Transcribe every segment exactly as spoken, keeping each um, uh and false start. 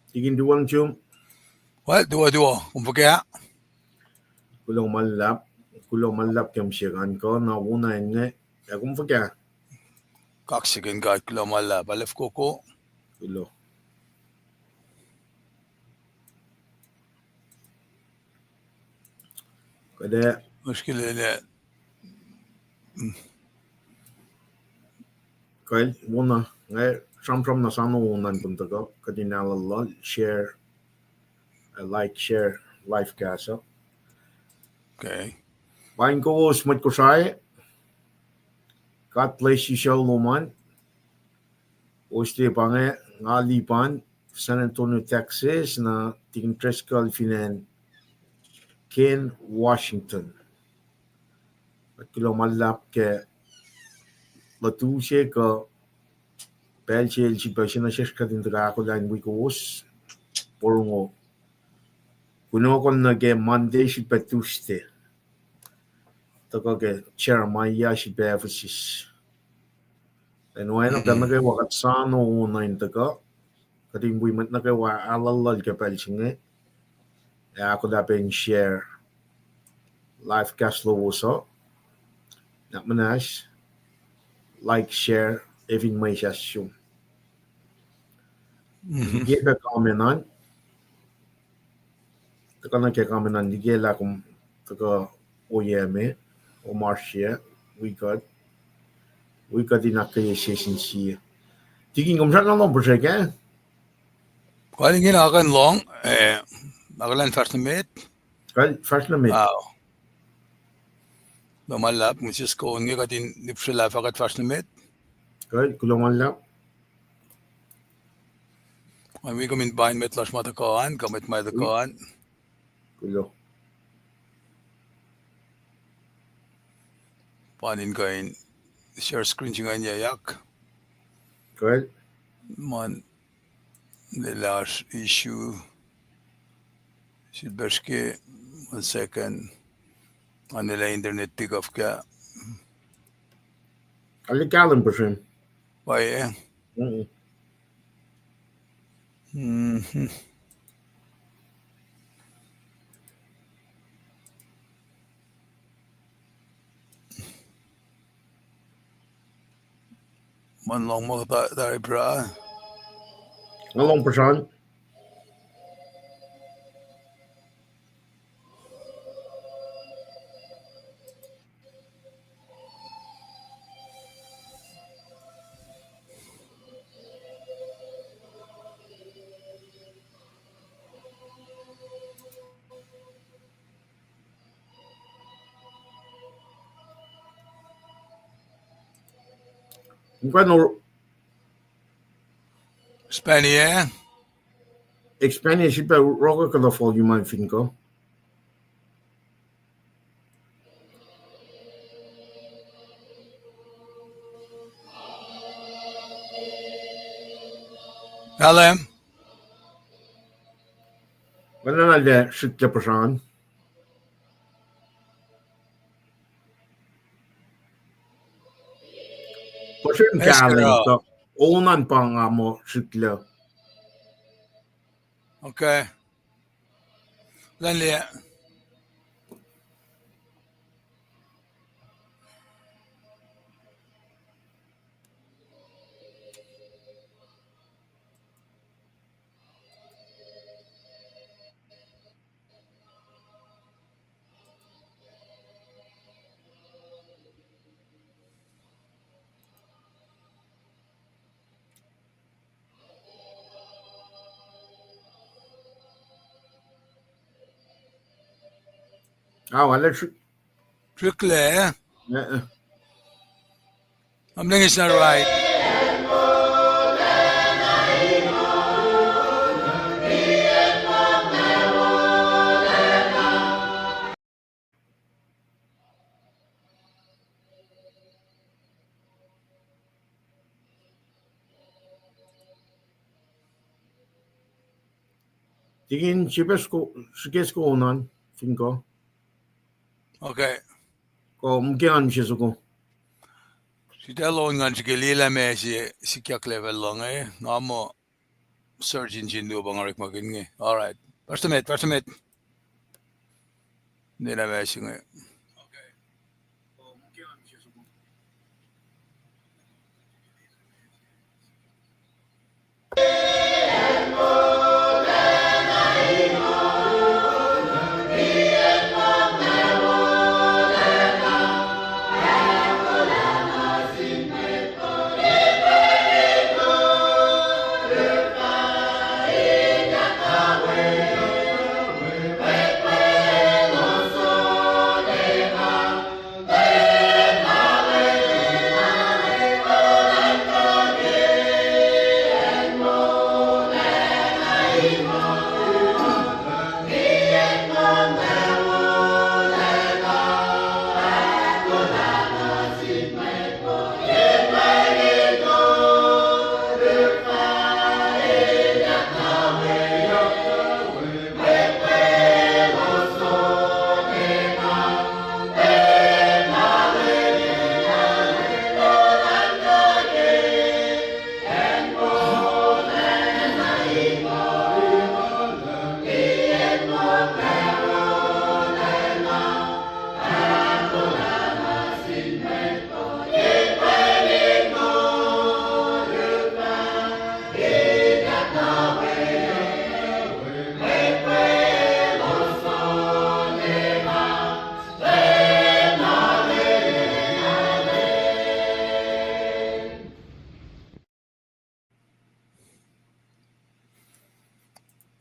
Tikin tuwang chum. Well, tuwo, tuwo. Kom fuhkah? Kuloh ma luhlahp. Kuloh ma luhlahp ke mihsenge kuh na wona inge. Ac kom fuhkah? Kaksakihn God, kuloh ma luhlahp. Alef koko. Kuloh. Kuht ac muskilele. Kuh wona, nga sramsram na soano wona in kom tuhkuh, kuht in alu lal, share, uh, like, share, live cast uh. Okay. Paing kowos mwet Kosrae. God bless you, Solomon. Oste pa inge, nga lipan San Antonio, Texas, na Tikin Driscoll fin acn Kent, Washington. Kuht kuloh ma luhlahp ke lutu se kuh pacl se el sifilpac se nuh sesr kuht in tuhkuh ahkolah in wi kowos porongo. Kunohkohn nuh ke Monday sifilpac Tuesday. Tuhkuh ke Jeremiah sifilpac Ephesus. Ac oacna pacl nuh kwewa kuht soano wona in tuhkuh, kuht in wi mwet nuh kwewa alu lal ke pacl se inge, ac ahkolah pac in share live cast lowos uh. Nuhnak muhnahs, like, share, ac fin mwe sasr sum. Liki pac comment an. Tuhkuh nuh ke comment an, liki lah kom tuhkuh oyac me, omarsr yac, wi kuht, wi kuht in ahkkweye session sie. Tikin, kom srackna lohng puhsrek ah? Kuh liki na kuh in lohng, eh, ahkolah in fahsr nuh met. Kuh fahsr nuh met. Kuloh ma luhlahp, mihs ko inge kuht in nipsrelah fah kuht fahsr nuh met. Kuh, kuloh ma luhlahp. An wi kom in pain met lasr ma tuhkuh an, kuh mwet ma tuhkuh an. Kuloh. Pa in kuh in share screen se ingacn yac yak. Kuh. Ma in lwelah oasr issue. Sifilpac srihke, one second. An lwelah internet pick up kac. Arlac kahlwem puhsren. Pwacye. Ma in lohng muh tari pra. Nga lohng puhsren. Expand, eh? Expand, sifilpac rohkah kuhtuh volume an fin kuh. Alem. Wacngihn na srihklac puhsren. Puhsren kahlwem tuh onan pa nga muh srihklac. Okay. Laliya. Aw, ala srihklac. Something is not right. Tikin, srihpac srihke soko onan, fin kuh. Okay. Kom ke an se soko. Sita lon ngan srihke liye lah meac se sikyak level luhn inge, nga muh search engine luo pa nga orekmakihn inge. All right. Fahsr tuh met, fahsr tuh met. Nina ma se inge.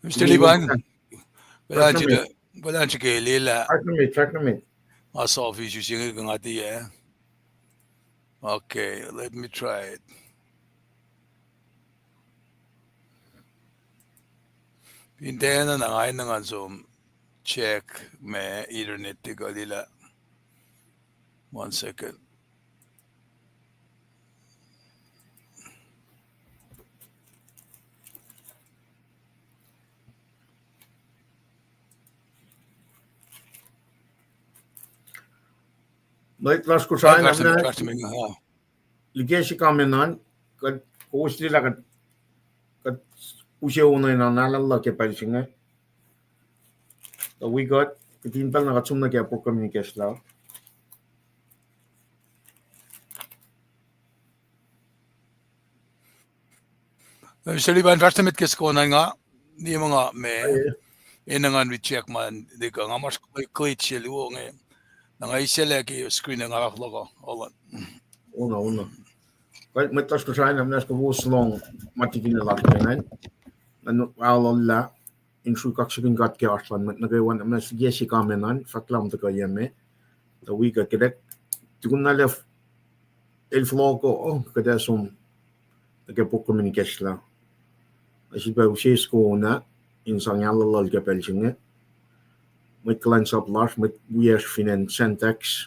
Mister Liban, pwelan srihke, pwelan srihke lwelah. Nga solve issue se inge ke nga tiac. Okay, let me try it. Fin tiacna, na nga enenuh ngan som check ma internet tikuh lwelah. One second. Mwet lasr Kosrae, like se comment an, kuht kowos liye lah kuht, kuht use ono in alu luhk ke pacl se inge. Tuh wi kuht, kuht in pacl na kuht som nuh ke program in ikacslah. Mister Liban, fahsr tuh met ke soko na nga, nimet nga ma, enenuh ngan recheck ma likuh, nga muh glitch se luo inge. Na nga eisaclah ke screen nga ahkluhkuh, hold on. Ono, ono. Kuh mwet lasr Kosrae, na muhnahs kowos lohng ma tikihn lasr ke ingacn. Na alu lah in sruhk kaksakihn God ke oasr luhn mwet nuh kwewa, na muhnahs like se comment an, fahk lah kom tuhkuh yac me. Tuh wi kuht, kuht ac, tukun na lef el fohlohko, kuht ac som nuh ke program in ikacslah. Na sifilpac use soko na in sang alu lal ke pacl se inge. Mwet kuhlwacnsap lasr, mwet wiyacsr fin acn Sentex.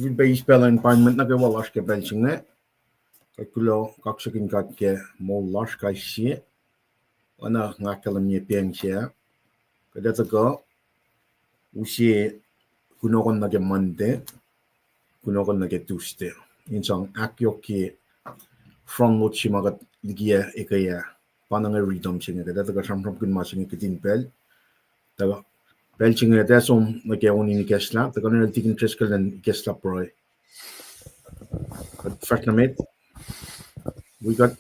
Fin pac eis pacl in paing mwet nuh kwewa lasr ke pacl se inge, kuht kuloh kaksakihn God ke moul lasr kais sie. Oacna nga ahkkahlwemye pacl se ah, kuht ac tuhkuh use kunohkohn nuh ke Monday, kunohkohn nuh ke Tuesday, in sang ahkyohkye front load se ma kuht likiyac ekuh ah. Pa inge rhythm se inge, kuht ac tuhkuh sramsramkihn ma se inge kihtin pacl. Tuh pacl se inge kuht ac som nuh ke on in ikacslah, tuhkuh nuh sel Tikin Driscoll in ikacslah pruhe. Kuht fahsr nuh met. Wi kuht.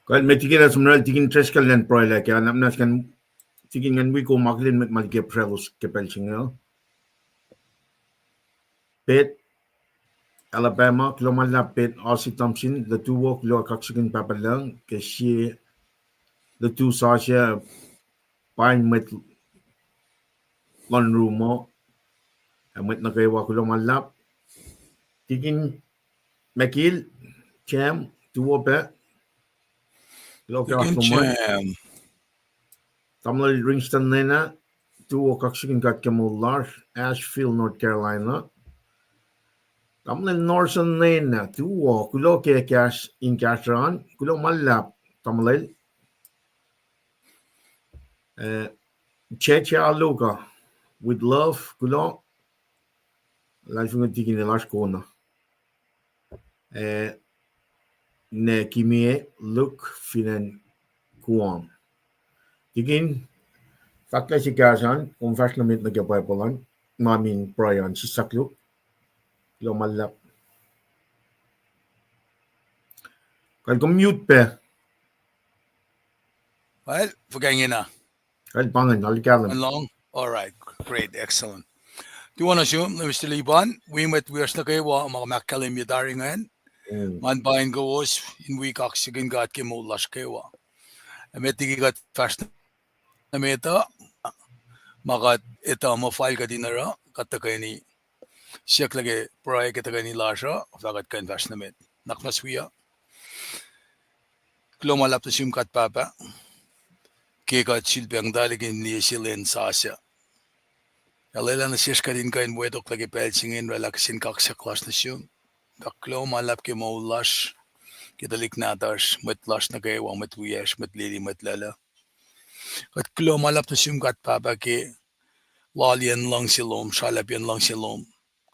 Kuht met Tikin ah som nuh sel Tikin Driscoll in pruhelah ke, na muhnahs kuh in Tikin ngan wi kom akihlen mwet ma likiyac pruhe lalos ke pacl se inge. Beth, Alabama, kuloh ma luhlahp Beth Ozzie Thompson, Latuo, kuloh kaksakihn Pahpah Lucng ke sie, Latuo sasuc, paing mwet luhn room uh, ac mwet nuh kwewa kuloh ma luhlahp. Tikin McGill, Cam, Tuo pac, kuloh ke oasr lom an. Tamuhlwel Ringston Lena, Tuo, kaksakihn God ke moul lasr, Asheville, North Carolina. Tamuhlwel Norson Lena, Tuo, kuloh ke kahs in kahsruh an, kuloh ma luhlahp, tamuhlwel. Eh, Cheche Aluka, with love, kuloh. Luhlahlfongi Tikin el oasr kona. Eh, ne Kimie Luke fin acn Guam. Tikin, fahklah se kahs an, kom fahsr nuh met nuh ke Bible an, ma min pruhe an, sissak Luke. Kuloh ma luhlahp. Kal kom mute pac. Well, fuhkah ingena? Kal pa ingacn, alu kahlwem. All right, great, excellent. Tuo nuh sum, Mister Liban, wi mwet wiyacsr nuh kwewa ma kom ahkkahlwemye tari ingacn. Ngan paing kowos in wi kaksakihn God ke moul lasr kwewa. Ac met liki kuht fahsr nuh met uh, ma kuht etuh muh fal kuht in oruh, kuht tuhkweni siyuck lah ke pruhe ke tuhkweni lasr uh, fah kuht kuh in fahsr nuh met. Nuhnak muhnahs wi uh. Kuloh ma luhlahp nuh sum God Pahpah, ke kuht sulpacng tari ke liye sie lwen sasuc. Ac lwelah nuh sesr kuht in kuh in wetoklac ke pacl se inge in oraclah kihsen kaksak lasr nuh sum. Fahk kuloh ma luhlahp ke moul lasr, ke tuhlihk nahtuhsr, mwet lasr nuh kwewa, mwet wiyacsr, mwet lili, mwet lwelah. Kuht kuloh ma luhlahp nuh sum God Pahpah ke loaliyacn luhngse lom, sralapiyacn luhngse lom.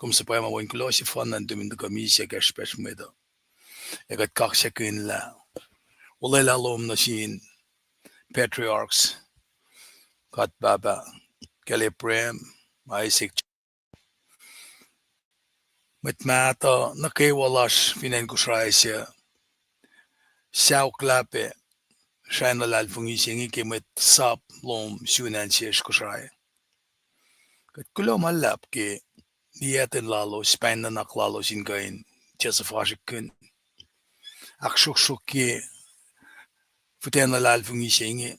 Kom suhpwacma wen kuloh sefanna nuhtum in tuhkuh misac ke srihpacsr mwet uh. Ac kuht kaksakihn lah olwelah lom nuh sin patriarchs, God Pahpah, kacl Abraham, Isaac, mwet mahtuh nuh kwewa lasr fin acn Kosrae suc sauklah pac srah in luhlahlfongi se inge ke mwet sap lom sun acn sesr Kosrae. Kuht kuloh ma luhlahp ke liyacten lalos, pahng nuhnak lalos in kuh in tiac suhfasrihkkihn, ahksruhksruhkye fihtac luhlahlfongi se inge,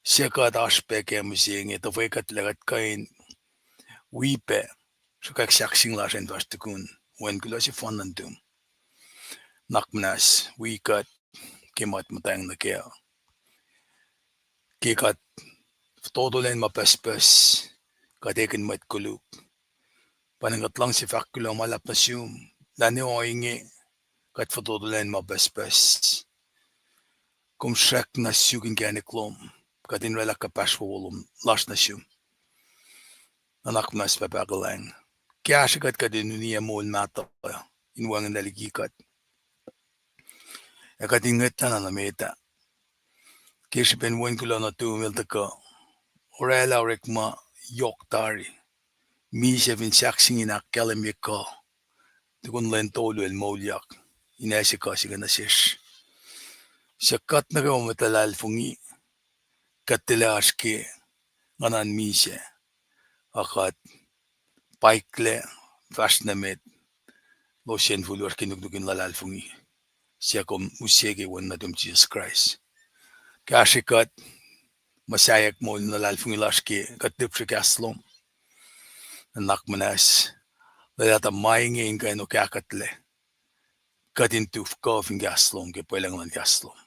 suc kuht oasr pac ke mihsenge, tuh fwe kuht lah kuht kuh in wi pac sruhkwack sahkseng lasr in fahsr tukun. Wen kuloh sefanna nuhtum. Nuhnak muhnahs wi kuht ke ma kuht muhtweng nuh kac, ke kuht fototo lwen ma pucspucs, kuht ekihn mwet koluk. Pa inge kuht luhngse fahk kuloh ma luhlahp nuh sum lah ne ohinge kuht fototo lwen ma pucspucs. kom srackna suk inkacnek lom. Kuht in oraclah kuhpahsr wowo lom lasr nuh sum. Nuhnak muhnahs Pahpah kuhlwacng. Kahsrwe kuht, kuht in uniyac moul mahtuh in wacngihnlac liki kuht. Ac kuht in ngwetlah na nuh met ah. Ke srihpen Wen kuloh nuhtum El tuhkuh oraclah orekma yohk tari, misac fin sahkseng in ahkkahlwemye kuh, tukun lwen tolu El moulyak in ase kuh se inge nuh sesr. Suc kuht nuh kwewa mwet luhlahlfongi, kuht tilac oasr ke nguhnan misac, a kuht paiklac fahsr nuh met, lohsr yen fuluoasr ke nuknuk in luhlahlfongi suc kom use ke Wen nuhtum Jisus Kraist. Kahsrwe kuht, muhsaheack moul in luhlahlfongi lasr ke kuht lihpsre kahs lom. Nuhnak muhnahs, lwelah tuh ma inge in kuh in okahkuhtlac kuht in tuhf kuh fin kahs lom ke pwelucng luhn kahs lom.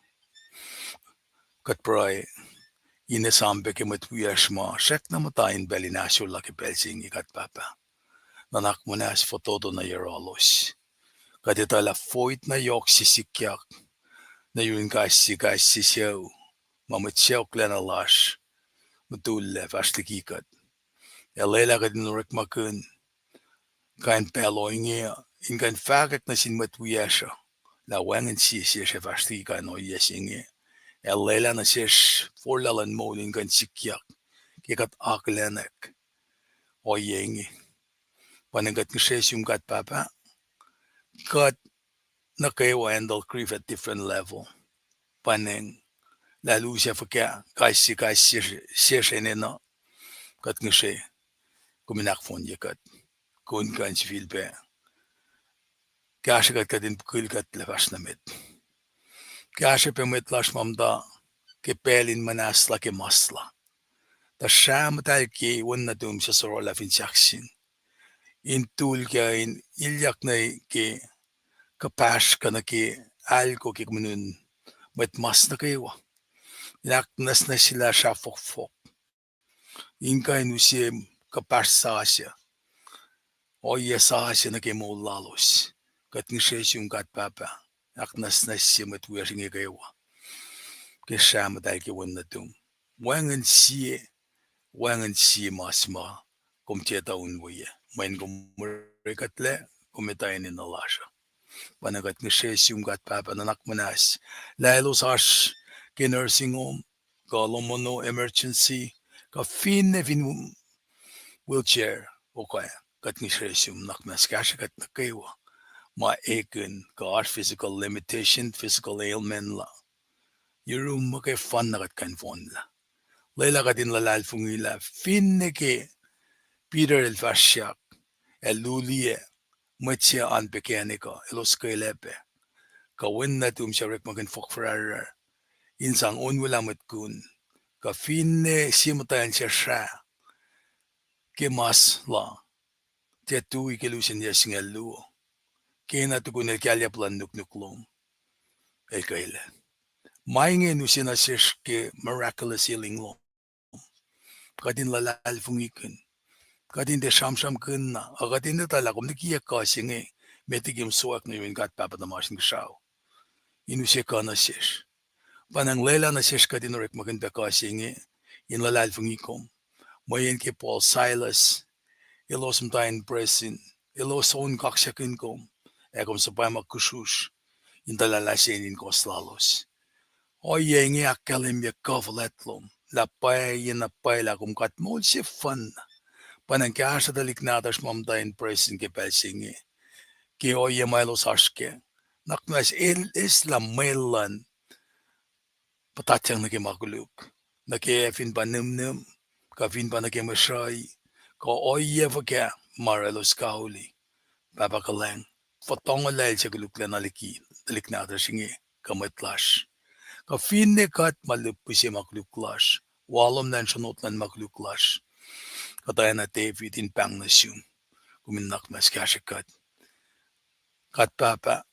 Kuht pruhe in esam pac ke mwet wiyacsr ma srackna muhta in pacl in ahsor la ke pacl se inge, kuht Pahpah. Nuhnak muhnahs, fototo nuh yohrohlos. Kuht etuh lah void na yohk se sikyak nuh yurin kais sie, kais sie sucu, ma mwet sacohklacna lasr mutullac fahsr liki kuht. Ac lwelah kuht in orekmakihn kain pacl ohinge in kuh in fahkwack nuh sin mwet wiyacsr uh lah wacngihn sie sesr ac fahsr liki kain ohiyac se inge. Ac lwelah nuh sesr forlah luhn moul in kuh in sikyak ke kuht akihlenak ohiyac inge. Pwacnwacng kuht ngihsre sum, kuht Pahpah, kuht nuh kwewa handle grief at different level. Pwacnwacng lah lusac fuhkah kais sie, kais sie sesr enenuh, kuht ngihsre kom in ahkfohnye kuht, kom in kuh in sifilpac kahsrwe kuht, kuht in pukul kuhtlac fahsr nuh met. Kahsrwe pac mwet lasr ma muhta ke pacl in muhnahslah ke masla. Tuhsruhk muhtahl ke Wen nuhtum suc sororlah fin sahkseng, in tul kuh in ilyak nuh ke kuhpahsr kuh nuh ke alko ke mweun mwet mas nuh kwewa, in ahknwacsnwacsyelah srah fohkfohk, in kuh in use kuhpahsr sasuc, ohiyac sasuc nuh ke moul lalos. Kuht ngihsre sum, kuht Pahpah, ahknwacsnwacsye mwet wiyacsr inge kwewa ke srah muhtahl ke Wen nuhtum. Wacngihn sie, wacngihn sie mas ma kom tiac tuh unweyac. Mweyen kom orekuhtlac, kom etuh enenuh lasr uh. Pwacnwacng kuht ngihsre sum, kuht Pahpah, nuhnak muhnahs lah elos oasr ke nursing home, kuh lohm ono emergency, kuh finne fin wheelchair, okay, kuht ngihsre sum, nuhnak muhnahs kahsrwe kuht nuh kwewa ma ekihn kuh oasr physical limitation, physical ailment la, yurum muhkwena kuht kuh in fohnlah. Lwelah kuht in luhlahlfongi lah finne ke Peter el fahsryak ac luliyac mwet se oan pacl kacnek uh, elos kwelah pac, kuh Wen nuhtum suc orekmakihn fohk fuhrahrrahr in sang onwelah mwet kun, kuh finne sie muhtwacn se srah ke mas la, tiac tui ke lusen yac singucul luo, kena tukun el kalyup luhn nuknuk lom, el kwelah. Ma inge in use nuh sesr ke miraculous healing lom. Kuht in luhlahlfongikihn, kuht in tiac sramsramkihn na, a kuht in etuh lah kom likiyac kuh se inge, met liki kom sowack nuh yurin God Pahpah tuhmasr Inkuhsrao in use kuh nuh sesr. Pwacnwacng lwelah nuh sesr kuht in orekmakihn pac kuh se inge in luhlahlfongi kom. Mweyen ke Paul, Silas, elos muhta in presin, elos on kaksakihn kom, ac kom suhpwacma kusrusr in tuhlahlah se in kohs lalos. Ohiyac inge ahkkahlwemye kuh fuhlwact lom lah pwacye na pwacye lah kom God moul sefanna. Pwacnwacng kahsruh tuhlihk nahtuhsr ma muhta in presin ke pacl se inge ke ohiyac ma elos oasr kac. Nuhnak muhnahs el eslah mwe luhn puhtatyang nuh ke ma koluk, nuh ke fin pa nihmnihm, kuh fin pa nuh ke mwe sruhi, kuh ohiyac fuhkah ma oruh elos kauli. Pahpah kuhlwacng, fototo lah el suc koluklacna liki tuhlihk nahtuhsr inge kuh mwet lasr, kuh finne kuht ma lihpufacn se ma koluk lasr, walomlah in sronot luhn ma koluk lasr. Kuht oacna David in pahng nuh sum, kom in nuhnak muhnahs kahsrwe kuht. God Pahpah,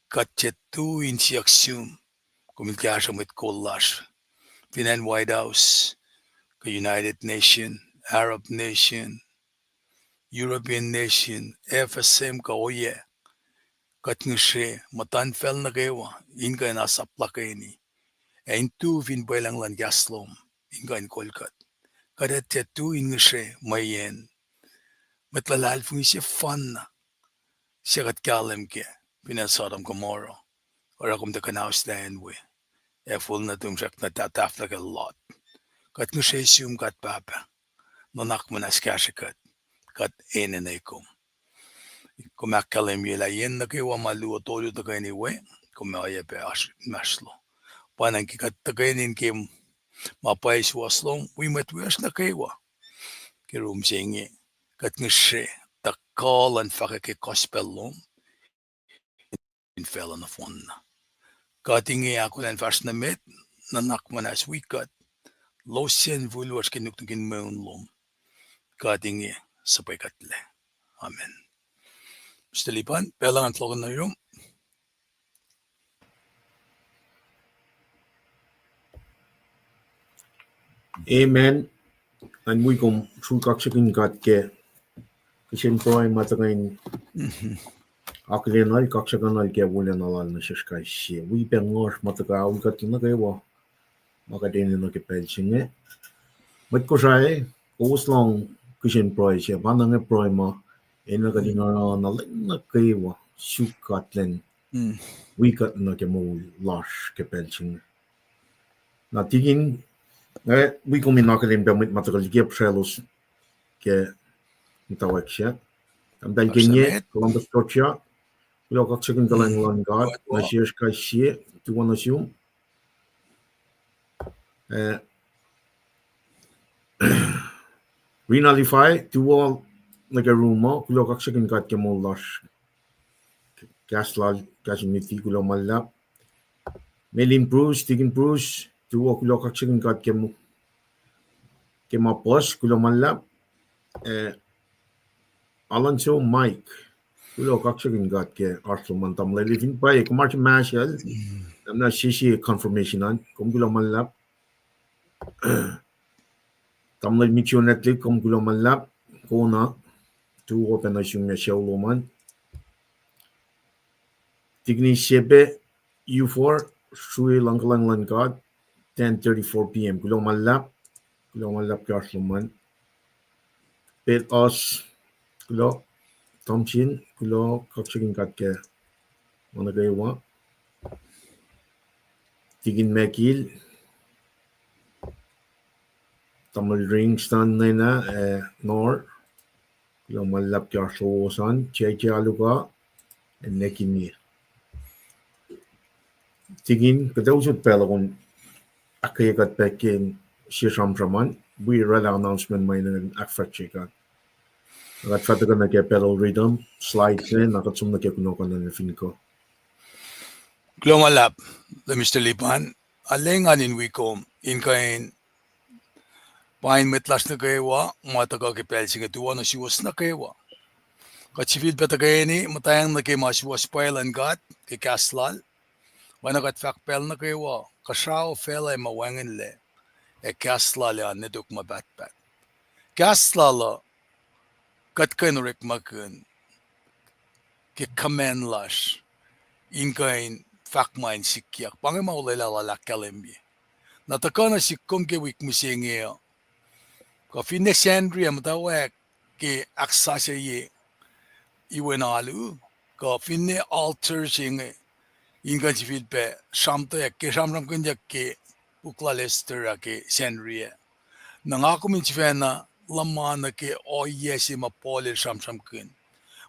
kuht tiac tui in siyuck sum, kom in kahsruh mwet kol lasr fin acn White House, kuh United Nation, Arab Nation, European Nation, F S M kuh ohiyac. Kuht ngihsre muhtuhnfacl nuh kwewa in kuh in asap luhkweni ac in tu fin pwelucng luhn kahs lom in kuh in kol kuht. Kuht ac tiac tu in ngihsre mweyen mwet luhlahlfongi sefanna suc kuht kahlwem kac fin acn Sodom Gomorrah, oruh kom tuh kuhnauslah acn we, ac fihl nuhtum srackna tah-, tahfwelah ke Lot. Kuht ngihsre sum, God Pahpah, nuhnak muhnahs kahsrwe kuht, kuht enenuh kom. Kom ahkkahlwemye lah yen nuh kwewa ma luo tolu tuhkweni we, kom oacyacpac oasr inmahsrlo. Pwacnwacng ke kuht tuhkweni in ke ma pwacye suwohs lom, wi mwet wiyacsr nuh kwewa ke rum se inge, kuht ngihsre tuh kuh luhn fahkwack ke gospel lom in facluh nohfohnna. Kuht inge ahkolah in fahsr nuh met, nuhnak muhnahs wi kuht, losyacn fihl lasr ke nuknuk in mweun lom. Kuht inge suhpwekuhtlac. Amen. Mister Lipan, pacl an fohlohkihn nuh yurum. Amen. An wi kom sruhk kaksakihn God ke kihsen pruhe ma tuhkuh in akihlenuhl, kaksakihnuhl ke wolacna lal nuh sesr kais sie. Wi pac ngohsr ma tuhkuh aol kuht nuh kwewa ma kuht enenuh ke pacl se inge. Mwet Kosrae, kowos lohng kihsen pruhe se, pa na inge pruhe ma enenuh kuht in oruh na lwen nuh kwewa, suk God lwen, wi kuht nuh ke moul lasr ke pacl se inge. Na tikin, eh, wi kom in akihlen pac mwet ma tuhkuh liki puhsraclos ke muhtwacwacack se. Tahmtahel Kenye, Columbus, Georgia. Kuloh kaksakihn kuhlwacng luhn God nuh sesr kais sie, tuwo nuh sum. Eh, Rina Levi, tuwo nuh ke room uh, kuloh kaksakihn God ke moul lasr. Kahs lal, kahs in luti, kuloh ma luhlahp. Melin Bruce, Tikin Bruce, tuwo, kuloh kaksakihn God ke mo-, ke ma puhs, kuloh ma luhlahp. Eh, Alonso Mike, kuloh kaksakihn God ke oasr lom an. Tamuhlwel Levin, pwacye, kom oasr Marshall, na sisi confirmation an, kom kuloh ma luhlahp. Tamuhlwel Mitchell Netlik, kom kuloh ma luhlahp, kona, tuwo pac nuh sum ac sucu lom an. Tikin Sepe, U four, srui luhn kuhlwacng luhn God, ten thirty-four p.m. Kuloh ma luhlahp, kuloh ma luhlahp ke oasr lom an. Pet Os, kuloh, Thompson, kuloh kaksakihn God ke ma nuh kwewa. Tikin Mekil, Tamuhlwel Ringston Nena, eh, Nor, kuloh ma luhlahp ke oasr lowos an, J J Aluka, ac Nekinie. Tikin, kuht ac usot pacl uh kom ahkkweye kuht pac ke sie sramsram an, wi oraclah announcement ma enenuh in ahkfahsrye kuht. Na kuht fah tuhkuh nuh ke Battle Rhythm, slide se, na kuht som nuh ke kunohkohn an fin kuh. Kuloh ma luhlahp, Mister Lipan, arulacna engan in wi kom in kuh in pain mwet lasr nuh kwewa ma tuhkuh ke pacl se inge, tuwo nuh suwos nuh kwewa. Kuht sifilpac tuhkweni muhtwacng nuh ke ma suwohs pwacye luhn God ke kahs lal. Oacna kuht fahk pacl nuh kwewa, kuhsrao facluh ma wacngihnlac, ac kahs lal ac oan nwe tok ma pahtpaht. Kahs lal uh kuht kuh in orekmakihn ke command lasr in kuh in fahk ma in sikyak. Pa inge ma olwelah lal ahkkahlwemye. Na tuhkuh nuh sihk kom ke wik mihsenge uh, kuh finne Sacnri ah muhtwacwacack ke ahksasucye iwen alu, kuh finne altar se inge, in kuh in sifilpac sramtweack ke sramsramkihnyuck ke puk lal Esther ah ke Sacnri ah. Na nga kom in sifacna luhman nuh ke ohiyac se ma Paul el sramsramkihn.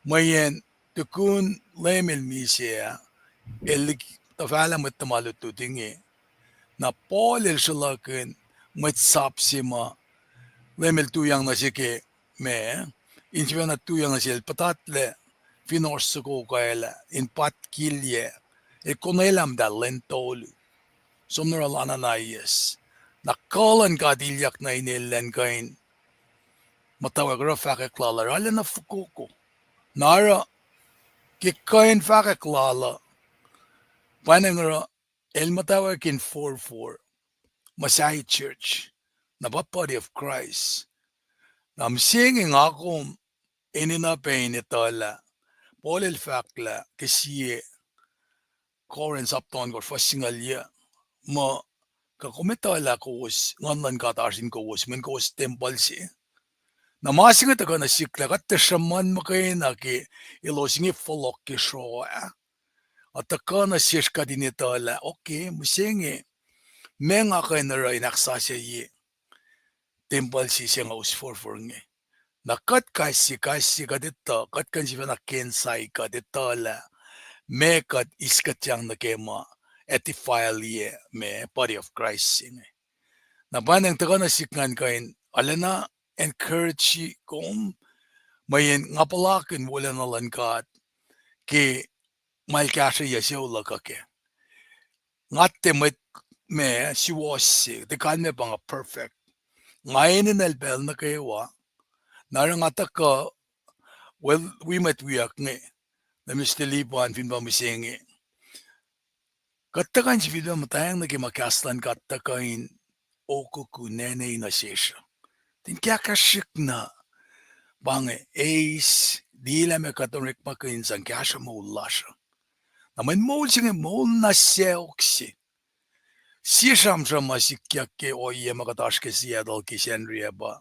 Mweyen tukun Leum el misac ah, el liki tuhfahlah mwet tuhma lutlut inge. Na Paul el sruhlahkihn mwet sap se ma Leum el tuyang nuh se ke ma, in sifacna tuyang nuh sel puhtatlac fin ohsr soko kacl ah, in patkilyac, el konwelah muhtahl lwen tolu. Som na oruh Ananias. Na kuh luhn God ilyak nuh inel elan kuh in muhtwacwacack oruh fahkwack lal uh arulacna fokoko. Na oruh ke kuh in fahkwack lal uh, pwacnwacng oruh el muhtwacwacack in forfor, muhsahi church, na pa body of Christ. Na mihsenge nga kom enenuh pac in etuh lah Paul el fahk lah ke sie Corinth sapta ohnkohsr fuhs singucul yuc, muh Kuh kom etuh lah kowos, Nguhn luhn God oasr in kowos, mweyen kowos tempuhl se. Na ma se inge tuhkuh nuh sihk lah kuht tiac sruhmuhn muhkwena ke elos inge fohlohk ke sroh ah. Ac tuhkuh nuh sesr kuht in etuh lah, okay, mihsenge, meac nga kuh in oruh in ahksasucye tempuhl se se nga us forfor inge. Na kuht kais sie, kais sie kuht etuh, kuht kuh in sifacna ke insight kuht etuh lah meac kuht eis kuhtyang nuh ke ma ac defile-ye ma body of Christ se inge. Na pwacnwacng tuhkuh nuh sihk ngan kuh in arulacna encourage kom, mweyen nga puhlakihn wolacna luhn God ke ma el kahsrweyuc sucu luhk uh kac. Nga tiac mwet ma suwohs se, tiac kalmac pa nga perfect. Nga enenuh el pacl nuh kwewa. Na oruh nga tuhkuh, well, wi mwet wiyuck inge, na Mister Lipan fin pa mihsenge. Kuht tuhkuh in sifilpac muhtwacng nuh ke ma kahs luhn God tuhkuh in okoko nene nuh sesr uh. Tin kahkahsrihk na pa inge eis, liye lah meac kuht orekmakihn sang kahsruh moul lasr uh. Na mweyen moul se inge moul na sacohk se. Sie sramsram ma sikyak ke ohiyac ma kuht oasr ke Seattle ke Sacnri ah pa,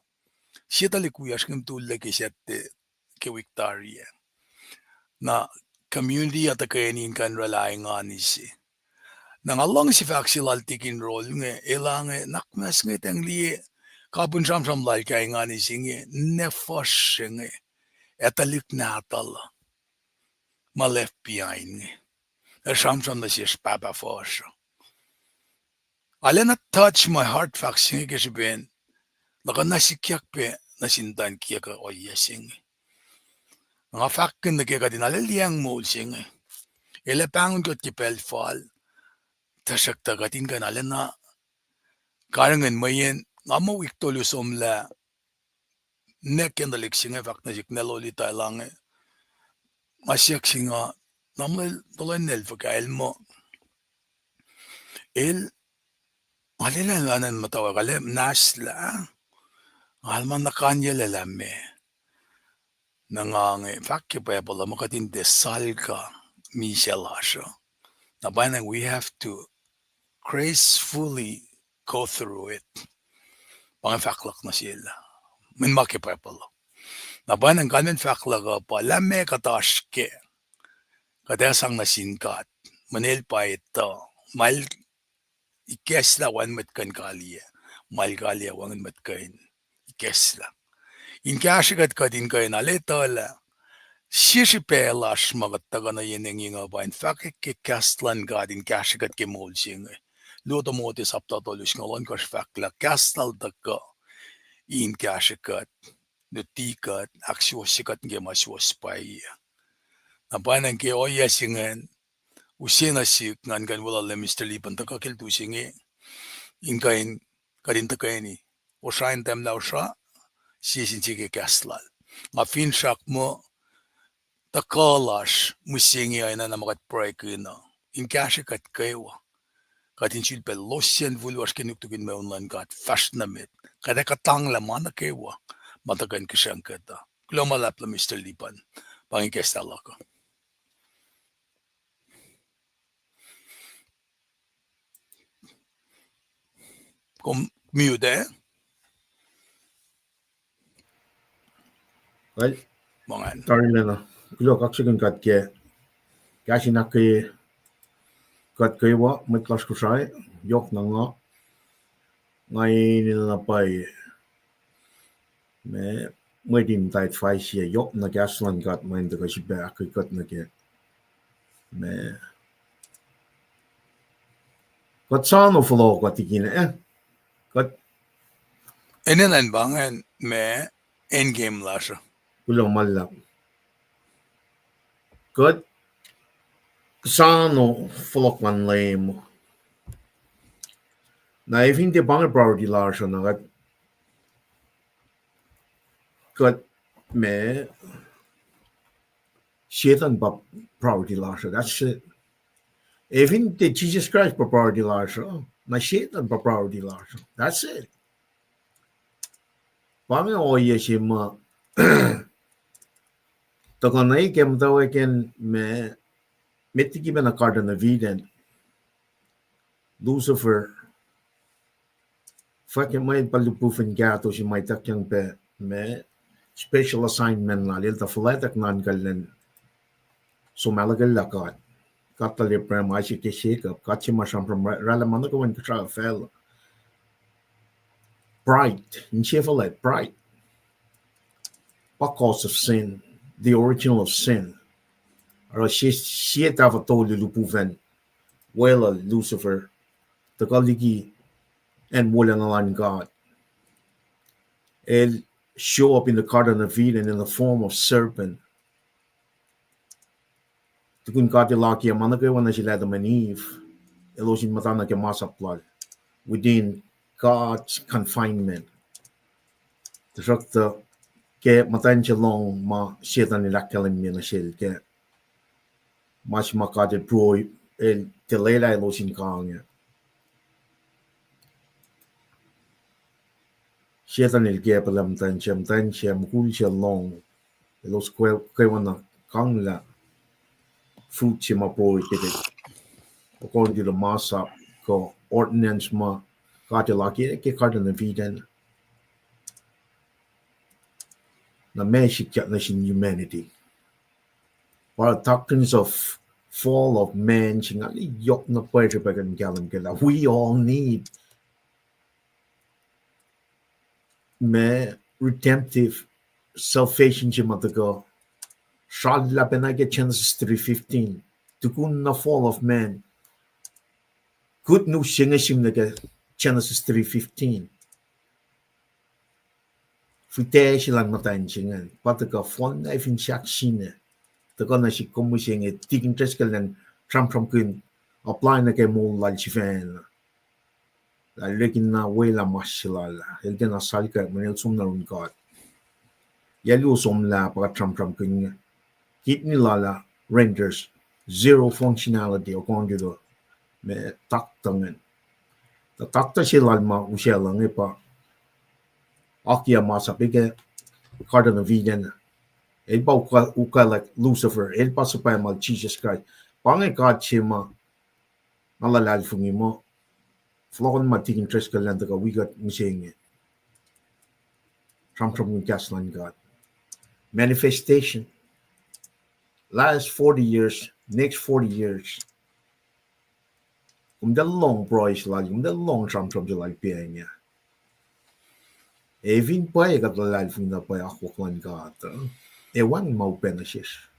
sie tuhlihk wiyacsr inge tullac ke Saturday ke wik tari ah. Na community uh tuhkweni in kuh in orwaclah engan se. Na nga luhngse fahk se lal Tikin Roll inge, elah inge, nakmas inge tiac liye, kapihn sramsram lal ke engan se inge, ninac fuhsr se inge, ac tuhlihk nahtuhl uh ma left behind inge, ac sramsram nuh sesr pahpah fuhsr uh. Arulacna touch my heart fahk se inge ke srihpen, na kuh na sikyak pac nuh sin muhtwacn kiyuhk uh ohiyac se inge. Nga fahkkihn nuh ke kuht in arlac liyacacng moul se inge. El ac pahngon kuht ke pacl fal, tuhsruhktuh kuht in kuh in arulacna karihngihn mweyen nga muh wik tolu somlah, ninac ke tuhlihk se inge fahk nuh sihk, ninac lolitahl inge, nga siyuck se nga, na muh el tuhlwel fuhkah el muh, el, nga lwelah elan muhtwacwacack, arlac nahslah, nga arlac ma na kanyacllah lah meac. Na nga inge fahk ke Bible uh muh kuht in tiac salka misac lasr uh. Na pwacnwacng we have to gracefully go through it. Pa inge fahk luhk nuh sel uh, mweyen ma ke Bible uh. Na pwacnwacng kalmacn fahk luhk uh pa lah meac kuht oasr kac, kuht ac sang nuh sin God, mweyen el pa etuh ma el ikacslah wacngihn mwet kuh in kaliyac, ma el kaliyac wacngihn mwet kuh in ikacslah. In kahsrwe kuht, kuht in kuh in arlac etuh lah sie srihpac lasr ma kuht tuhkuh nuh yen engyeng uh pa in fahkwack ke kahs luhn God in kahsrwe kuht ke moul se inge. Luo Timote sapta tolu singucul ohnkohsr fahk lah kahs lal tuhkuh in kahsrwe kuht, luti kuht, ahksuwohsye kuht ke ma suwohs pwacye. Na pwacnwacng ke ohiyac se ingacn, use nuh sihk ngan kuh in weluhl Mister Lipan tuhkuh ke lutu se inge, in kuh in, kuht in tuhkweni osra in tahmlah osra, sie sin sie ke kahs lal. Nga finsrak muh tuhkuh lasr mihsenge uh enenuh ma kuht pruhekihn uh in kahsrwe kuht kwewa, kuht in sulpac losyacn fihl lasr ke nuknuk in mweun luhn God fahsr nuh met, kuht ac kuhtanglah ma nuh kwewa ma tuhkuh in kihsrang kuht uh. Kuloh ma luhlahp lah Mister Lipan, pa inge ikacslah luhk uh. Kom mute, eh? Well, ma ingacn. Tarilacna. Kuloh kaksakihn God ke kahs in ahkkweye kuht kwewa, mwet lasr Kosrae, yohk na nga, nga enenuh na pwacye, ma, mwet in tight advice yohk na kahs luhn God ma in tuhkuh srihpac ahkkweye kuht nuh ke, ma, kuht soano fohlohk uh Tikin, eh? Kuht enenuh in pa ingacn ma end game lasr uh. Kuloh ma luhlahp. Kuht soano fohlohk luhn Leum. Na efin tiac pa inge priority lasr uh, na kuht, kuht ma, Setan pa priority lasr uh. That's it. Efin tiac Jisus Kraist pa priority lasr uh, na Setan pa priority lasr uh. That's it. Pa inge ohiyac se ma tuhkuh nuh ke muhtwacwacack in ma, met liki pacna Garden of Eden, Lucifer, Fahk ke mwe pa lihpufacn kahto se ma ituckyang pac ma special assignment lal, el tuh fuhlwactack nuhnkacl lal, som ahluhkwelah God. God lal Abraham, Isaac, ac Jacob, God se ma sramsram oraclah ma nuh kwewa inkuhsrao facluh. Pride, insefuhlwact, pride. Pa cause of sin, the original of sin. Oruh sie, sie tahfuh tolu lihpufacn weluhl Lucifer, tuhkuh liki acn wolacna luhn God. El show up in the Garden of Eden in the form of serpent. Tukun God El akiyac ma nuh kwewa nuh sel Adam and Eve, elos in muhtana ke masap lal, within God's confinement. Tuhsruhktuh ke muhtwacn se lohng ma Setuhn el ahkkahlwemye nuh sel ke ma se ma God El pruhe, El tiac lwelah elos in kange. Setuhn el kacpaclah muhtwacn se, muhtwacn se, mukul se lohng, elos kwe-, kwewana kanglah fruit se ma prohibited, according to the masap kuh ordinance ma God El akiyac ke Garden of Eden. Na ma sikyak nuh sin humanity, pa doctrines of fall of man se nga yohk na pwacye srihpac kuh in kahlwem kac lah we all need ma redemptive salvation se ma tuhkuh srallah pacna ke Genesis three fifteen. Tukun na fall of man, good news se inge sihmlac ke Genesis three fifteen. Fihtac se luhn muhtwacn se ingacn pa tuhkuh fohnlah fin sahk sina, tuhkuh nuh sihk kom mihsenge, tikin treskel an sramsramkihn apply nuh ke moul lal sifacna. Lah el rekihn na welah mas se lal ah, el tiacna salkack mweyen el som nuh yurin God. Yac luo somlah pa kuht sramsramkihn inge. Kidney lal ah renders zero functionality according to the, ma, doctor ingacn. Tuh doctor se lal ma usaclah inge pa akiyac masap ke Garden of Eden. El pa uka-, ukwaclah Lucifer, el pa suhpwacma lal Jisus Kraist. Pa inge God se ma nga luhlahlfongi muh fohlohkohn ma tikin treskel an tuhkuh wi kuht mihsenge, sramsramkihn kahs luhn God. Manifestation. Last forty years, next forty years, kom tiac lohng pruhe se lal, kom tiac lohng sramsram se lal pa inge. Ac fin pwacye kuht luhlahlfongi na pwacye akwuck luhn God, ac wacngihn ma upac nuh sesr.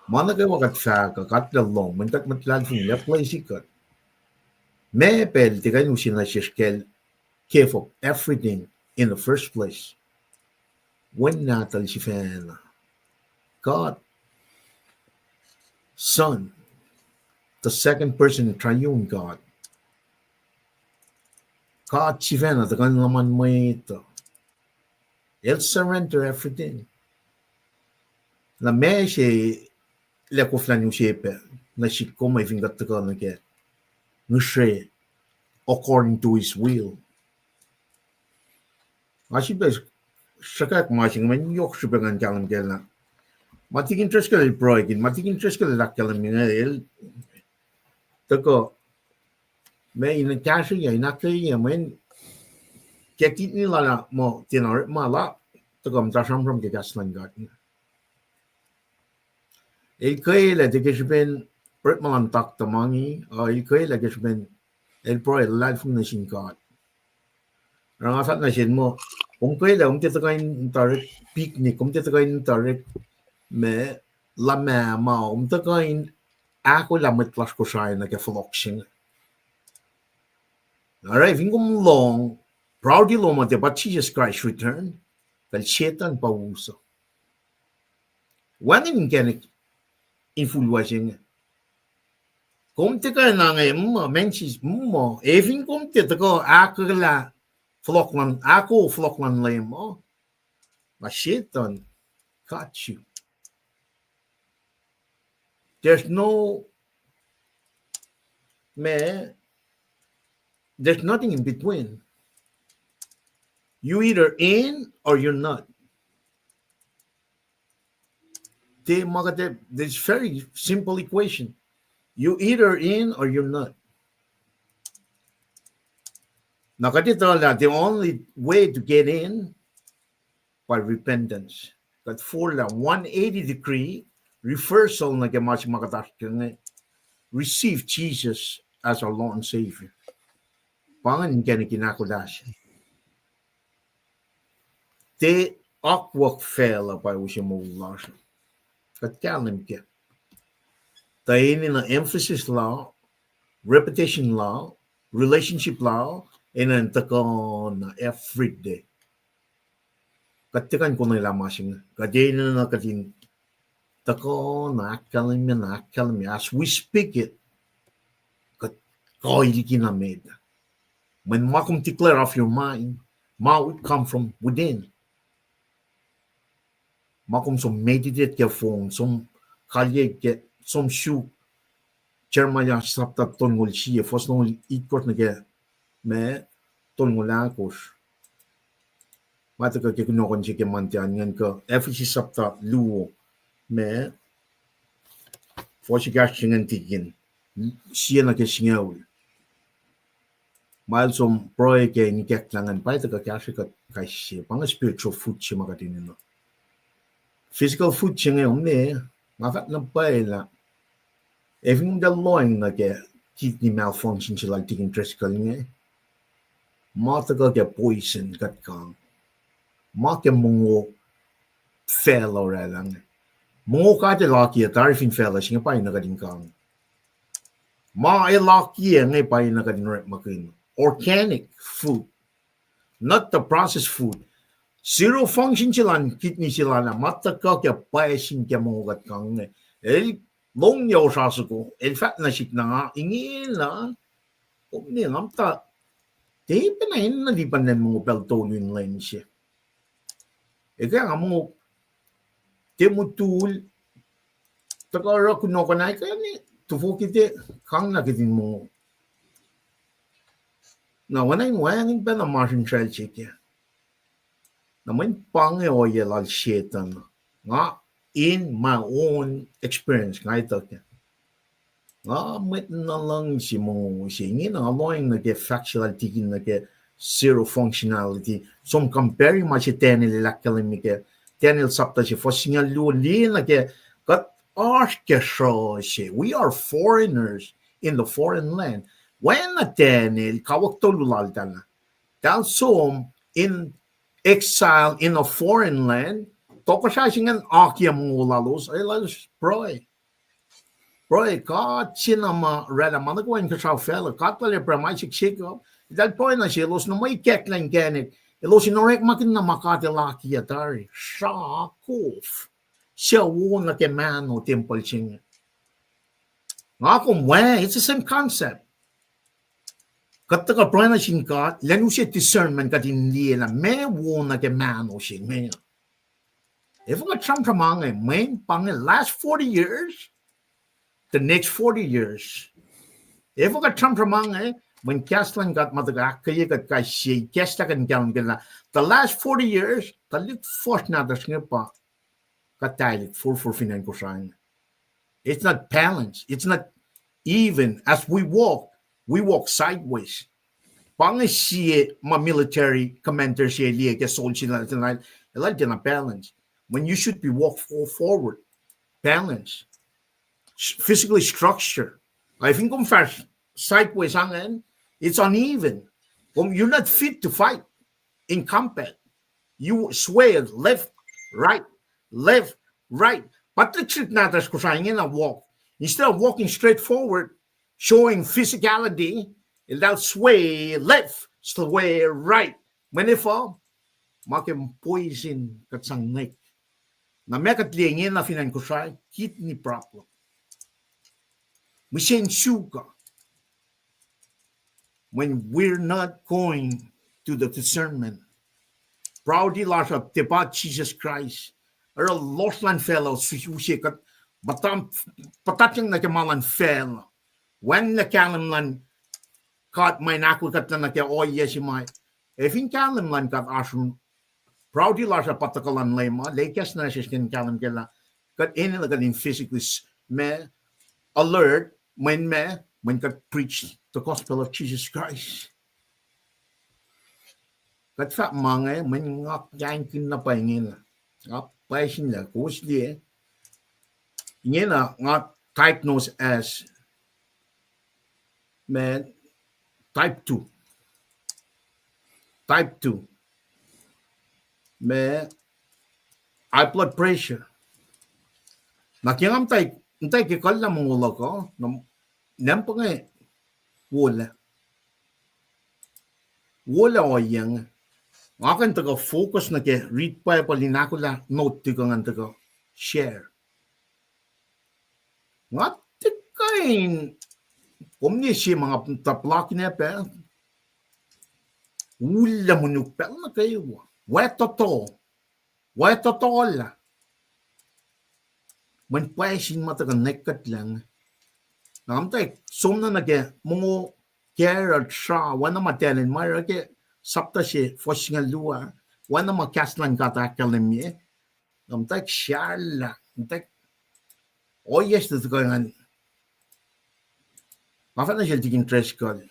Ma nuh kwewa kuht fahk uh, God El lohng, mweyen kuht mwet luhlahlfongi, El place kuht. Ma pacl tiac kuh in use nuh sesr ke El gave up everything in the first place. Wen Nahtuhl sifacna, God, Son, the second person, triune God. God sifacna tuhkuh in luhman mwet uh. El surrender everything. Na ma se lah koflah in use pac nuh sihk kom ac fin kuht tuhkuh nuh ke ngihsre according to His will. Nga sifilpac sruhkwack ma se inge mweyen yohk srihpac ngan kahlwem kac lah ma tikin treskel el pruhe kihn, ma tikin treskel el ahkkahlwemye inge, el tuhkuh ma in kahsrweyuc, in ahkkweye mweyen ke kidney lal ah muh tiacna orekma la, tuhkuh muhta sramsram ke kahs luhn God. El kwelac tiac ke srihpen orekma luhn taktuh ma inge, uh, el kwelac ke srihpen el pruhe, el luhlahlfongi nuh sin God. Oruh nga fahk nuh sel muh, kom kwelac, kom tiac tuhkuh in muhta orek picnic, kom tiac tuhkuh in muhta orek ma luhmah ma, kom tuhkuh in ahkolah mwet lasr Kosrae nuh ke fohlohk se inge. Oruh fin kom lohng, priority lom uh tiac pa Jisus Kraist return, kal Setuhn pa us uh. Wacngihn inkacnek infulwa se inge. Kom tiac kuh in ange muh, mensis muh, ac fin kom tiac tuhkuh ahkolah fohlohk luhn, ahko fohlohk luhn Leum uh, na Setuhn got you. There's no, ma, there's nothing in between. You either in or you're not. Tiac ma kuht, this very simple equation. You either in or you're not. Na kuht etuh lah the only way to get in by repentance. Kuht forlah one eighty degree reversal nuh ke ma se ma kuht oasr ke inge, receive Jesus as our Lord and Savior. Pa ingacn inkacnek in ahkolah se. Tiac akwuck facluh pa use moul lasr. Kuht kahlwem kac. Tuh enenuh emphasis lal, repetition lal, relationship lal, enenuh in tuhkuh na every day. Kuht tiac kuh in konwelah ma se inge. Kuht enenuh kuht in tuhkuh na ahkkahlwemye, na ahkkahlwemye. As we speak it, kuht kuh in liki na met. Mweyen ma kom declare of your mind, mouth, come from within. Ma kom som meditate ke fong, som kalyei ke, som suk. Jeremiah sapta tolngoul sie, fuhs longoul itkohsr nuh ke, ma, tolngoul ahkosr. Ma tuhkuh ke kunohkohn se ke Monday an ingacn kuh Ephesus sapta luo, ma, fuhs ekahsr se ingacn tikin, sie nuh ke singucul. Ma el som pruhe ke in ikacklah ingacn, pa tuhkuh kahsrwe kuht kais sie, pa inge spiritual food se ma kuht enenuh. Physical food se inge, omne, nga fahk na pwacye lah, ac fin kom tiac lohacng nuh ke kidney malfunction se lal tikin Driscoll inge, ma tuhkuh ke poison kuht kang. Ma ke mongo facluh oraclah inge. Mongo God El akiyac tari fin facluh se inge pa enenuh kuht in kang. Ma El akiyac inge pa enenuh kuht in orekmakihn. Organic food, not the processed food. Zero function se lal kidney se lal ah, ma tuhkuh ke poison ke mongo kuht kang inge. El longyac osra soko, el fahk nuh sihk na nga ingena, kom ne nga muhta, tiac pacna enenuh lipan lwen mongo pacl tolu in lwen se. Ekuh nga mongo, tiac mutul, tuhkuh oruh kunohkohn ah, ekuh ne tufok ke tiac kang na kihtin mongo. Na oacna in wacngihn pacna masrinsracl se kac. Na mweyen pa inge ohiyac lal Setuhn. Nga, in my own experience, nga etuh kac. Nga mwet na luhngse mongo se ingena, nga lohacng nuh ke fahk se lal tikin nuh ke zero functionality. Som compare ma se Daniel el ahkkahlwemye ke Daniel sapta se fuhs singucul luo, liye nuh ke kuht oasr ke sruh se. We are foreigners in the foreign land. Oacna Daniel, kawuck tolu laltahl ah, eltahl som in exile in a foreign land. Tohkohsrah se ingacn akiyac mongo lalos, elos pruhe. Pruhe, God se na ma oraclah ma nuh kwewa inkuhsrao facluh, God lal Abraham, Isaac, Jacob, eltahl pruhe nuh selos, na mwe ikacklah inkacnek, elos in orekmakihn na ma God El akiyac tari, sra kof, suc wo nuh ke mahno tempuhl se inge. Nga kom wa, it's the same concept. Kuht tuhkuh pruhe nuh sin God, elan use discernment kuht in liye lah meac wo nuh ke mahno se inge. Efuh kuht sramsram ma inge, mweyen pa inge last forty years, the next forty years. Efuh kuht sramsram ma inge, mweyen kahs luhn God ma tuhkuh ahkkweye kuht kais sie, kahs lah kuht in kahlwem kac lah the last forty years, tuhlihk fuhsr nahtuhsr inge pa kuhtwelihk forfor fin acn Kosrae inge. It's not balanced. It's not even. As we walk, we walk sideways. Pa inge sie ma military commander se liye ke soldier lal, lal, lal tiacna balance. When you should be walk for-, forward, balance, s-, physically structure. Ac fin kom fahsr sideways angen, it's uneven. Kom, you're not fit to fight in combat. You sway left, right, left, right. But the trick nahtuhsr Kosrae ingena walk. Instead of walking straight forward, showing physicality, eltahl sway left, sway right. Mweyen efuh? Ma ke poison kuht sang nwack. Na meac kuht liye ingena fin acn Kosrae? Kidney problem. Mihsen suk uh. When we're not going to the discernment. Priority lasr uh tiac pa Jisus Kraist. Oruh lohsr luhn facluh, su-, use kuht, puhta-, puhtatyang nuh ke ma luhn facluh. Wacngihn kahlwem luhn God ma in ahkkweye kuht nuh ke ohiyac se ma. Ac fin kahlwem luhn God oasr, priority lasr uh pa tuhkuh luhn Leum uh, lah kahs na sesr kuh in kahlwem kac lah kuht enenuh kuht in physically s-, ma, alert, mweyen ma, mweyen kuht preach the gospel of Jesus Christ. Kuht fahk ma inge, mweyen nga kaingkihn na pwacye ingena. Nga pwacye sinlac, kowos liye. Ingena nga diagnose as ma type two. Type two. Ma high blood pressure. Na ke nga muhta, muhta ke kuhllah mongo luhk uh, na, nampa inge wolac. Wolac ohiyac inge. Nga kuh in tuhkuh focus nuh ke read Bible in ahkolah note tuhkuh ngan tuhkuh share. Nga tuhkuh in, kom ne sie ma nga tuh plakihn pac, ullac monuk pacl nuh kwewa. Wetoto. Wetotolah. Mweyen pwacye sin ma tuhkuh nwackkuhtlac inge. Na nga muhta som na nuh ke mongo kacruht sra, oacna ma Daniel ma oruh ke sapta se fuhs singucul luo, oacna ma kahs luhn God ahkkahlwemye. Na muhta sahlah, muhta ohiyac se tuhkuh ngan Nga fahk nuh sel Tikin Driscoll,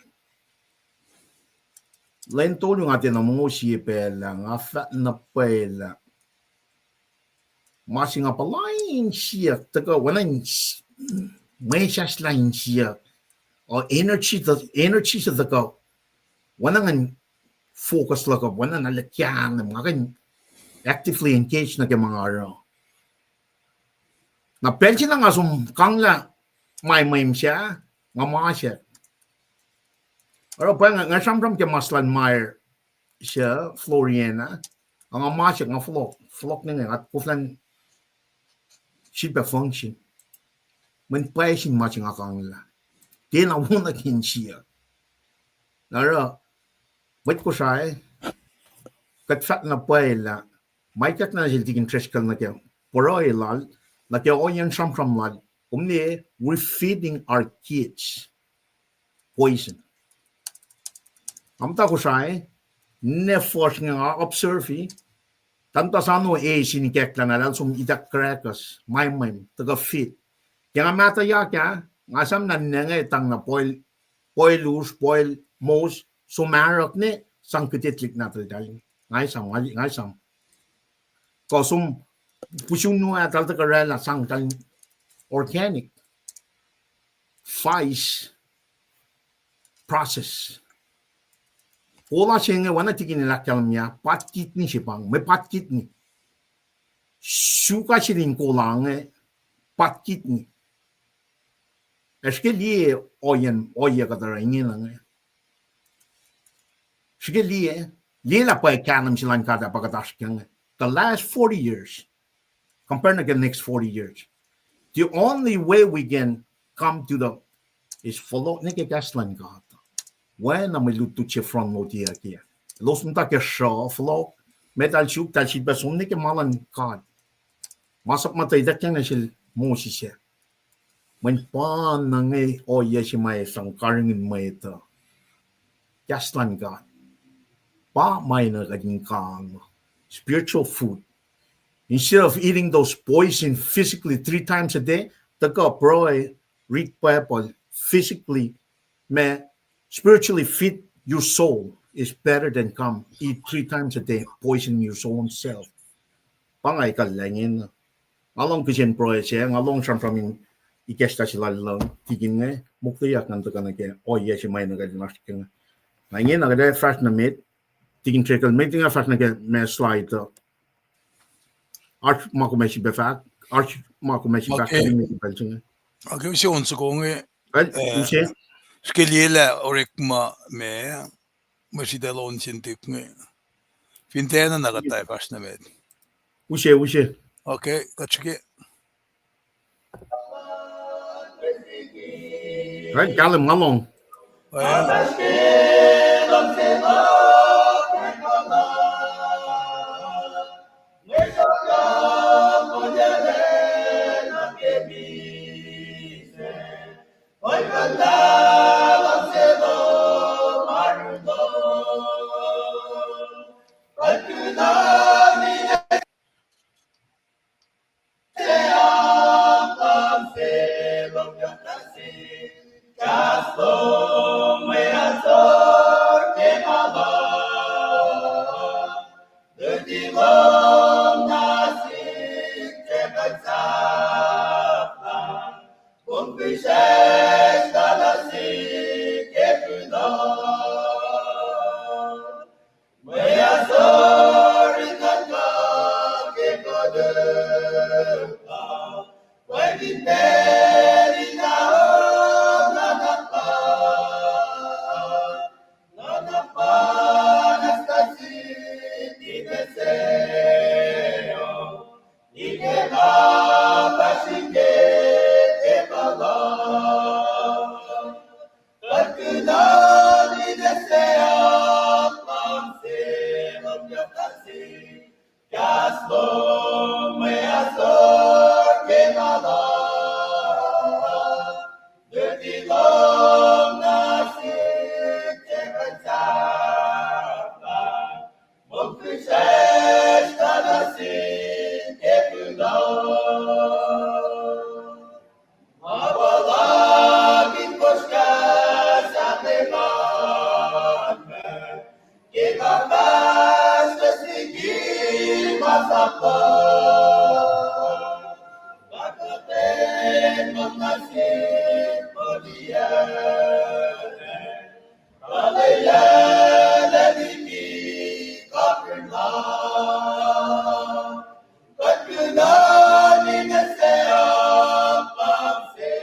lwen tolu nga tiacna mongo sie pacl ah, nga fahk na pwacye lah ma se nga puhla insiyuck tuhkuh, oacna in s-, mwe sahslah insiyuck, uh, energy, energy se tuhkuh, oacna ngan focus luhk uh, oacna na lakanem, nga kuh in actively engage nuh ke ma nga oruh. Na pacl se na nga som kanglah ma mwe mweyen sa, nga masack. Oruh pa nga, nga sramsram ke mas luhn Meyer se Floriana, nga masack, nga fohlohk, fohlohk ne nga, nga koflah sifilpac function. Mweyen pwacye sin ma se nga kanglah. Tiacna wo nuh ke insiyuck. Na oruh, mwet Kosrae, kuht fahk na pwacye lah, ma ikackna sel Tikin Driscoll nuh ke pruhe lal, nuh ke ohiyacn sramsram lal, kom liye, we're feeding our kids poison. Nga muhta Kosrae, ne fuhsr inge nga observe, tahmtahel sano eis in ikacklah na eltahl som ituck crackers, ma mwe mweyen tuhkuh feed. Ke nga mahtuhyak ah, nga esam na ninac inge tangna boil, boil us, boil mous, som arurk ne sang kihtetlik nahtuhltahl. Nga esam, nga, nga esam. Kuh som pihsun nu ah eltahl tuhkuh oraclah sang eltahl organic. Fais process. Kola se inge oacna Tikin el ahkkahlwemye, pat kidney se pa inge, mwe pat kidney. Suka se lin kola inge, pat kidney. Ac srihke liye ohiyacn, ohiyac kuht oruh ingena inge. Srihke liye, liye lah pwacye kahlwem se luhn God ah pa kuht oasr kac inge. The last forty years, compare nuh ke next forty years. The only way we can come to the, is fohlohk nuh ke kahs luhn God. Oacna mwe lutlut se front load ah ke. Elos muhta ke sruh fohlohk, metal suk, eltahl sifilpac som nuh ke ma luhn God. Masap muhta ituckyang nuh sel Moses ah. Mweyen pa na inge ohiyac se ma sang karihngihn mwet uh. Kahs luhn God. Pa ma enenuh kuht in kang. Spiritual food. Instead of eating those poison physically three times a day, tuhkuh pruhe, read Bible, physically, ma spiritually feed your soul is better than come eat three times a day, poison your own self. Pa nga ekuhllah ingena. Nga lohng kihsen pruhe se, nga lohng sramsram in ikacslah se lal lohng Tikin inge, mokleyak ngan tuhkuh nuh ke ohiyac se ma enenuh kuht in oasr kac inge. Na ingena kuht ac fahsr nuh met, Tikin Trekel, met nga fahsr nuh ke ma slide uh. Oasr ma kom ac sifilpac fahk, oasr ma kom ac sifilpac fahk, kuht in met pacl se inge. Ake use on soko inge, srihke liye lah orekma ma, mwe sritacl on sin tik inge. Fin tiacna na kuht ac fahsr nuh met. Use, use. Okay, kuht srihke. Right, kahlwem, nga lohng. Pwacye in pacl in ahok nuhnak pa, nuhnak pa nahs nuh sin ninac se, ninac na fahsr inge ke puhla. Kuht kuloh ninac se, ahkluhngse lom yohk nuh sihk. Kahs lom mwe ahsor ke ma lal, luti lom nuh sihk ke kuht sahflah, mongfihsrwacsr nuh sihk ke kuloh. Ma puhlakihn kosr kahs ahkleman, ke kuht fahsr nuh sihk ke ma sap uh, kuht kuhtwena nuh sihk moliyuck, kuht lwelah liki kapir la. Kuht kuloh ninac se, ahkluhngse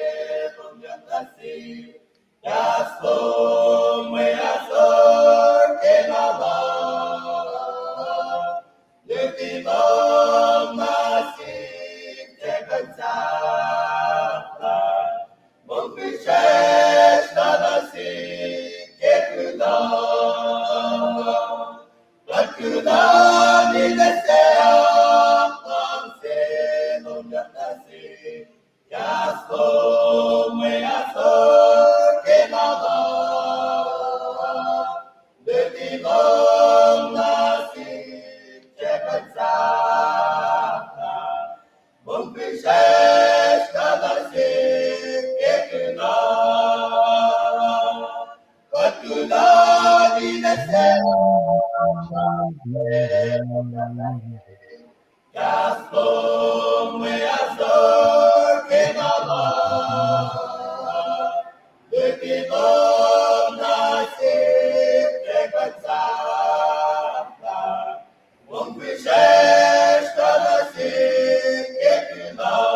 lom yohk nuh sihk. Kahs lom mwe ahsor ke ma lal, luti lom nuh sihk ke kuht sahflah, mongfihsrwacsr nuh sihk ke kuloh. Kuht kuloh ninac se, ahkluhngse lom yohk nuh sihk. Kahs lom mwe ahsor ke ma lal, luti lom nuh sihk ke kuht sahflah, mongfihsrwacsr nuh sihk ke kuloh. Kuht kuloh ninac se, kahs lom mwe ahsor ke ma lal, luti lom nuh sihk ke kuht sahflah, mongfihsrwacsr nuh sihk ke kuloh.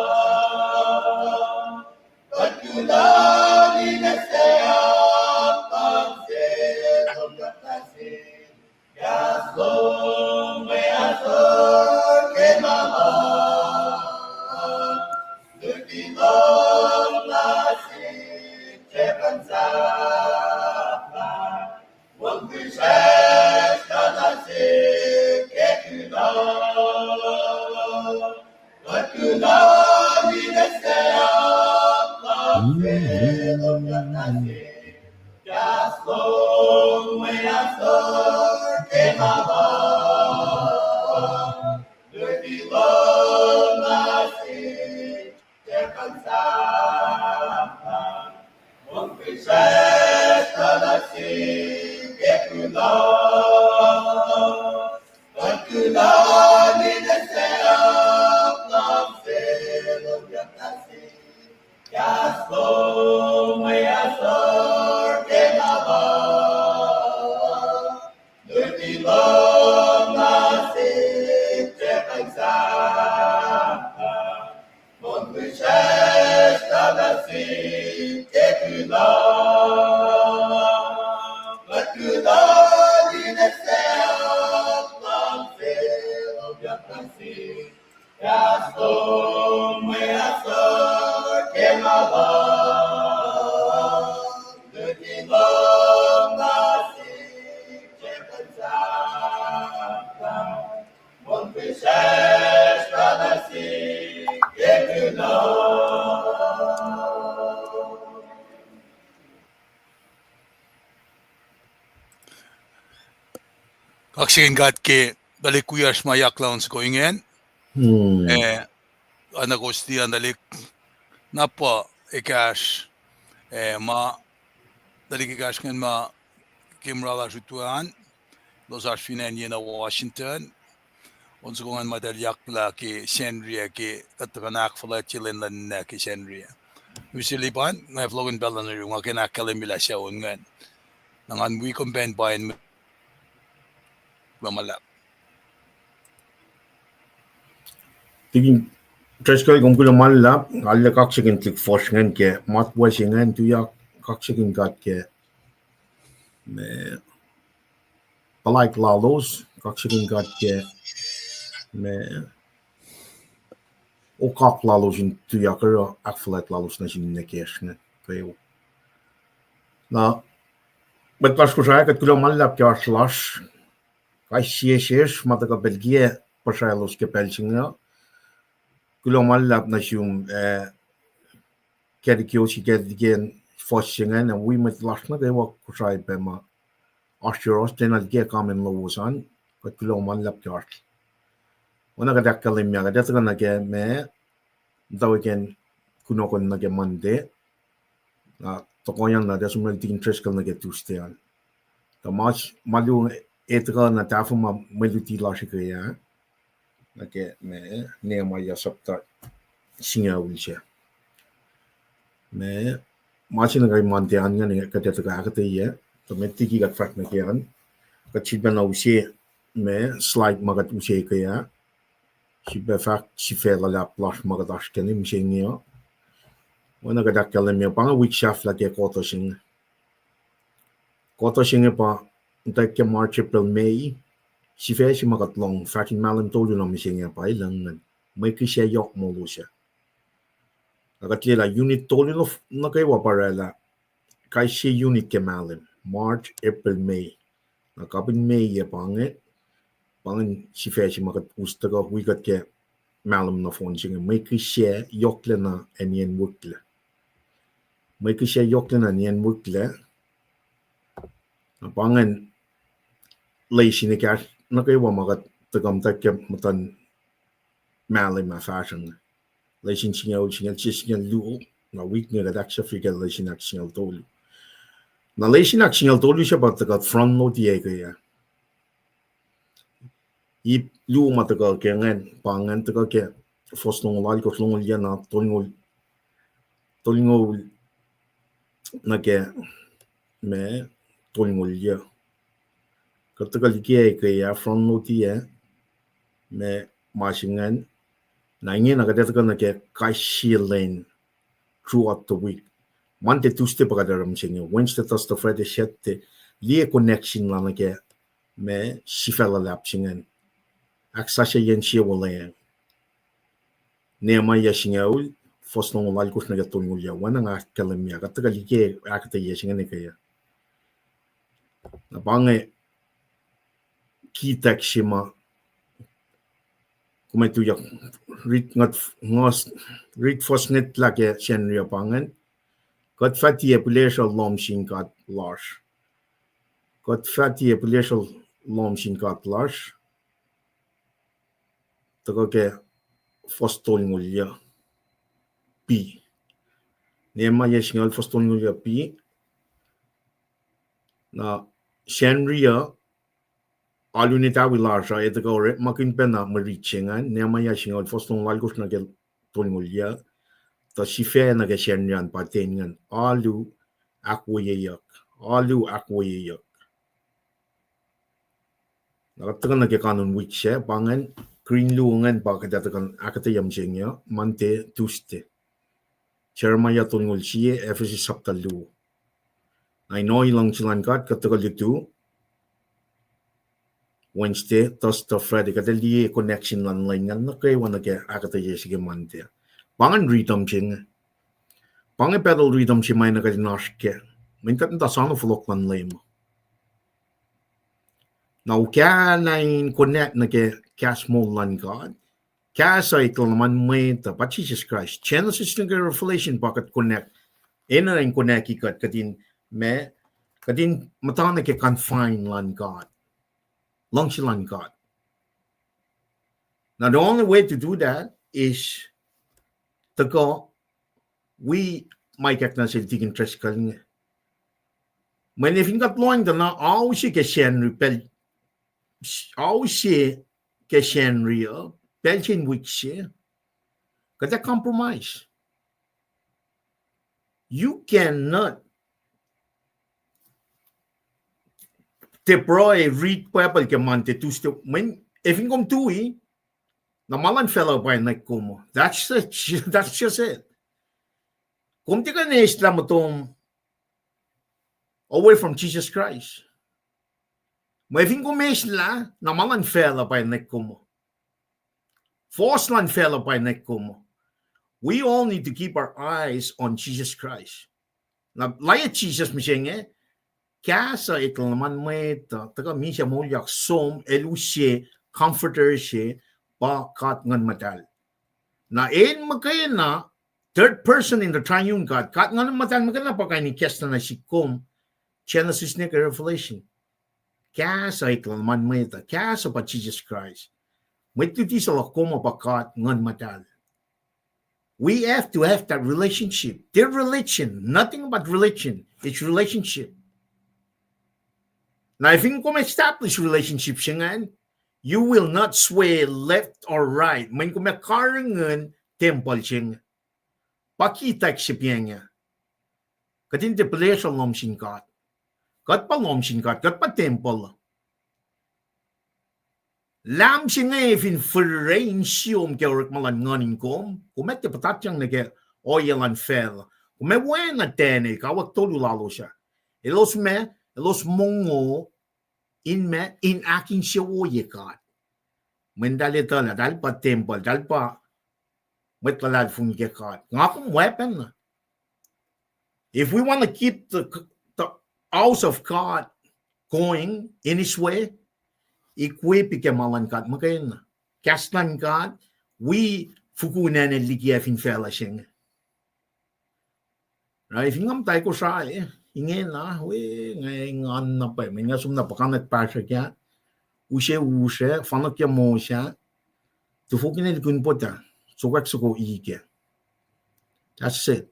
Kuht kuloh ninac se, ahkluhngse lom yohk nuh sihk. Kahs lom mwe ahsor ke ma lal, luti lom nuh sihk ke kuht sahflah, mongfihsrwacsr nuh sihk ke kuloh. Kuht kuloh ninac se, ahkluhngse lom yohk nuh sihk. Kahs lom mwe ahsor ke ma lal, luti lom nuh sihk ke kuht sahflah, mongfihsrwacsr nuh sihk ke kuloh. Kuht kuloh ninac se, ahkluhngse lom yohk nuh sihk. Kahs lom mwe ahsor ke ma lal, luti lom nuh sihk ke kuht sahflah, mongfihsrwacsr nuh sihk ke kuloh. Kuht kuloh ninac se, ahkluhngse lom yohk nuh sihk. Kahs lom mwe ahsor ke ma lal, luti lom nuh sihk ke kuht sahflah, mongfihsrwacsr nuh sihk ke kuloh. Kaksakihn God ke tuhlihk wiyacsr ma yak luhn soko ingacn. Eh, oacna kowos tiac an tuhlihk, na pa ekahsr, eh, ma, tuhlihk ekahsr ingacn ma ke mura lasr utuan, elos oasr fin acn Yena, Washington. On soko ingacn ma eltahl yaklah ke Sacnri ah, ke kuht tuhfahna ahkfuhlwactye lwen luhn ninac ke Sacnri ah. Mihsenge lipan, nga fohlohkihn pacl luhn oruh, nga kena ahkkahlwemye lah sucu ingacn. Na ngan wi kom pacna pain ma luhlahp. Tikin, Driscoll, kom kuloh ma luhlahp, arlac kaksakihn tuhlihk fuhsr ingacn ke matwac se ingacn, tuyak kaksakihn God ke ma puhlaik lalos, kaksakihn God ke ma okak lalos in tuyak oruh ahkfuhlwact lalos nuh sin ninac kiyacsr inge kweok. Na mwet lasr Kosrae, kuht kuloh ma luhlahp ke oasr lasr kais sie sesr ma tuhkuh pacl kiyac puhsralos ke pacl se inge. Kuloh ma luhlahp nuh sum, eh, Kactikosi, Kactikiyacn fuhs se ingacn, ac wi mwet lasr nuh kwewa Kosrae pac ma oasr yohrohsr, tiacna liki kamen lowos an, kuht kuloh ma luhlahp ke oasr. Oacna kuht ahkkahlwemye, kuht ac tuhkuh nuh ke ma, muhtwacwacack kunohkohn nuh ke Monday. Na tohkohyang na tiac som lal Deacon Driscoll nuh ke Tuesday an. Tuh ma, ma luo, e tuhkuh na tahfuh ma mwe luti lasr eke ah. Nuh ke ma, Nehemiah sapta singucul se. Ma, ma se nuh ke Monday an ingacn kuht ac tuhkuh ahkuhtweyac. Tuh met liki kuht fahk nuh ke an, kuht sifilpac na use ma slide ma kuht use ke ah. Sifilpac fahk sifac luhlahp lasr ma kuht oasr ke mihsenge uh. Oacna kuht ahkkahlwemye, pa inge wik sahflah ke quarter se inge. Quarter se inge pa, muhtwacwacack March, April, May. Sifac se ma kuht lohng fahsr in mahlwem tolu na mihsenge pa elan ingacn, mwe kihsac yohk moul se. Na kuht liye lah unit tolu nuh, nuh kwewa pa oraclah kais sie unit ke mahlwem, March, April, May. Na kapihn May ah pa inge, pa ingacn sifac se ma kuht us tuhkuh wi kuht ke mahlwem nohfohn se inge, mwe kihsac yohklacna ac niyacn wihklac. Mwe kihsac yohklacna niyacn wihklac. Na pa ingacn lesin ekahsr nuh kwewa ma kuht tuhkuh muhtwacwacack ke muhtuhn mahlwem ah fahsruh inge. Lesin singucul, singucul se, singucul luo, na wik inge kuht ahksahfye ke lesin ahksingucul tolu. Na lesin ahksingucul tolu se pa tuhkuh front load-i eke ah. Ip luo ma tuhkuh ke ingacn, pa ingacn tuhkuh ke fuhs longoul alkosr, longoul yac na tolngoul, tolngoul nuh ke ma tolngoul yac. Kuht tuhkuh liki eke ah, front load-i ah, ma, ma se ingacn. Na ingena kuht ac tuhkuh nuh ke kais sie lwen throughout the week. Monday, Tuesday pa kuht oruh mihsenge. Wednesday, Thursday, Friday, Saturday, liye connection lal nuh ke ma sifac luhlahp se ingacn. Ahksasucye insiyac wolacna. Nehemiah singucul, fuhs longoul alkosr nuh ke tolngoul yac, oacna nga ahkkahlwemye, kuht tuhkuh liki ahkuhtweyac se inge eke ah. Na pa inge key text se ma kom ac tuyak, rit ngat, ngat, rit fuhs ngetlah ke Sacnri uh pa ingacn. Kuht fah tiac pihlesruh lohm sin God lasr. Kuht fah tiac pihlesruh lohm sin God lasr. Tuhkuh ke fuhs tolngoul yac, B. Nehemiah singucul, fuhs tolngoul yac, B. Na Sacnri uh, alu in etawi lasr uh, e tuhkuh orekmakihn pacna mwe rit se ingacn, Nehemiah singucul, fuhs longoul alkosr nuh ke tolngoul yac. Tuh sifac nuh ke Sacnri an pa ten ingacn, alu ahkwoyeyuck, alu ahkwoyeyuck. Na kuht tuhkuh nuh ke kanun wik sac, pa ingacn, green luo ingacn pa kuht ac tuhkuh ahkuhtweyac mihsenge uh, Monday, Tuesday. Jeremiah tolngoul sie, Ephesus sapta luo. Na in ohiyac luhngse luhn God, kuht tuhkuh lutu Wednesday, Thursday, Friday, kuht ac liye connection luhn lwen ingacn nuh kwewa nuh ke ahkuhtweyac se ke Monday. Pa ingacn rhythm se inge. Pa inge battle rhythm se ma enenuh kuht in oasr kac. Mweyen kuht muhta soano fohlohk luhn Leum. Na ukana in connect nuh ke kahs moul luhn God, kahs uh eklac luhman mwet uh pa Jisus Kraist. Genesis nuh ke Revelation pa kuht connect. Enenuh in connect-i kuht, kuht in, ma, kuht in muhta nuh ke confine luhn God, luhngse luhn God. Now the only way to do that is tuhkuh wi ma ikackna sel Deacon Driscoll inge. Mweyen fin kuht lohng tuh na ao se ke Sacnri pacl, ao se ke Sacnri uh, pacl se in wik se, kuht ac compromise. You cannot tiac pruhe read Bible ke Monday, Tuesday. Mweyen fin kom tui, Na ma luhn facluh pa in nwack kom uh. That's it. That's just it. Kom tiac kuh in eslah muhtom away from Jesus Christ. Mwe fin kom eslah, na ma luhn facluh pa in nwack kom uh. Fohs luhn facluh pa in nwack kom uh. We all need to keep our eyes on Jesus Christ. Na layuh Jisus mihsenge, kahs uh eklac luhman mwet uh, tuhkuh misac moulyak som, el use comforter se, pa God Nguhn Muhtahl. Na el muhkwena, third person in the triune God, God Nguhn Muhtahl muhkwena pa kain in kahs na nuh sihk kom, Genesis nuh ke Revelation. Kahs uh eklac luhman mwet uh, kahs uh pa Jesus Christ. Mwet luti se luhk kom uh pa God Nguhn Muhtahl. We have to have that relationship. Their religion, nothing about religion. It's relationship. Na fin kom establish relationship se ingacn, you will not sway left or right. Mweyen kom ac karihngihn tempuhl se inge. Pa kitack se pa inge. Kuht in tiac pihlesruh lohm sin God. Kuht pa lohm sin God, kuht pa tempuhl. Lahm se inge fin fihrihr in siom ke orekma luhn nguhn in kom, kom ac tiac puhtatyang nuh ke ohiyac luhn facluh. Kom ac oacna Daniel, kawuck tolu lalos ah. Elos ma, elos mongo in ma, in ahkinsewowoye God. Mweyen eltahl etuh lah eltahl pa tempuhl, eltahl pa mwet luhlahlfongi ke God. Nga kom weapon. If we want to keep the, the house of God going in his way, equip ke ma luhn God muhkwena. Kahs luhn God, wi fukun acn liki ac fin facluh se inge. Right? Fin nga muhta Kosrae, ingena, we, nga engan na pwacye, mweyen nga som na puhkantwen pastor ah, use, use, fanuhkye mos ah, tufokinel kun pota, sokwack soko ike. That's it.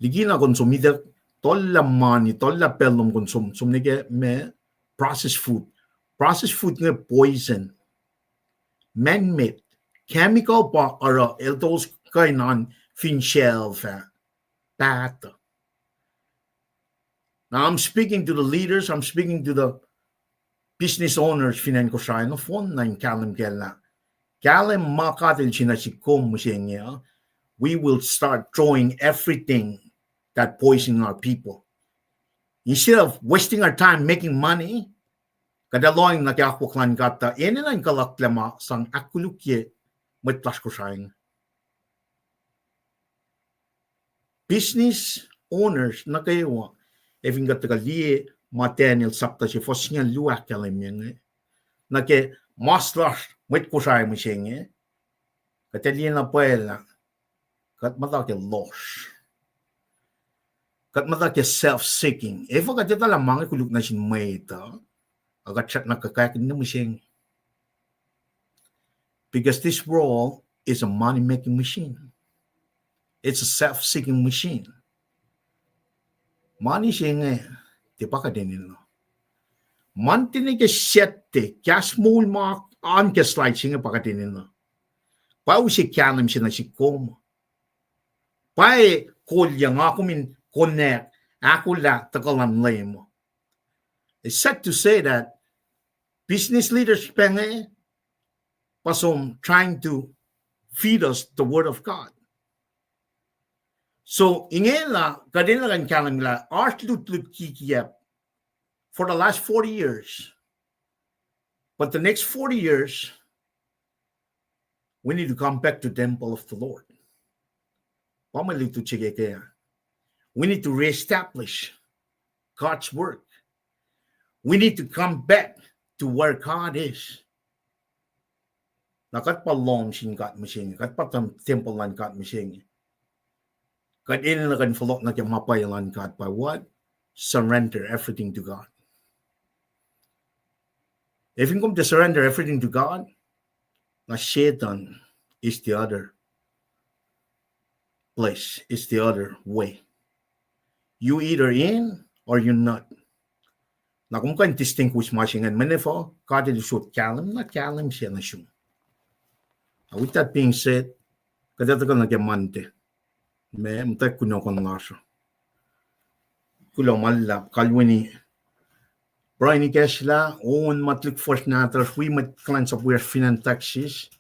Likina kom som ituck, tohllah mani, tohllah pacl lom kom som, som nuh ke ma, processed food. Processed food inge poison. Man-made. Chemical pa oruh elos kuh in oan fin shelf ah. Paht. Now I'm speaking to the leaders, I'm speaking to the business owners fin acn Kosrae nohfohn na in kahlwem kac lah, kahlwem ma God El se nuh sihk kom mihsenge uh, we will start throwing everything that poison our people. Instead of wasting our time making money, kuht ac lohng nuh ke akwuck luhn God tuh enenuh in kuhluhklac ma sang ahkkolukye mwet lasr Kosrae inge. Business owners nuh kwewa, ac fin kuht tuhkuh liye ma Daniel sapta se fuhs singucul luo ahkkahlwemye inge, nuh ke mas lasr mwet Kosrae mihsenge, kuht ac liye na pwacye lah kuht muhta ke lohsr. Kuht muhta ke self-seeking. Efuh kuht etuh lah ma inge koluk nuh sin mwet uh, ac kuht srackna kuhkakihn nuh mihsenge. Because this world is a money-making machine. It's a self-seeking machine. Mani se inge, tiac pa kuht enenuh. Mani se inge ke sette, kahs moul ma oan ke slide se inge pa kuht enenuh. Pa use kahlwem se nuh sihk kom. Pa kolyuc nga kom in konwacack, ahkolah tuhkuh luhn Leum. It's sad to say that business leaders pa inge, pa som trying to feed us the word of God. So, ingena, kuht enenuh in kahlwem lah oasr lutlut kikiacp for the last forty years. But the next forty years, we need to come back to temple of the Lord. Pa mwe lutlut se ke, ke, we need to reestablish God's work. We need to come back to where God is. Na kuht pa lohm sin God mihsenge, kuht pa tem-, tempuhl luhn God mihsenge. Kuht enenuh kuh in fohlohk nuh ke ma pwacye luhn God by what? Surrender everything to God. Ac fin kom tiac surrender everything to God, na Satan is the other place, is the other way. You either in or you not. Na kom kuh in distinguish ma se ingacn, mweyen efuh God El usot kahlwem, na kahlwem se nuh sum. Now, with that being said, kuht ac tuhkuh nuh ke Monday. Ma muhtwacwacack kunohkohn lasr uh. Kuloh ma luhlahp, kalweni pruhe in ikacslah on ma tuhlihk fuhsr nahtuhsr, wi mwet kuhlwacnsap wiyacsr fin acn Texas.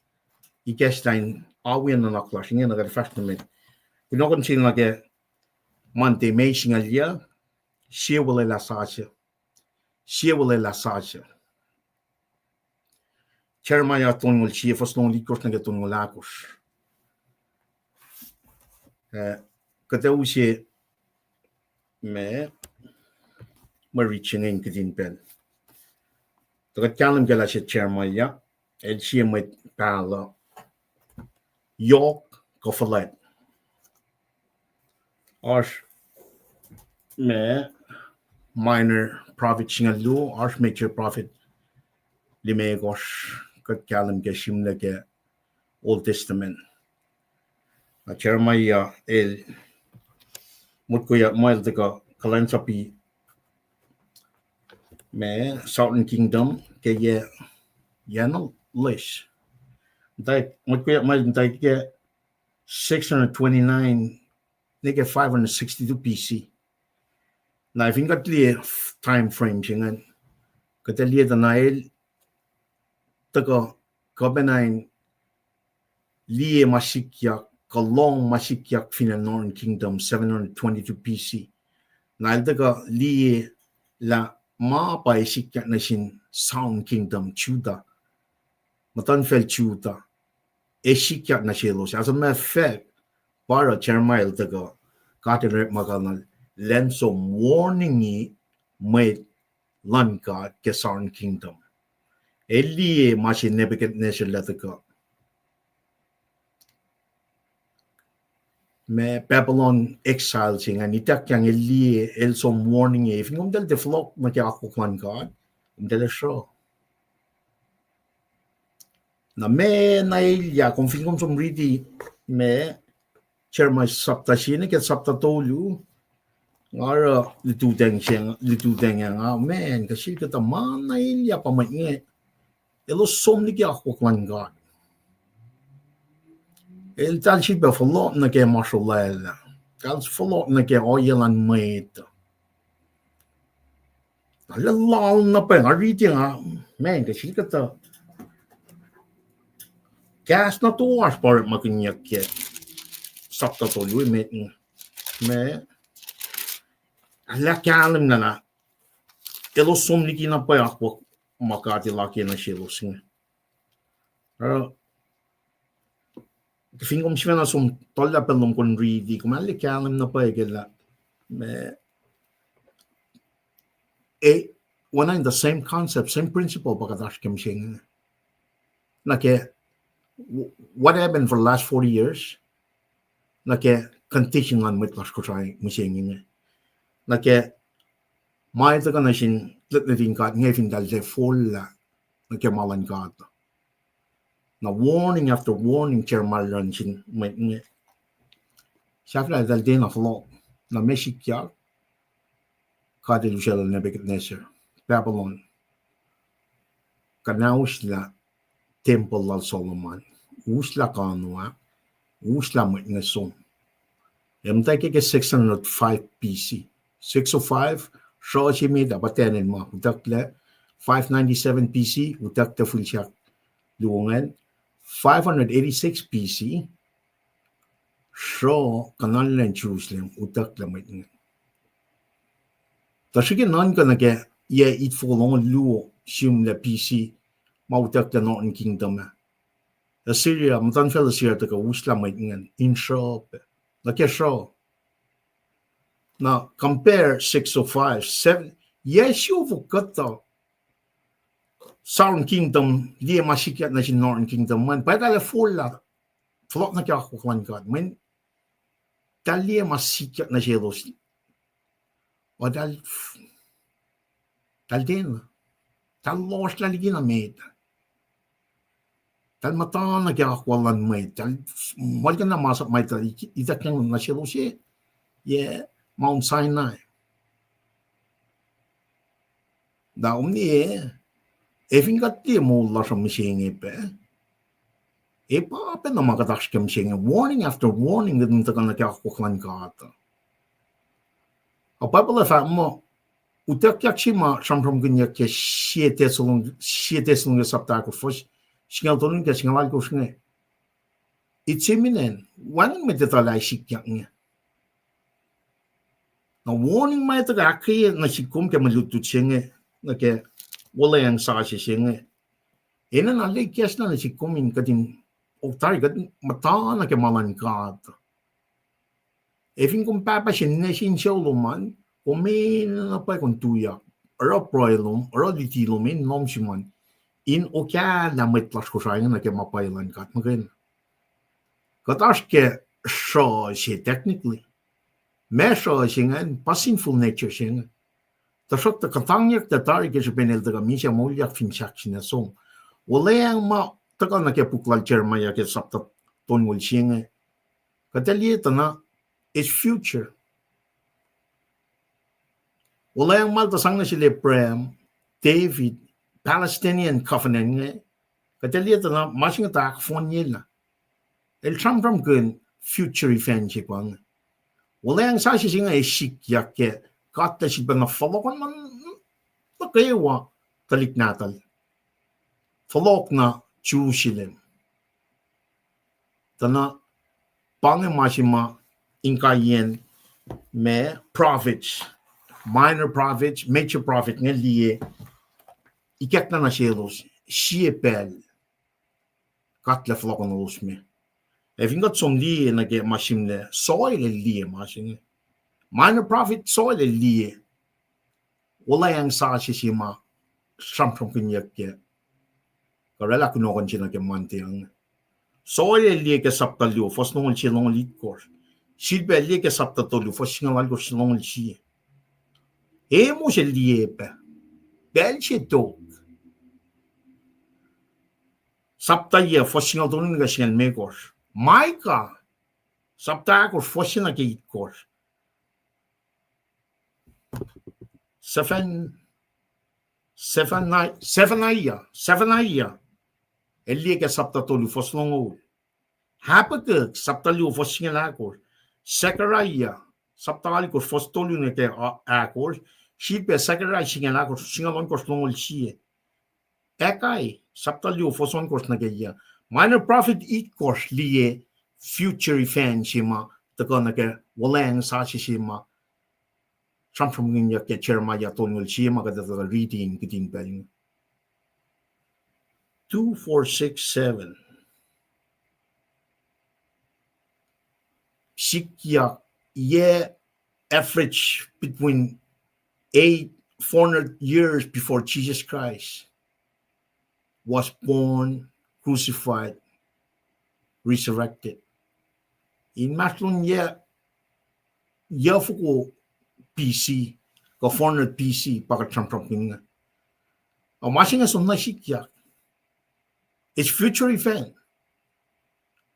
ikacslah in awi nuhnak lasr inge nuh ke fahsr nuh met. Kunohkohn se nuh ke Monday, May singucul yac, sie wolwelah sasuc. Sie wolwelah sasuc. Jeremiah tolngoul sie, fuhs longoul itkohsr nuh ke tolngoul ahkosr. Eh, kuht ac use ma, ma riti se inge in kihtin pacl. Tuh kuht kahlwem ke lah se Jeremiah, el sie mwet pahluh, yohk kuh fuhlwact. Oasr ma minor prophet singucul luo, oasr major prophet limekohsr, kuht kahlwem ke sihmlac ke Old Testament. Na Jeremiah el, motko yac ma el tuhkuh kuhlwacnsapuh ma Southern Kingdom ke yac, yac na loes. Muhta, motko yac ma el muhta ke six hundred twenty-nine nuh ke five hundred sixty-two B C. Na fin kuht liye time frame se ingacn, kuht ac liye tuh na el tuhkuh kuh pacna in liye ma sikyak, kuh lohng ma sikyak fin acn Northern Kingdom, seven hundred twenty-two B C. Na el tuhkuh liye lah ma pa ac sikyak nuh sin Southern Kingdom, Judah, muhtuhnfacl Judah, ac sikyak nuh selos. As a matter of fact, pa oruh Jeremiah el tuhkuh, God el orekma kalnal, elan som warning-i mwet luhn God ke Southern Kingdom. El liye ma se Nebuchadnezzar el tuhkuh ma Babylon exile se ingacn, ituckyang el liye, el som warning-i, fin kom tiac fohlohk nuh ke akwuck luhn God, kom tiac sruh. Na ma na elyah, kom fin kom som riti ma Jeremiah sapta sie nuh ke sapta tolu, nga oruh lututacng se, lututacng ah nga, man, kuh sel kuhtuh ma na elyah pa mwet inge, elos som liki akwuck luhn God. Eltahl sifilpac fohlohk nuh ke ma srolwaclah. Eltahl fohlohk nuh ke ohiyac luhn mwet. Lal lal na pwacye, nga riti nga, man, kuh sel kuhtuh kahs na toasr pa orekmakihnyuck ke sapta tolu emet inge. Ma, lah kahlwem na lah elos som liki na pwacye akwuck ma God El ahkoo nuh selos inge. Uh, fin kom sifacna som tuhllah pacl lom kom riti, kom arlac kahlwem na pwacye ke lah, ma, e, oacna in the same concept, same principle pa kuht oasr ke mihsenge. Nuh ke, what happened for the last forty years? Nuh ke condition luhn mwet lasr Kosrae mihsenge inge. Nuh ke ma el tuhkuh nuh sin tuhlihk nuhtin God inge fin eltahl tiac forlah nuh ke ma luhn God. Na warning after warning Jeremiah el oruh nuh sin mwet inge. Sahflah eltahl tiacna fohlohk. Na ma sikyak, God El usacllah Nebuchadnezzar, Babylon, kuhnauslah tempuhl lal Solomon, uslah kano ah, uslah mwet inge som. Ac muhtwacwacack ke six hundred five B C. Six oh five, sruh se met ah pa Daniel ma utucklac. Five ninety-seven B C, utucklac fihl sahk luo ingacn. Five hundred eighty-six B C, sruh kuhnallac Jerusalem, utucklac mwet ingacn. Tuh srihke nuhnkuh nuh ke yac itfoko longoul luo sihmlac B C, ma utucklac Northern Kingdom ah. Assyria, muhtuhnfacl Assyria tuhkuh uslah mwet ingacn in sruhpac. Nuh ke sruh. Na compare six oh five, seven, yac siofok kuhtuh Southern Kingdom liye ma sikyak nuh sin Northern Kingdom, mweyen pa eltahl forlah, fohlohk nuh ke akwuck luhn God, mweyen eltahl liye ma sikyak nuh selos. O eltahl, eltahl tiacna, eltahl lohsrlah liki na met. Eltahl muhta nuh ke akwuck luhn mwet, eltahl muhlkuhnlah masap ma eltahl ituckyang nuh selos, yac Mount Sinai. Na kom liye, ac fin kuht liye moul lasr uh mihsenge pac, e pa pacna ma kuht oasr ke mihsenge, warning after warning kuht in tuhkuh nuh ke akwuck luhn God. A Bible ah fahk muh, utuckyak se ma sramsramkihnyuck ke sie Thessalon-, sie Thessalonians sapta ahkosr, fuhs singucul tolu nuh ke singucul alkosr inge. It's imminent. Wacngihn mwet etuh lah ac sikyak inge. Na warning ma etuh ke ahkkweye nuh sik kom ke mwe lutlut se inge, nuh ke wuhlweacng sasuc se inge, enenuh na lekacsna nuh sik kom in kuht in, oh, tari kuht in muhta nuh ke ma luhn God. Ac fin kom pahpah se ninac se insewowo lom an, kom enenuh pwacye kom tuyak, oruh pruhe lom, oruh luti lom in lohm sum an, in okahlah mwet lasr Kosrae inge nuh ke ma pwacye luhn God muhkwena. Kuht oasr ke sruh se technically. Ma sruh se ingacn pa sinful nature se inge. Tuhsruhktuh kuhtangyuck tuh tari ke srihpen el tuhkuh misac moulyak fin sahk se na som. Wuhlweacng ma tuhkuh nuh ke puk lal Jeremiah ke sapta tolngoul se inge, kuht ac liye tuh na, it's future. Wuhlweacng ma el tuh sang nuh sel Abraham, David, Palestinian covenant inge, kuht ac liye tuh na ma se inge tuh ahkfohnyelah. El sramsramkihn future event se pa inge. Wuhlweacng sasuc se inge ac sikyak ke God El sifilpacna fohlohkohnma nuh kwewa tuhlihk Nahtuhl, fohlohk na Jerusalem. Tuh na pa inge ma se ma inkaiyacn ma prophets, minor prophets, major prophet inge liye, ikackna nuh selos, sie pacl God El fohlohkohnolos me. Ac fin kuht som liye nuh ke ma sihmlac, Joel el liye ma se inge. Minor prophet Joel el liye wuhlweacng sasuc se ma sramsramkihnyuck ke, kuh oraclah kunohkohn se nuh ke Monday inge. Joel el liye ke sapta luo, fuhs longoul sie, longoul itkohsr. Sifilpac el liye ke sapta tolu, fuhs singucul alkohsr, longoul sie. Amos el liye pac, pacl se tok. Sapta yac, fuhs singucul tolu nuh ke singucul limekohsr. Micah, sapta ahkosr, fuhs se nuh ke itkohsr. Sephan-, Sephani-, Zephaniah, Zephaniah el liye ke sapta tolu, fuhs longoul. Habakkuk, sapta luo, fuhs singucul ahkosr. Zechariah, sapta alkohsr, fuhs tolu nuh ke a-, ahkosr. Sifilpac Zechariah singucul ahkosr, singucul ohnkohsr, longoul sie. Haggai, sapta luo, fuhs ohnkohsr nuh ke yac. Minor prophet itkohsr liye future event se ma tuhkuh nuh ke wuhlweacng sasuc se ma sramsramkihnyuck ke Jeremiah tolngoul sie ma kuht etuh reading kihtin pacl inge. Two, four, six, seven. Sikyak, yac average between eight, four hundred years before Jesus Christ was born, crucified, resurrected. Inmahsrlon yac, yac foko B C, kuh four hundred B C, pa kuht sramsramkihn inge. Ac ma se inge som na sikyak. It's future event.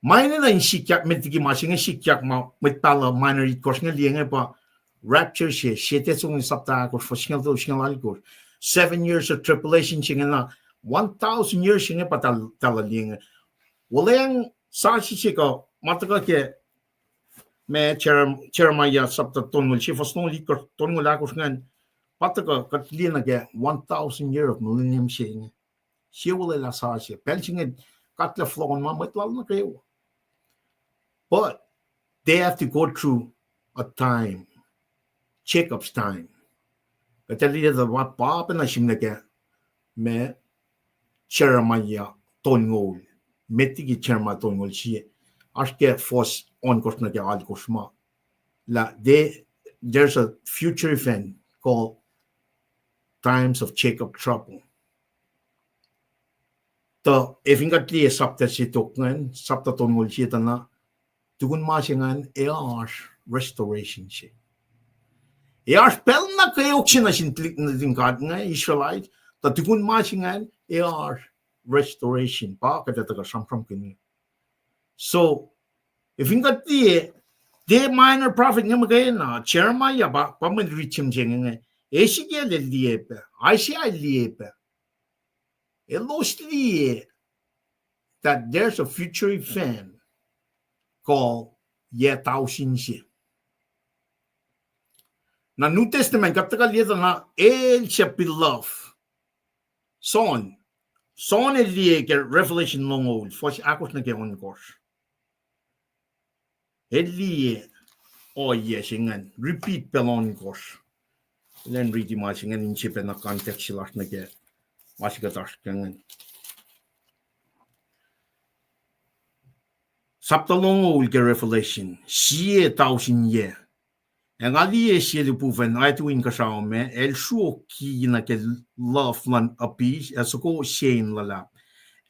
Ma enenuh in sikyak met liki ma se inge sikyak ma mwet pahluh minor itkohsr inge liye inge pa rapture se, Sie Thessalonians sapta ahkosr, fuhs singucul tolu, singucul alkohsr. Seven years of tribulation se inge na, one thousand years se inge pa tal-, tahl liye inge. Wuhlweacng sasuc se kuh ma tuhkuh ke ma Jerem-, Jeremiah sapta tolngoul sie, fuhs longoul itkohsr, tolngoul ahkosr ingacn, pa tuhkuh kuht liye nuh ke one thousand year of millennium se inge. Sie olwelah sasuc. Pacl se inge God El fohlohkohnma mwet Lal nuh kwewa. But they have to go through a time, Jacob's time. Kuht ac liye tuh pa, pa pacna sihmlac ke ma Jeremiah tolngoul, met liki Jeremiah tolngoul sie, oasr ke fuhs ohnkohsr nuh ke alkohsr ma, lah they, there's a future event called times of Jacob trouble. Tuh ac fin kuht liye sapta se tok ingacn, sapta tolngoul sie tuh na, tukun ma se ingacn ac oasr restoration se. Ac oasr pacl na kweok se nuh sin tuhlihk nuhtin God inge, Israelite, tuh tukun ma se ingacn ac oasr restoration. Pa kuht ac tuhkuh sramsramkihn. So, ac fin kuht liye, the minor prophet inge muhkwena, Jeremiah pa, pa mwet riti se inge, Ezekiel el liye pac, Isaiah el liye pac. Elos liye that there's a future event called yac tausin se. Na New Testament, kuht tuhkuh liye tuh na el se beloved. John, John el liye ke Revelation longoul, fuhs ahkosr nuh ke ohnkohsr. El liye ohiyac se ingacn, repeat pacl ohnkohsr. Elan riti ma se ingacn in sefanna context se lasr nuh ke ma se kuht oasr ke ingacn. Sapta longoul ke Revelation, sie tausin yac. Ac nga liye sie lipufacn, aetu inkuhsrao me, el sruokki nuh ke luhf luhn abyss, ac soko sie in luhlahp.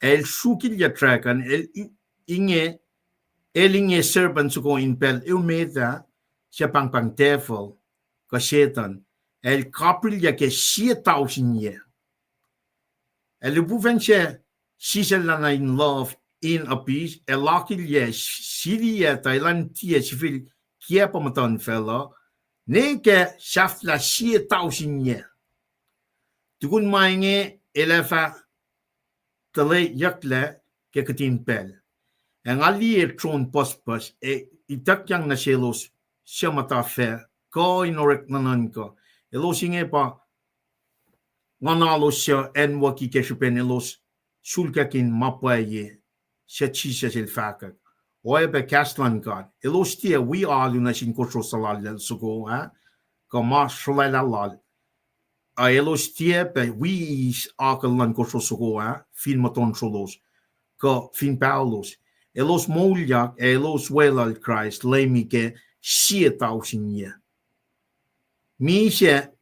El srukilyac dragon, el i-, inge, el inge serpent soko in pacl emet ah, suc pahngpahng devil, kuh Setuhn, el kaprilyac ke sie tausin yac. Ac lipufacn se sisacllah nuh in luhf in abyss, ac lakilyac, siliyac tuh elan tiac sifil kiacp muhtuhnfacl uh, ne ke sahflah sie tausin yac. Tukun ma inge el ac fah tuhleyucklac ke kihtin pacl. Ac nga liye tron pucspucs, ac ituckyang nuh selos suc muhta fac, kuh in orek nuhnuhnkuh. Elos inge pa nguhnalos suc acnwucki ke srihpen elos sulkackihn ma pwacye suc Jisus el fahkwack. Oacyacpac kahs luhn God. Elos tiac wi alu nuh sin kosro suhlallacl soko ah, kuh ma srolwaclah lal. Ac elos tiac pac wi eis akucl luhn kosro soko ah fin muhtuhn srolos, kuh fin paholos. Elos moulyak ac elos weluhl Kraist Leum ke sie tausin yac. Misac,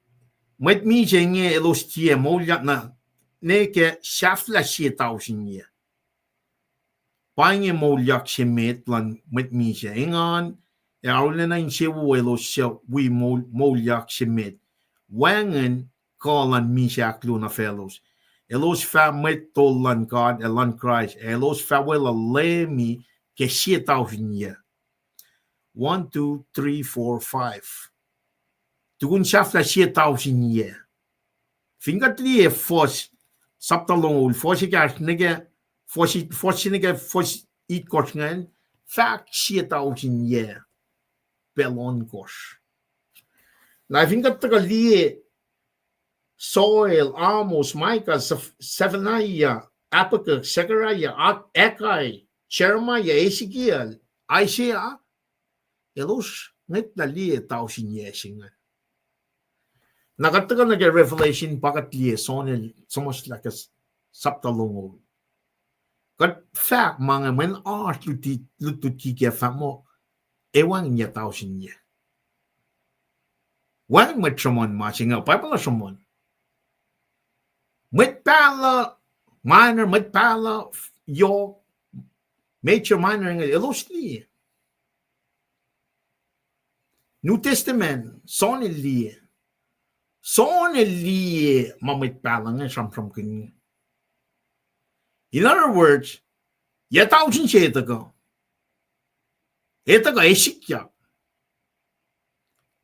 mwet misac inge elos tiac moulyak na ne ke sahflah sie tausin yac. Pa inge moulyak se met luhn mwet misac. Engan, ac arulacna insewowo elos suc wi moul-, moulyak se met. Wacngihn kuh luhn misac ahkluo nuh faclos. Elos fah mwet tol luhn God ac luhn Kraist, ac elos fah weluhl Leum ke sie tausin yac. One, two, three, four, five. Tukun sahflah sie tausin yac. Fin kuht liye fuhs, sapta longoul, fuhs ekahsr nuh ke, fuhs, fuhs se nuh ke fuhs itkohsr ingacn, fahk sie tausin yac pacl ohnkohsr. Na fin kuht tuhkuh liye Joel, Amos, Micah, Zeph-, Zephaniah, Habakkuk, Zechariah, Hag-, Haggai, Jeremiah, Ezekiel, Isaiah, elos ngwetlah liye tausin yac se ingacn. Na kuht tuhkuh nuh ke Revelation pa kuht liye John el suhmuhslah ke sapta longoul. Kuht fahk ma inge mweyen oasr lutlut, lutlut kike fahk muh, ac wacngihn yac tausin yac. Wacngihn mwet sruhmuhn ma se inge, Bible uh sruhmuhn. Mwet pahluh, minor, mwet pahluh, yohk, major, minor inge, elos liye. New Testament, John el liye. John el liye ma mwet pahluh inge sramsramkihn inge. In other words, yac tausin se tuhkuh. Ac tuhkuh ac sikyak.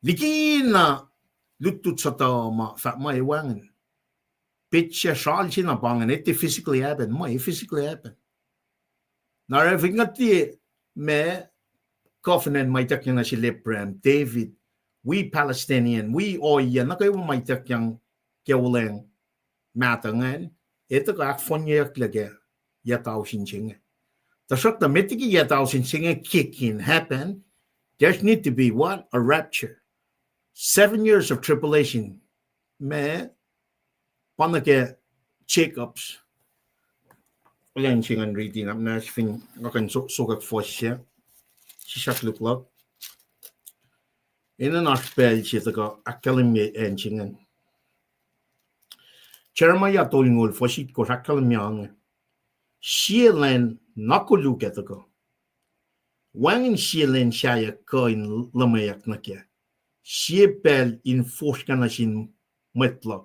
Likina lutlut suhtuh ma fahk muh ac wacngihn. Petsac sral se na pa ingacn, it physically happen, muh it physically happen. Na oruh fin kuht liye ma covenant ma ituckyang nuh sel Abraham, David, wi Palestinian, wi ohiyac nuh kwewa ma ituckyang ke olweacng mahtuh ingacn, ac tuhkuh ahkfohnyeyucklac ke yac tausin se inge. Tuhsruhktuh met liki yac tausin se inge kick in happen, there's need to be what? A rapture. Seven years of tribulation. Ma pa nuh ke Jacob's. Olweacng se ingacn riti na, na fin nga kuh in so-, sokwack fuhs se, sisakluhk luhk. Enenuh oasr pacl se tuhkuh ahkkahlwemye acn se ingacn. Jeremiah tolngoul fuhs itkohsr ahkkahlwemye inge. Sie lwen na koluk ac tuhkuh. Wacngihn sie lwen sahyac kuh in luhmweyuck nuh kac. Sie pacl in fosrngah nuh sin mwet luhk.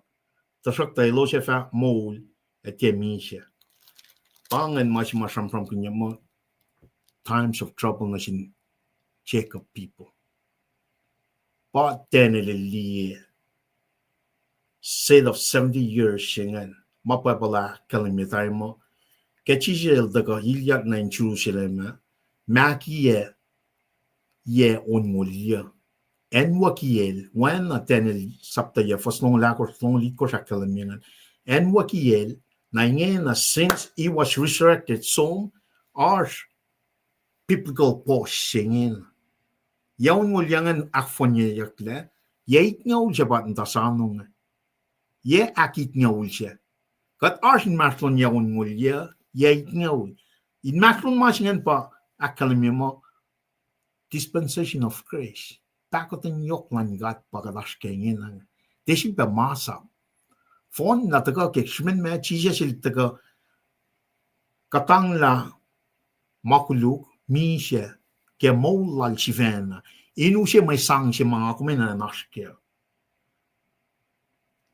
Tuhsruhktuh elos ac fah moul ac tiac misac. Pa ingacn ma se ma sramsramkihnyuck muh times of trouble nuh sin Jacob people. Pa Daniel el liye set of seventy years se ingacn, ma Bible ah ahkkahlwemye tari muh, ke Jisus el tuhkuh ilyak nuh in Jerusalem ah, mahkiyac yac onngoul yuh. Acnwucki el, oacna Daniel sapta yac, fuhs longoul ahkosr, longoul itkohsr ahkkahlwemye ingacn. Acnwucki el, na ingena, since he was resurrected, som, oasr biblical pause se ingena. Yac onngoul yac ingacn ahkfohnyeyucklac, yac itngoul se pa muhta sano inge. Yac ahkitngoul se. Kuht oasr inmahsrlon yac onngoul yac, yac itngoul. Inmahsrlon ma se ingacn pa ahkkahlwemye muh dispensation of grace. Pahkotwen yohk luhn God pa kuht oasr ke ingena. Tiac sifilpac masap. Fohnlah tuhkuh ke srihpen ma Jisus el tuhkuh kuhtanglah ma koluk misac ke moul lal sifacna, in use mwe sang se ma nga kom enenuh in oasr kac.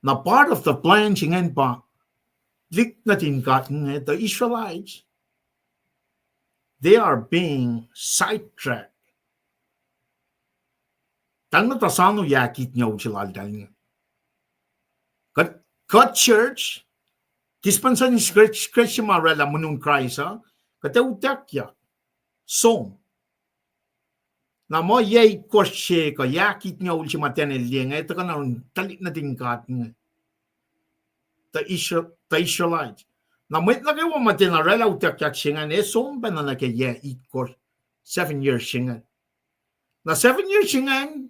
Na part of the plan se ingacn pa lihk nuhtin God inge, the Israelites, they are being sidetracked. Tahl muhta sano yac ahkitngoul se laltahl inge. Kuht, kuht church, dispensation, grace, grace se ma oraclah monin Kraist uh, kuht ac utuckyak som. Na muh yac itkohsr se kuh yac ahkitngoul se ma tiacna liye inge, tuhkuh na tuhlihk nuhtin God inge, the Israel, the Israelites. Na mwet nuh kwewa ma tiacna oraclah utuckyak se ingacn, ac som pacna nuh ke yac itkohsr, seven years se ingacn. Na seven years se ingacn,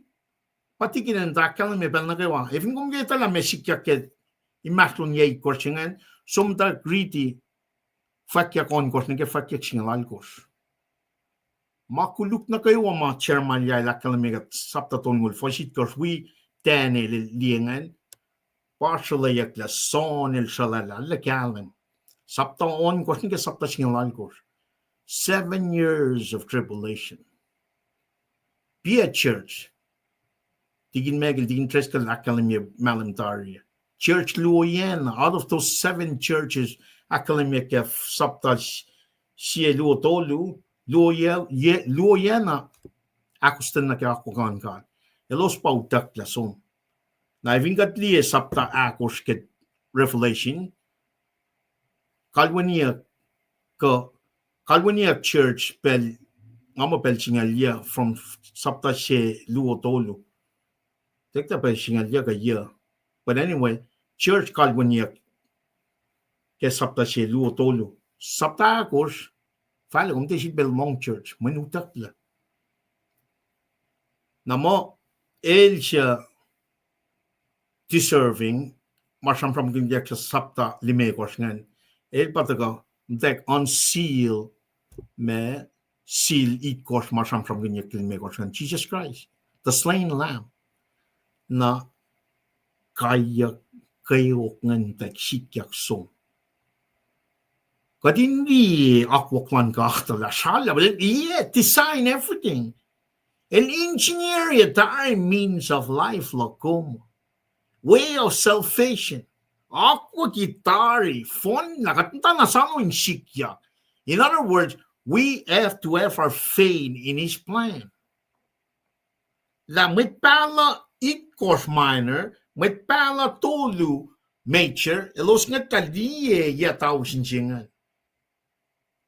pa tikin in tuh ahkkahlwemye pacl nuh kwewa. Efin kom ke etuh lah meac sikyak ke inmahsrlon yac itkohsr se ingacn, som tuh riti fwackyuck ohnkohsr nuh ke fwackyuck singucul alkohsr. Ma koluk nuh kwewa ma Jeremiah el ahkkahlwemye ke sapta tolngoul fuhs itkohsr wi Daniel el liye ingacn, pa sruhlweyucklac, John el sruhlwaclah, el kahlwem. Sapta ohnkohsr nuh ke sapta singucul alkohsr. Seven years of tribulation. Be a church. Tikin Michael, Tikin Driscoll ahkkahlwemye mahlwem tari. Church luo oacna, out of those seven churches, ahkkahlwemye ke sapta s-, sie luo tolu, luo oacna, ahkostwen nuh ke akwuck luhn God. Elos pa utucklah som. Na efin kuht liye sapta ahkosr ke Revelation, kalweniyuck, kuh, kalweniyuck church pacl, nga muh pacl singucul yac from sapta se luo tolu. Tekta pacl singucul yac kuh yac. But anyway, church kalweniyuck ke sapta se luo tolu. Sapta ahkosr, fahla kom tiac sifilpac lohng church, mweyen utucklah. Na muh el suc deserving, ma sramsramkihnyuck ke sapta limekohsr ingacn, el pa tuhkuh, muhtwacwacack unseal, ma seal itkohsr ma sramsramkihnyuck ke limekohsr ingacn, Jesus Christ, the slain lamb. Na kaiyuck kweok ingacn muhtwacwacack sikyak som. Kuht in liye akwuck luhn God lah srallah, but el, yeah, design everything. El engineer tari means of life luhk kom. Way of salvation. Akwucki tari, fohnlah, kuht muhtana soano in sikyak. In other words, we have to have our faith in his plan. Lah mwet pahluh itkohsr minor, mwet pahluh tolu major, elos ngwetlah liye yac tausin se ingacn.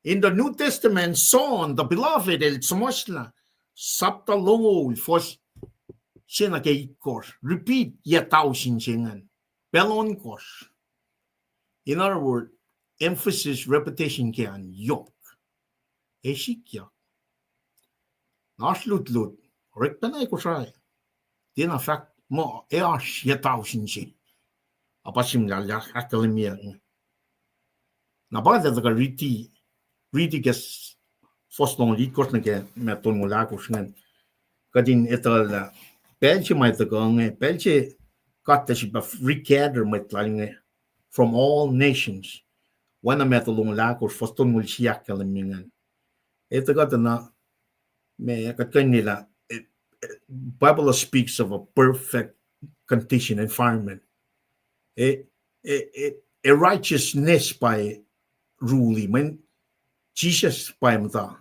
In the New Testament, John the Beloved el suhmuhslah, sapta longoul, fuhs se nuh ke itkohsr, repeat yac tausin se ingacn, pacl ohnkohsr. In other words, emphasis, repetition ke an yohk. Ac sikyak. Na oasr lutlut, orekma na Kosrae, tiacna fahk muh ac oasr yac tausin se. Ac pa sihmlac ahkkahlwemye. Na pa kuht ac tuhkuh riti, riti ke fuhs longoul itkohsr nuh ke ma tolngoul ahkosr ingacn. Kuht in etuh lah pacl se ma tuhkuh inge, pacl se God el sifilpac regather mwet lal inge from all nations. Oacna Matthew longoul ahkosr, fuhs tolngoul sie ahkkahlwemye ingacn. Etuh kuht na, ma kuht kuh in liye lah, eh, eh, Bible speaks of a perfect condition, environment. Eh, eh, eh, a righteousness pa rule, mweyen Jisus pa muhta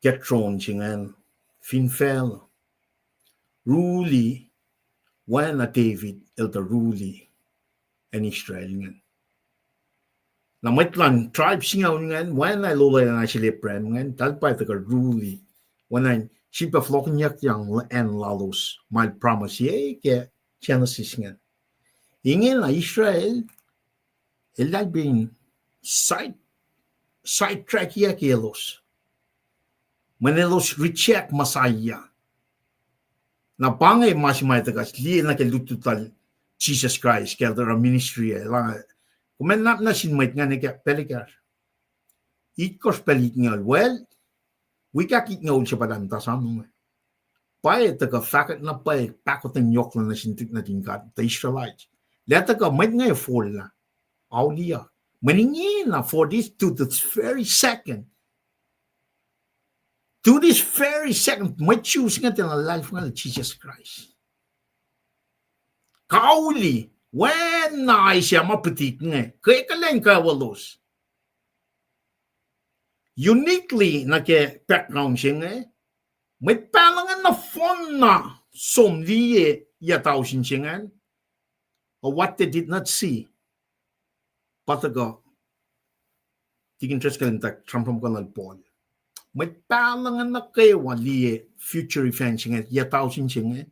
ke throne se ingacn fin facluh. Rule, oacna David el tuh rule acn Israel ingacn. Na mwet luhn tribe singucul ingacn, oacna el olwelah nuh sel Abraham ingacn, eltahl pa tuhkuh rule, oacna sifilpac fohlohkihnyuckyang acn lalos, ma el promise-ye ke Genesis ingacn. Ingena Israel, eltahl pa in side, sidetrack-ye ke elos. Mweyen elos reject Messiah. Na pa inge ma se ma tuhkuh liye nuh ke lutlut lal Jesus Christ ke el oruh ministry ah. Lah, kom muhnahs nuh sin mwet ingacn ke pacl ekahsr. Itkohsr pacl itngucul. Well, wik ahkitngucul se pa lah muhta sano inge. Pwacye tuhkuh fahkwack na pwacye pahkotwen yohk luhn nuh sin tuhlihk nuhtin God, the Israelites. Lah tuhkuh mwet inge forlah. Auliyak. Mweyen ingena for this to this very second, to this very second, mwet Jews inge tiacna luhlahlfongi Jisus Kraist. Kauli, wen na Isaiah ma putik inge, ke kuhlwacng kwewa lalos. Uniquely nuh ke background se inge, mwet pahluh ingacn nohfohn na som liye yac tausin se ingacn, or what they did not see. Pa tuhkuh, tikin Driscoll in tak sramsram kuh lal Paul. Mwet pahluh ingacn nuh kwewa liye future events se inge, yac tausin se inge,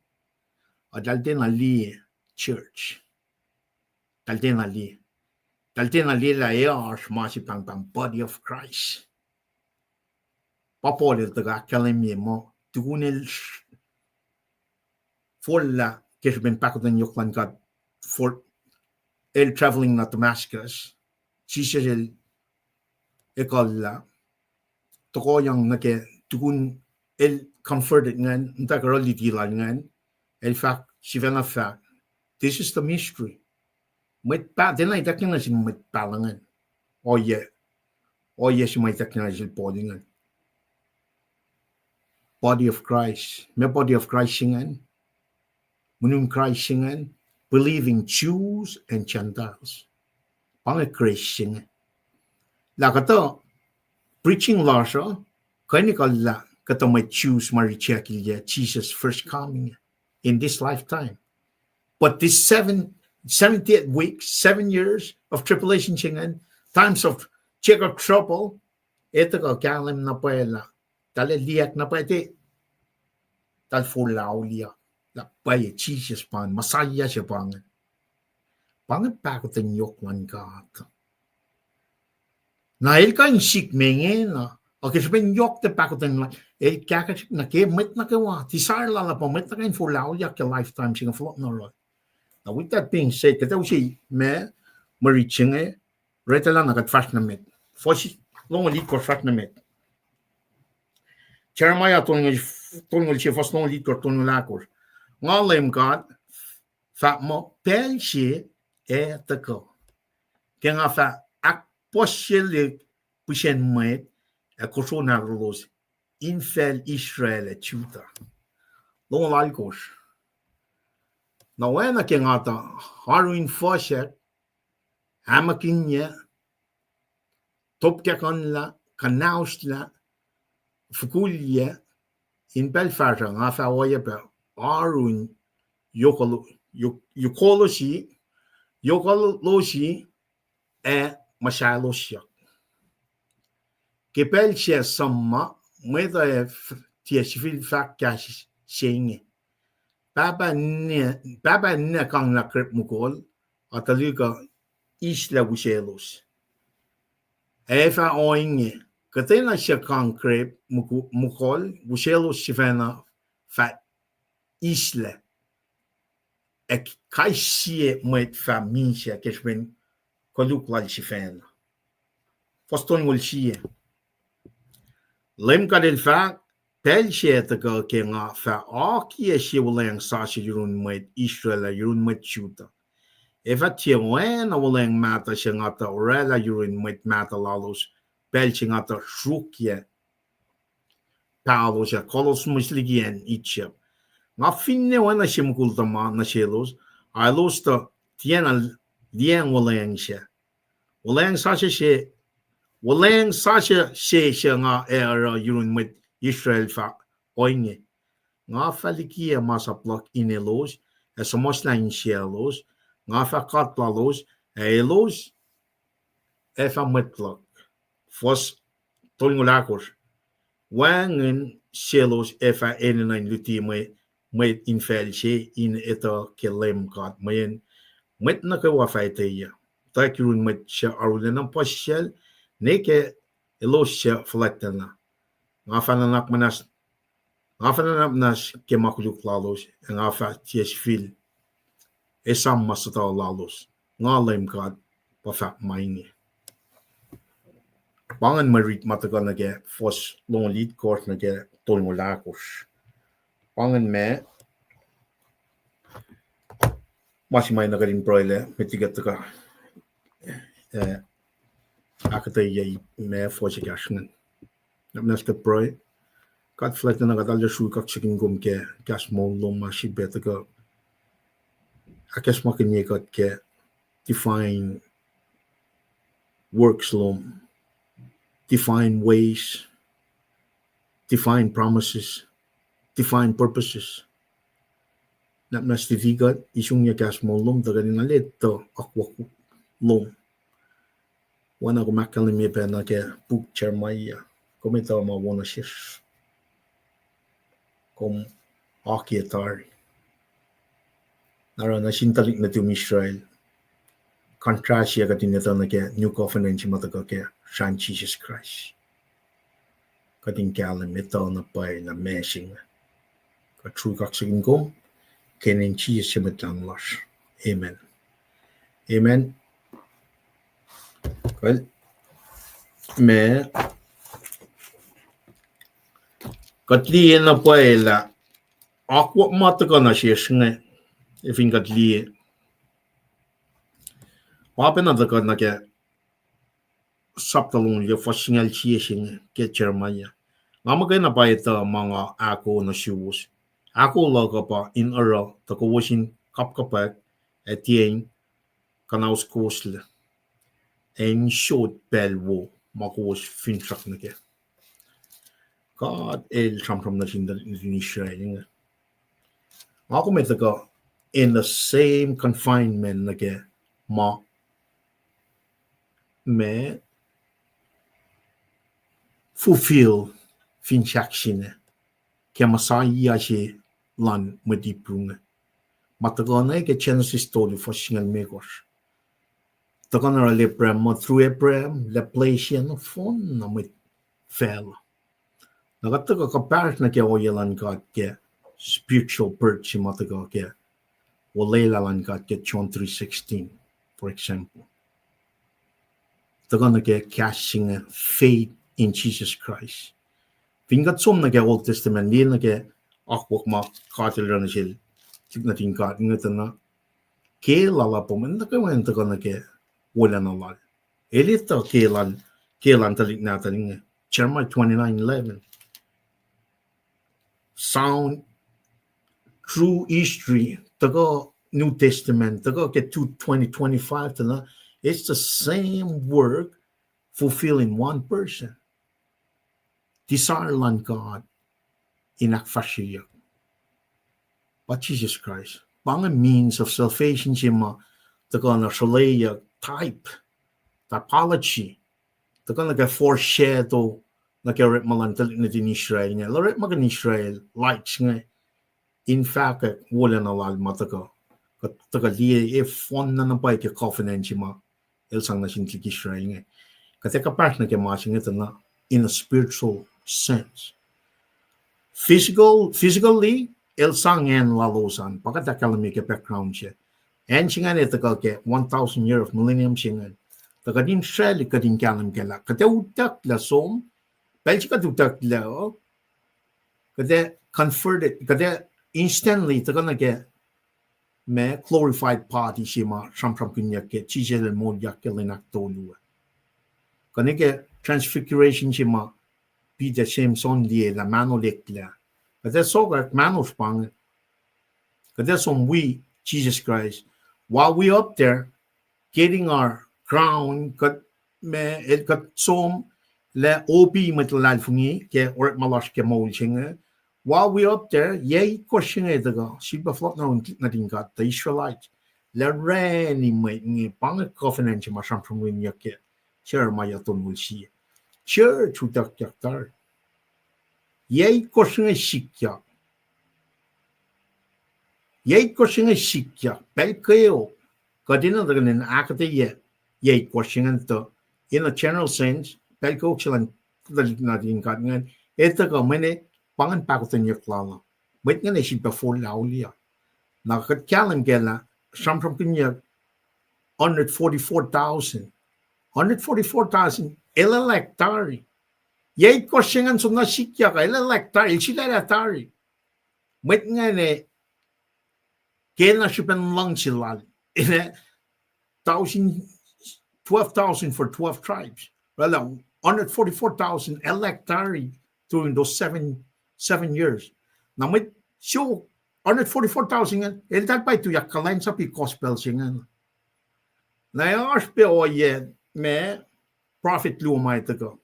eltahl tiacna liye church. Eltahl tiacna liye. Eltahl tiacna liye lah e oasr ma se pahngpahng body of Christ. Pa Paul el tuhkuh ahkkahlwemye muh tukun el forlah ke srihpen pahkotwen yohk luhn God, for el traveling nuh Damascus, Jisus el ekuhllah, tohkohyang nuh ke tukun el converted ingacn, muhta ke oruh luti lal ingacn, el fahk, sifacna fahk, this is the mystery. Mwet pa-, tiacna ituckyang nuh sin mwet pahluh ingacn. Ohiyac, ohiyac se ma ituckyang nuh sel Paul ingacn. Body of Christ. Ma body of Christ se ingacn? Mweun Kraist se ingacn, believing Jews and Gentiles. Pa inge Kraist se inge. Lah kuhtuh preaching lasr uh, kuh in ekuhllah kuhtuh mwet Jews ma reject-ilyac Jesus first coming in this lifetime. But this seven, seventieth week, seven years of tribulation se ingacn, times of Jacob trouble, etuh kuh kahlwem na pwacye lah, tahl ac liyacack na pwacye, tahl forlah auliyak lah pwacye Jisus pa inge, Messiah se pa inge. Pa inge pahkotwen yohk luhn God. Na el kuh in sik me ingena, a ke srihpen yohk tuh pahkotwen lal, el kahkahsrihk nuh ke mwet nuh kwewa, desire lal uh pa mwet nuh kwewa in forlah auliyak ke lifetime se inge fohlohk na oruh. Now, with that being said, kuht ac use ma, mwe rit se inge, oraclah na kuht fahsr nuh met. Fuhs longoul itkohsr fahsr nuh met. Jeremiah tolngoul, tolngoul sie, fuhs longoul itkohsr, tolngoul ahkosr. Nga Leum God, fahk muh pacl se ac tuhkuh ke nga fah ahkpuhsyelik pihsen mwet ac kosro nahtuhlos infacl Israel ac Judah. Longoul alkosr. Na oacna ke nga tuh oaru in fuhsrak, ahmakihnyac, topkakuhnlah, kuhnahoslah, fukulyac, in pacl fahsruh nga fah oacyacpac oaru in yokolo-, yok-, yokolosi, yokolosi, ac muhsahlosyuck. Ke pacl sac suhmuh, mwet uh ac f-, tiac sifil fahk kahs se inge. Pahpah ninac, pahpah ninac kanglah krep mukol, a tuhlihk uh eislah wiselos. Ac fah ohinge, kuhtwena suc kang krep muku-, mukol, wiselos sifacna fah eislah. Ac kais sie mwet fah misac ke srihpen koluk lal sifacna. Fuhs tolngoul sie. Leum God El fahk, pacl se ac tuhkuh ke nga fah akiyac sie wuhlweacng sasuc yurun mwet Israel ac yurun mwet Judah. Ac fah tiac oacna wuhlweacng mahtuh suc nga tuh oraclah yurun mwet mahtuh lalos pacl se nga tuh sruokyac paholos ac kolos mihs liki acn Egypt. Nga finne oacna sie mukul tuhma nuh selos, a elos tuh tiacna liyacacng wuhlweacng sac. Wuhlweacng sasuc se, wuhlweacng sasuc se suc nga ac oruh yurun mwet Israel fah ohinge. Nga fah likiyac masap luhk in elos, ac suhmuhslah insiyaclos, nga fah God lalos, ac elos ac fah mwet luhk. Fuhs tolngoul ahkosr. Wacngihn selos ac fah enenuh in luti mwe, mwet infacl se in etuh ke Leum God, mweyen mwet nuh kwewa fah etweyuc. Tuh yurun mwet suc arulacna puhsisacl, ne ke elos suc fuhlwactlacna. Nga fah nuhnak muhnahs, nga fah nuhnak muhnahs ke ma koluk lalos, ac nga fah tiac sifil esam ma suhtuhuh lalos. Nga Leum God pa fahk ma inge. Pa ingacn mwe rit ma tuhkuh nuh ke fuhs longoul itkohsr nuh ke tolngoul ahkosr. Pa ingacn ma ma se ma na kuht in pruhe lac met liki kuht tuhkuh, eh, ahkuhtweyac ma fuhs ekahsr ingacn. Nuhnak muhnahs kuht pruhe. God fuhlwact, nuhnak kuht arlac sruhk kaksakihn kom ke kahs moul lom ma srihpac tuhkuh ahkacsmakihnye kuht ke divine works lom, divine ways, divine promises, divine purposes. Nuhnak muhnahs titi kuht, isungyac kahs moul lom, tuh kuht in arlac etuh akwuck lom. Oacna kom ahkkahlwemye pac nuh ke puk Jeremiah, kom etuh ma wo nuh sesr. Kom akiyac tari. Na oruh nuh sin tuhlihk nuhtum Israel, contrast se kuht in etuh nuh ke new covenant se ma tuhkuh ke srahn Jisus Kraist. Kuht in kahlwem etuh na pwacye lah meac se inge. Kuht sruhk kaksakihn kom ke inen Jisus se Mwet Lahngo lasr. Amen. Amen. Kuht, ma, kuht liye na pwacye lah akwuck ma tuhkuh nuh sesr inge, fin kuht liye, pa pacna tuhkuh nuh ke sapta longoul yac fuhs singucul sie se inge ke Jeremiah. Nga muhkwena pa etuh ma nga ahko nuh suwos. Ahko luhk uh pa in oruh tuh kowos in kapkapwack ac tiac in kuhnauskowoslah, ac in sot pacl wo ma kowos finsrak nuh kac. God El sramsram nuh sin tuhlihk nuhtin Israel inge. Nga kom etuh kuh in the same confinement nuh ke ma, ma fulfill fin sahk se inge ke Messiah se luhn mwet Hebrew inge. Ma tuhkuh nuh ke Genesis tolu fuhs singucul limekohsr. Tuhkuh nuh yohrohl Abraham, muh through Abraham, lah bless-i nohfohn na mwet facluh. Na kuht tuhkuh kuhpahsr nuh ke ohiyac luhn God ke spiritual birth se ma tuhkuh ke olwelah luhn God ke John three sixteen, for example. Tuhkuh nuh ke kahs se inge faith in Jesus Christ. Fin kuht som nuh ke Old Testament, liye nuh ke akwuck ma God El oruh nuh sel tuhlihk nuhtin God inge tuh na ke lal ah pom, na ke wacngihn tuhkuh nuh ke wolacna lal. El etuh ke lal, ke lal tuhlihk nahtuhl inge. Jeremiah twenty-nine eleven. Sound true history, tuhkuh New Testament, tuhkuh ke two twenty twenty-five tuh na, it's the same work fulfilled in one person. Desire luhn God in ahkfahsryeyuck pa Jesus Christ. Pa inge means of salvation se ma tuhkuh na sruhleyuck type, typology, tuhkuh nuh ke foreshadow nuh ke orekma luhn tuhlihk nuhtin Israel inge. El orekmakihn Israel, light se inge, in fahkwack wolacna lal ma tuhkuh, kuht tuhkuh liye e fohnna na pwacye ke covenant se ma El sang nuh sin tuhlihk Israel inge. Kuht ac kuhpahsr nuh ke ma se inge tuh na in a spiritual sense. Physical, physically, El sang acn lalos an, pa kuht ahkkahlwemye ke background se. Acn se ingacn ac tuhkuh ke one thousand year of millennium se ingacn. Tuh kuht in sraclihk kuht in kahlwem kac lah kuht ac utucklah som, pacl se kuht utucklah uh, kuht ac converted, kuht ac instantly tuhkuh nuh ke ma glorified body se ma sramsramkihnyuck ke Jisus El moulyak ke lwen ahktolu. Kuh nuh ke transfiguration se ma Peter, James, John liye lah mahno eklac. Kuht ac sokwack mahno srpang. Kuht ac som wi Jesus Christ. While we up there, getting our crown, kuht ma, el kuht som lah opi mwet luhlahlfongi ke orekma lasr ke moul se inge. While we up there, yac itkohsr se inge tuhkuh, sifilpac fohlohk nuh yurin tuhlihk nuhtin God, the Israelites, lah orani mwet inge, pa inge covenant se ma sramsramkihnyuck ke Jeremiah tolngoul sie. Church utuckyak tari. Yac itkohsr se inge sikyak. Yac itkohsr se inge sikyak. Pacl kweok, kuht enenuh in ahkuhtweyac yac itkohsr se ingacn tuh, in a general sense, pacl kweok se luhn tuhlihk nuhtin God ingacn, Etuh kuh mweyen pa ingacn pahkotwen yohk lal uh. Mwet ingacn ac sifilpac forlah auliyak. Na kuht kahlwem kac lah sramsramkihnyuck hundred forty-four thousand. Hundred forty-four thousand, el ac lack tari. Yac itkohsr se ingacn som na sikyak uh, el ac lack tari, el sulaclah tari. Mwet ingacn ac kena srihpen luhngse lal. Twelve thousand for twelve tribes. Well, uh, hundred forty-four thousand el lack tari during those seven, seven years. Na mwet se hundred forty-four thousand ingacn, eltahl pa tuyak kuhlwacnsapuh gospel se ingacn. Na oasr pac ohiyac ma prophet luo ma etuh kuh.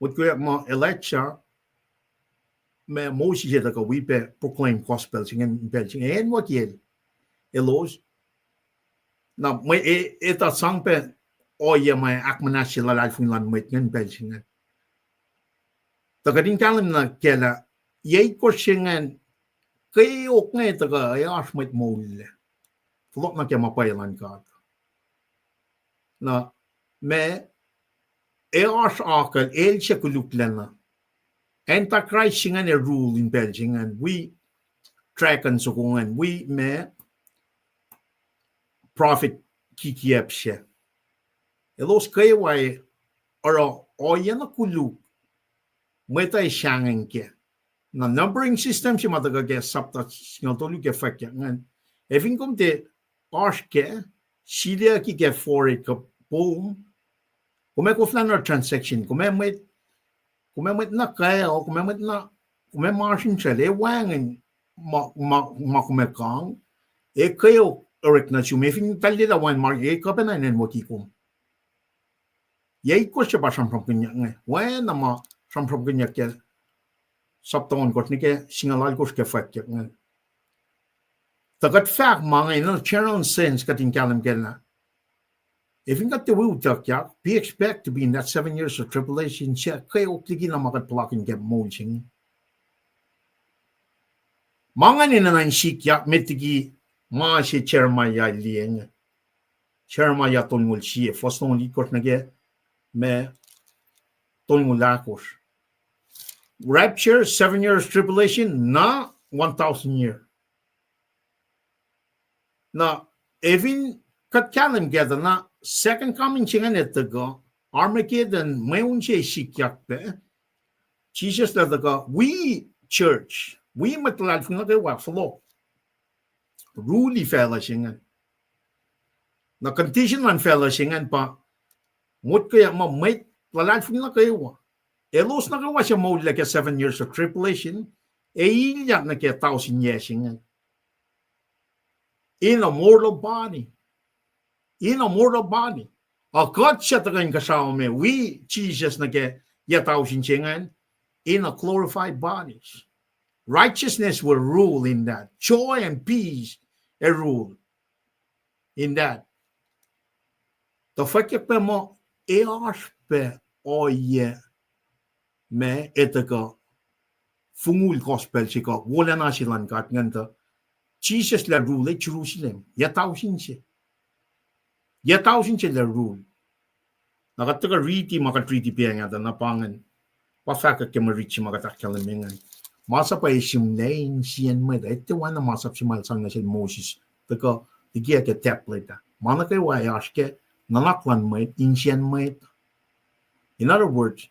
Motko muh Elijah, ma Moses etuh kuh wi pac proclaim gospel se ingacn pacl se ingacn, acnwucki el, elos. Na mwe e-, etuh sang pac ohiyac ma ahkmuhnahsye luhlahlfongi luhn mwet ingacn pacl se ingacn. Tuh kuht in kahlwem nuh kac lah yac itkohsr se ingacn, kweok inge tuh kuh ac oasr mwet moullac. Fohlohk nuh ke ma pwacye luhn God. Na ma ac oasr akucl, el se koluklacna. Antichrist se ingacn ac rule in pacl se ingacn, wi dragon soko ingacn, wi ma prophet kikiacp se. Elos kwewa oruh ohiyac na koluk, mwet uh ac sahngweng kac. Na numbering system se ma tuhkuh ke sapta singucul tolu ke fwackyuck ingacn, ac fin kom tiac oasr kac, siliyucki ke forehead kuh poum, kom ac koflah na transaction, kom ac mwet, kom ac mwet na kac, kom ac mwet na, kom ac masrinsral, ac wacngihn ma, ma, ma kom ac kang, ac kweok orek nuh sum, ac fin tahllelah wacngihn ma, ac kuh pacna in acnwucki kom. Yac itkohsr se pa sramsramkihnyuck inge. Oacna ma sramsramkihnyuck ke sapta ohnkohsr nuh ke singucul alkohsr ke fwackyuck ingacn. Tuh kuht fahk ma inge in a general sense kuht in kahlwem kac lah, ac fin kuht tiac wi utuckyak, we expect to be in that seven years of tribulation, suc kweok liki na ma kuht puhlakihn ke moul se inge. Ma ingacn enenuh in sikyak met liki ma se Jeremiah el liye inge. Jeremiah tolngoul sie, fuhs tolngoul itkohsr nuh ke ma tolngoul ahkosr. Rapture, seven years tribulation, na one thousand year. Na, ac fin kuht kahlwem kac tuh na second coming se ingacn etuh kuh, Armageddon, mweun se sikyak pac, Jisus el tuhkuh wi church, wi mwet luhlahlfongi nuh kwewa fohlohk, rule facluh se ingacn. Na condition luhn facluh se ingacn pa, motko muh mwet luhlahlfongi nuh kwewa, elos nuh kwewa suc moullac ke seven years of tribulation, ac ilyak nuh ke tausin yac se ingacn in a mortal body. In a mortal body. Ac kuht suc tuhkuh inkuhsrao me wi Jisus nuh ke yac tausin se ingacn in a glorified bodies. Righteousness will rule in that. Joy and peace will rule in that. Tuh fwackyuck pac muh ac oasr pac ohiyac ma etuh kuh fongul gospel se kuh wolacna se luhn God ingacn tuh Jisus el ac rule Jerusalem yac tausin se. Yac tausin se el ac rule. Na kuht tuhkuh riti ma kuht riti pa inge tuh na pa ingacn, pa fahkwack ke mwe rit se ma kuht ahkkahlwemye ingacn. Masap ac sihmlac insiyacn mwet, etuh oacna masap se ma el sang nuh sel Moses tuhkuh likiyac ke tablet ah. Ma nuh kwewa ac oasr ke nuhnak luhn mwet, insiyacn mwet. In other words,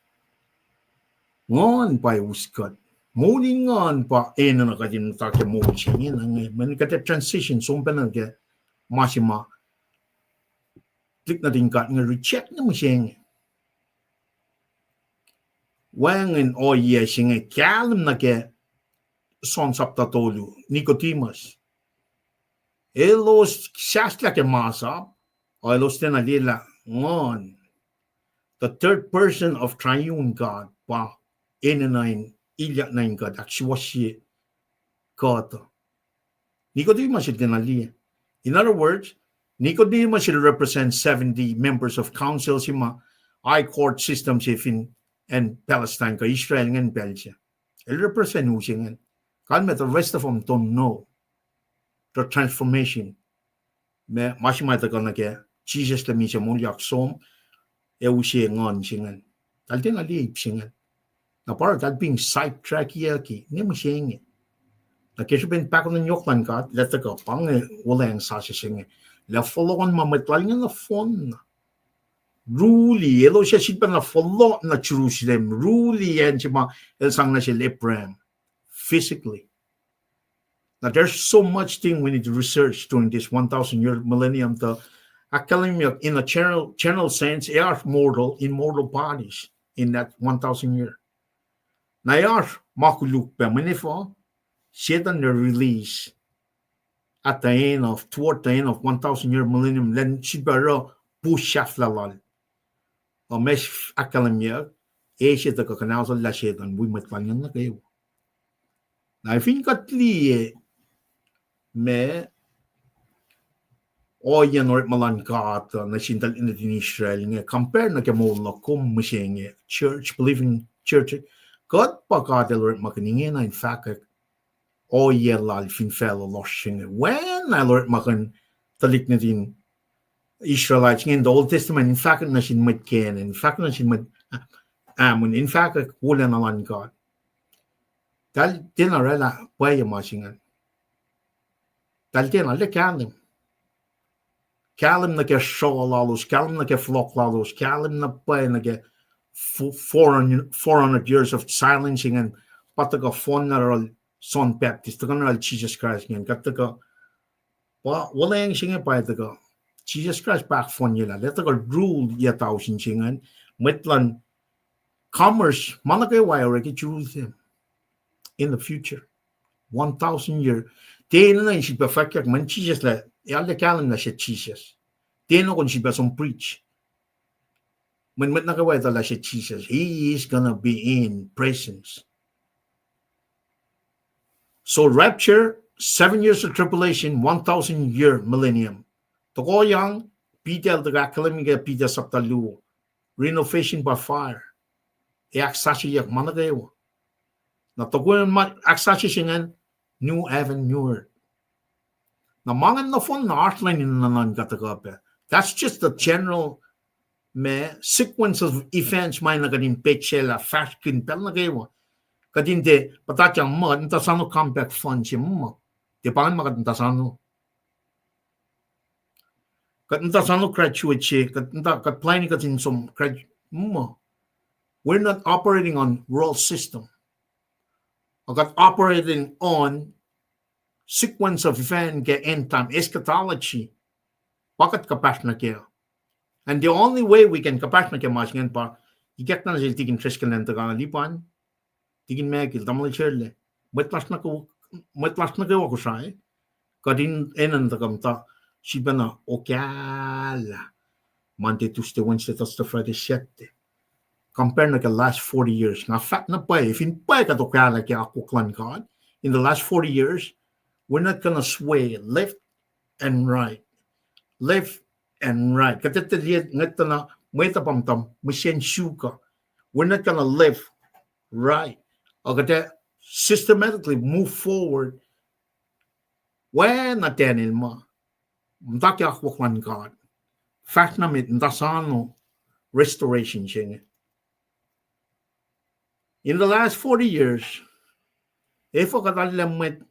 Nguhn pa us kuht. Moul in Nguhn pa enenuh kuht in muhta ke moul se inge, na inge mweyen kuht ac transition som pacna ke ma se ma tuhlihk nuhtin God inge reject-i mihsenge. Wacngihn ohiyac se inge kahlwem nuh ke John sapta tolu, Nicodemus. Elos sahslah ke masap, ac elos tiacna liyelah Nguhn, the third person of triune God, pa enenuh in ilyak nuh in kuht, ahksuwohsye kuht. Nicodemus el tiacna liye. In other words, Nicodemus el represent seventy members of council se ma high court system se fin acn Palestine kuh Israel ingacn pacl se. El represent u se ingacn. Kalmac the rest of them don't know the transformation. Ma, ma se ma tuhkuh nuh ke Jisus el misac moulyak som, ac use Nguhn se ingacn. Eltahl tiacna liye ip se ingacn. Na pa oruh eltahl being sidetrackiyucki ne mihsenge. Na ke srihpen pahkotwen yohk luhn God, lah tuhkuh pa inge wuhlweacng sasuc se inge. Lah fohlohkohn ma mwet lal inge nohfohn na rule, elos ac sifilpacna fohlohk nuh Jerusalem, rule acn se ma El sang nuh sel Abraham, physically. Now, there's so much thing we need to research during this one thousand year millennium. Tuh ahkkahlwemyeyuck in a general, general sense, ac oasr mortal, immortal bodies in that one thousand year. Na ac oasr ma koluk pac, mweyen efuh? Satan el release at the end of, toward the end of one thousand year millennium, elan sifilpac oruh pus sahflah lal. Uh, ma ahkkahlwemyeyuck, e se tuhkuh kuhnahoslah Satan wi mwet lal ingacn nuh kwewa. Na fin kuht liye ma ohiyacn orekma luhn God uh nuh sin tuhlihk nuhtin Israel inge, compare nuh ke moul luhk kom mihsenge, church, believing church, kuht pa God El orekmakihn ingena in fahkwack ohiyac lal fin facluh lohsr se inge. Oacna El orekmakihn tuhlihk nuhtin Israelites inge in the Old Testament in fahkwack nuh sin mwet Canaan, in fahkwack nuh sin mwet Ammon, in fahkwack wolacna luhn God. Eltahl tiacna oraclah pwacye ma se ingacn. Eltahl tiacna, arlac kahlwem. Kahlwem nuh ke sruh lalos, kahlwem nuh ke fohlohk lalos, kahlwem na pwacye nuh ke four hundred, four hundred years of silence ingacn, pa tuhkuh fohnlah yohrohl John Baptist, tuhkuh yohrohl Jisus Kraist ingacn, kuht tuhkuh, pa wuhlweacng se inge pa tuhkuh. Jisus Kraist pa ahkfohnyelah, lah tuhkuh rule yac tausin se ingacn, mwet luhn commerce ma nuh kwewa orek ke Jerusalem in the future. One thousand year. Tiacna in sifilpac fahkwack mweyen Jisus lah, arlac kahlwem lah se Jisus. Tiacna kom sifilpac som preach mweyen mwet nuh kwewa etuh lah se Jisus. He is gonna be in presence. So rapture, seven years of tribulation, one thousand year millennium. Tohkohyang, Peter el tuhkuh ahkkahlwemye ke Peter sapta luo, renovation by fire. Ac ahksasucyeyuck ma nuh kwewa. Na tohkoh ma ahksasuc se ingacn, new heaven, new earth. Na ma ingacn nohfohn na oasr lwen in nuhnuhnkuh tuhkuh pac. That's just the general ma sequence of events ma enenuh kuht in petsaclah fahsrkihn pacl nuh kwewa. Kuht in tiac puhtatyang muh kuht muhta soano compact fund se muh, tiac pa ingacn ma kuht muhta soano. Kuht muhta soano graduate se, kuht muhta, kuht plwacni kuht in som grad-, muh. We're not operating on world system. Kuht operating on sequence of event ke end time, eschatology. Pa kuht kuhpahsr nuh kac. And the only way we can kuhpahsr nuh ke ma se ingacn pa, ikackna nuh sel Tikin Treskelland tuhkuh Lipan, Tikin Mekil, tamuhlwel Serle, mwet lasr nuh kwewa, mwet lasr nuh kwewa Kosrae, kuht in enenuh tuhkuh muhta, sifilpacna okahlah Monday, Tuesday, Wednesday, Thursday, Friday, Saturday. Compare nuh ke last forty years. Nga fahk na pwacye, fin pwacye kuht okahlah ke akwuck luhn God in the last forty years, we're not gonna sway left and right. Left and right. Kuht etuh liye ngwet tuh na mwet uh pa muhta mihsen suk uh. We're not gonna left, right. Uh, kuht ac systematically move forward. Oacna Daniel ma muhta ke akwuck luhn God, fahsr na met muhta soano restoration se inge. In the last forty years, efuh kuht arlac mwet,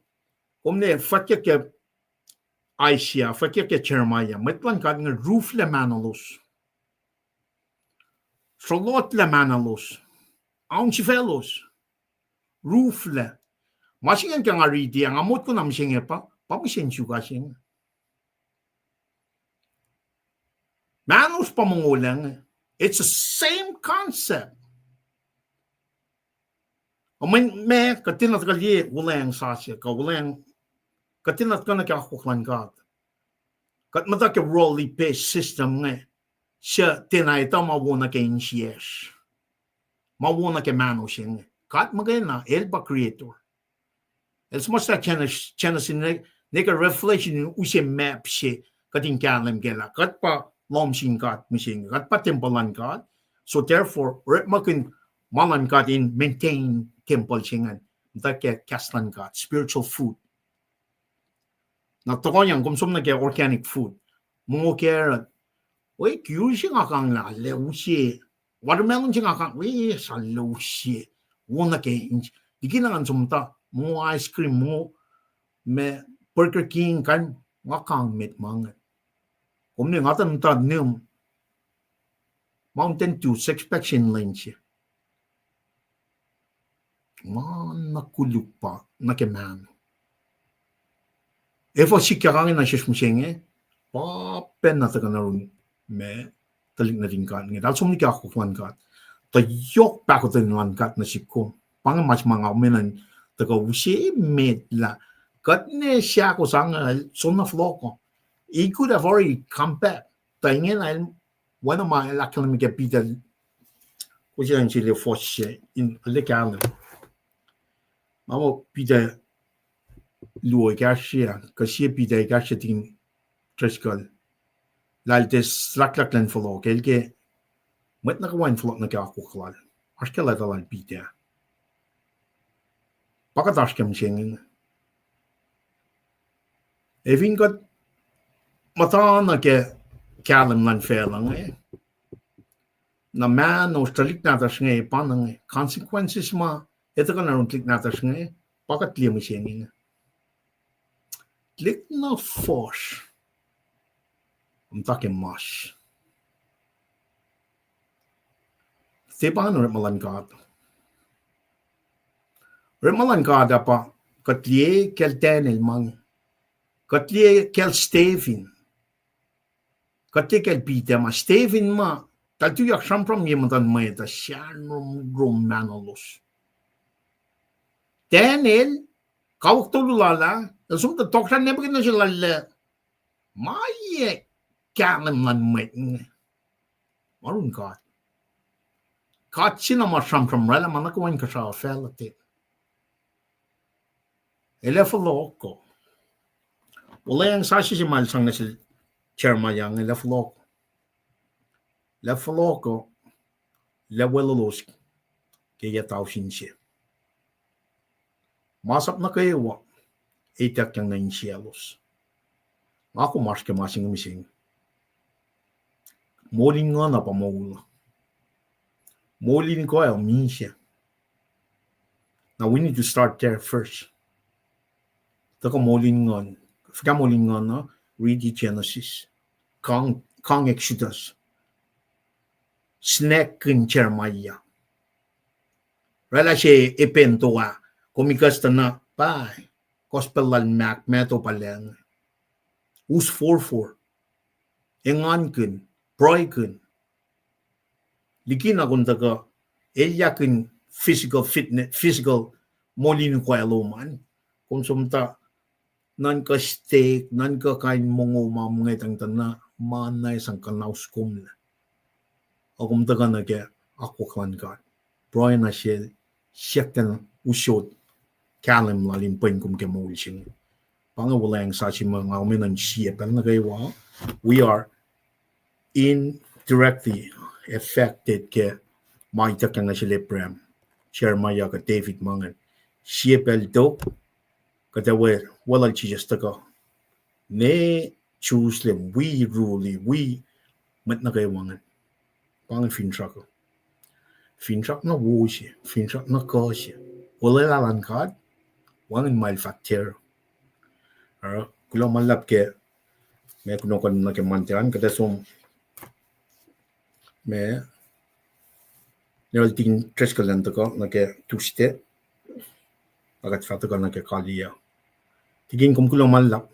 kom ne fwackyuck ke Isaiah, fwackyuck ke Jeremiah, mwet luhn God inge ruflac mahnolos, srolotlac mahnolos, aunsifalos, ruflac. Ma se ingacn ke nga riti ah, nga motko na mihsenge pa, pa mihsen suk ah se inge. Mahnos pa mongolah inge. It's the same concept. Mweyen ma kuht tiacna tuhkuh liye wuhlweacng sasuc, kuh wuhlweacng, kuht tiacna tuhkuh nuh ke akwuck luhn God. Kuht muhta ke worldly based system inge, suc tiacna etuh ma wo nuh ke insiyacsr, ma wo nuh ke mahno se inge. God muhkwena, El pa creator. El suhmuhslah Genesis, Genesis ne, ne ke Revelation in use map se kuht in kahlwem kac lah kuht pa lohm sin God mihsenge, kuht pa tempuhl luhn God. So therefore orekmakihn ma luhn God in maintain tempuhl se ingacn, muhta ke kahs luhn God, spiritual food. Na tohkohyang kom som nuh ke organic food, mongo, carrot, we, kiur se nga kanglah, arlac use. Watermelon se nga kang, we, arlac use. Wo nuh ke inch. Liki na ngan som muhta, mongo ice cream, mongo ma Burger King, kain, nga kang met ma inge. Kom ne nga tuh muhta nihm Mountain Dew six pack se in lwen se. Ma na koluk pa nuh ke mahno. Efuh sikyak inge nuh sesr mihsenge, pa pacna tuhkuh nuh yurin ma tuhlihk nuhtin God inge. Eltahl som nuh ke akwuck luhn God. Tuh yohk pahkotwen luhn God nuh sihk kom. Pa inge ma se ma nga enenuh in tuhkuh use met lah kuht ne sahko sang el soenna fohlohk uh. He could have already come back. Tuh ingena el, oacna ma el ahkkahlwemye ke Peter, kowos in sili fohs se in le kahlwem. Ma muh Peter luo ekahsr, kuh sie Peter ekahsr, tikin Driscoll. Lah el tiac sulaklak elan fohlohk, el ke mwet nuh kwewa in fohlohk nuh ke akwuck lal. Oasr ke leta lal Peter. Pa kuht oasr ke mihsenge. Ac fin kuht muhta nuh ke kahlwem luhn facluh inge, na mahnosr tuhlihk nahtuhsr inge pa inge, consequences ma etuh kuh nuh yurin tuhlihk nahtuhsr inge, pa kuht liye mihsenge. Tuhlihk na fuhsr, muhta ke mas. Tiac pa inge orekma luhn God. Orekma luhn God uh pa, kuht liye kacl Daniel ma inge. Kuht liye kacl Stephen. Kuht liye kacl Peter ma Stephen ma, eltahl tuyak sramsram ye muhtuhn mwet uh, sahn rom, rom mahnolos. Daniel, kawuck tolu lal ah, el som muhta tohkohsrah Nebuchadnezzar lal lah, ma ye kahlwem luhn mwet inge. Ma yurin God. God se na ma sramsram oraclah ma nuh kwewa inkuhsrao facluh te. El ac fohlohk uh. Wuhlweacng sasuc se ma el sang nuh sel Jeremiah inge, el ac fohlohk uh. El ac fohlohk uh, el ac weluhlos ke yac tausin se. Masap nuh kwewa ituckyang nuh insiyaclos. Nga kom oasr ke ma se inge mihsenge. Moul in nguhn uh pa moul. Moul in kuh uh misac. Now we need to start there first. Tuhkuh moul in nguhn. Fuhkah moul in nguhn uh? Read Genesis. Kang, kang Exodus. Snackkihn Jeremiah. Oraclah se epento ah, kom ikacs tuh na pa, gospel lal Mark, Matthew pa lacng. Us forfor. Engankihn, pruhekihn. Likina kom tuhkuh elyakihn physical fitness, physical moul in kuh lom an, kom som muhta nuhnkuh steak, nuhnkuh kain mongo ma ngwetacng tuh na ma na sang kuhnaus komlac. Ac kom tuhkuh nuh ke akwuck luhn God. Pruhe nuh sel, siyuck ten usot kahlwem lal in pwen kom ke moul se inge. Pa inge wuhlweacng sasuc ma nga enenuh in sie pacl nuh kwewa. We are indirectly affected ke ma ituckyang nuh sel Abraham, Jeremiah kuh David ma ingacn. Sie pacl tok, kuht ac weluhl Jisus tuhkuh ne Jerusalem, wi rule, wi mwet nuh kwewa ingacn. Pa inge finsrak uh. Finsrak na wo se, finsrak na kuh se. Olwelah luhn God, wacngihn ma el fah ter. Oruh, kuloh ma luhlahp ke, ma kunohkohn nuh ke Monday an, kuht ac som, ma, nel tikin Driscoll an tuhkuh nuh ke Tuesday, ac kuht fah tuhkuh nuh ke kaliyac. Tikin, kom kuloh ma luhlahp.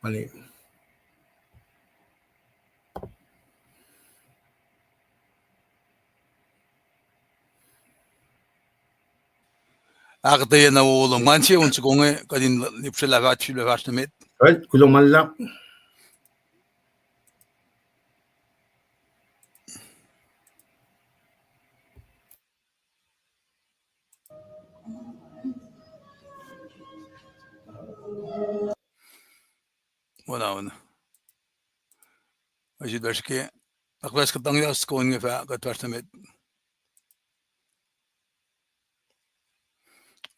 Mani. Ahkuhtweyac na wo lom, ngan sie on soko inge kuht in lipsrel fahsr, sifilpac fahsr nuh met. Kuloh ma luhlahp. Wona, wona. Ac sifilpac ke, ahkfahsr kuhtanglah soko inge fah kuht fahsr nuh met.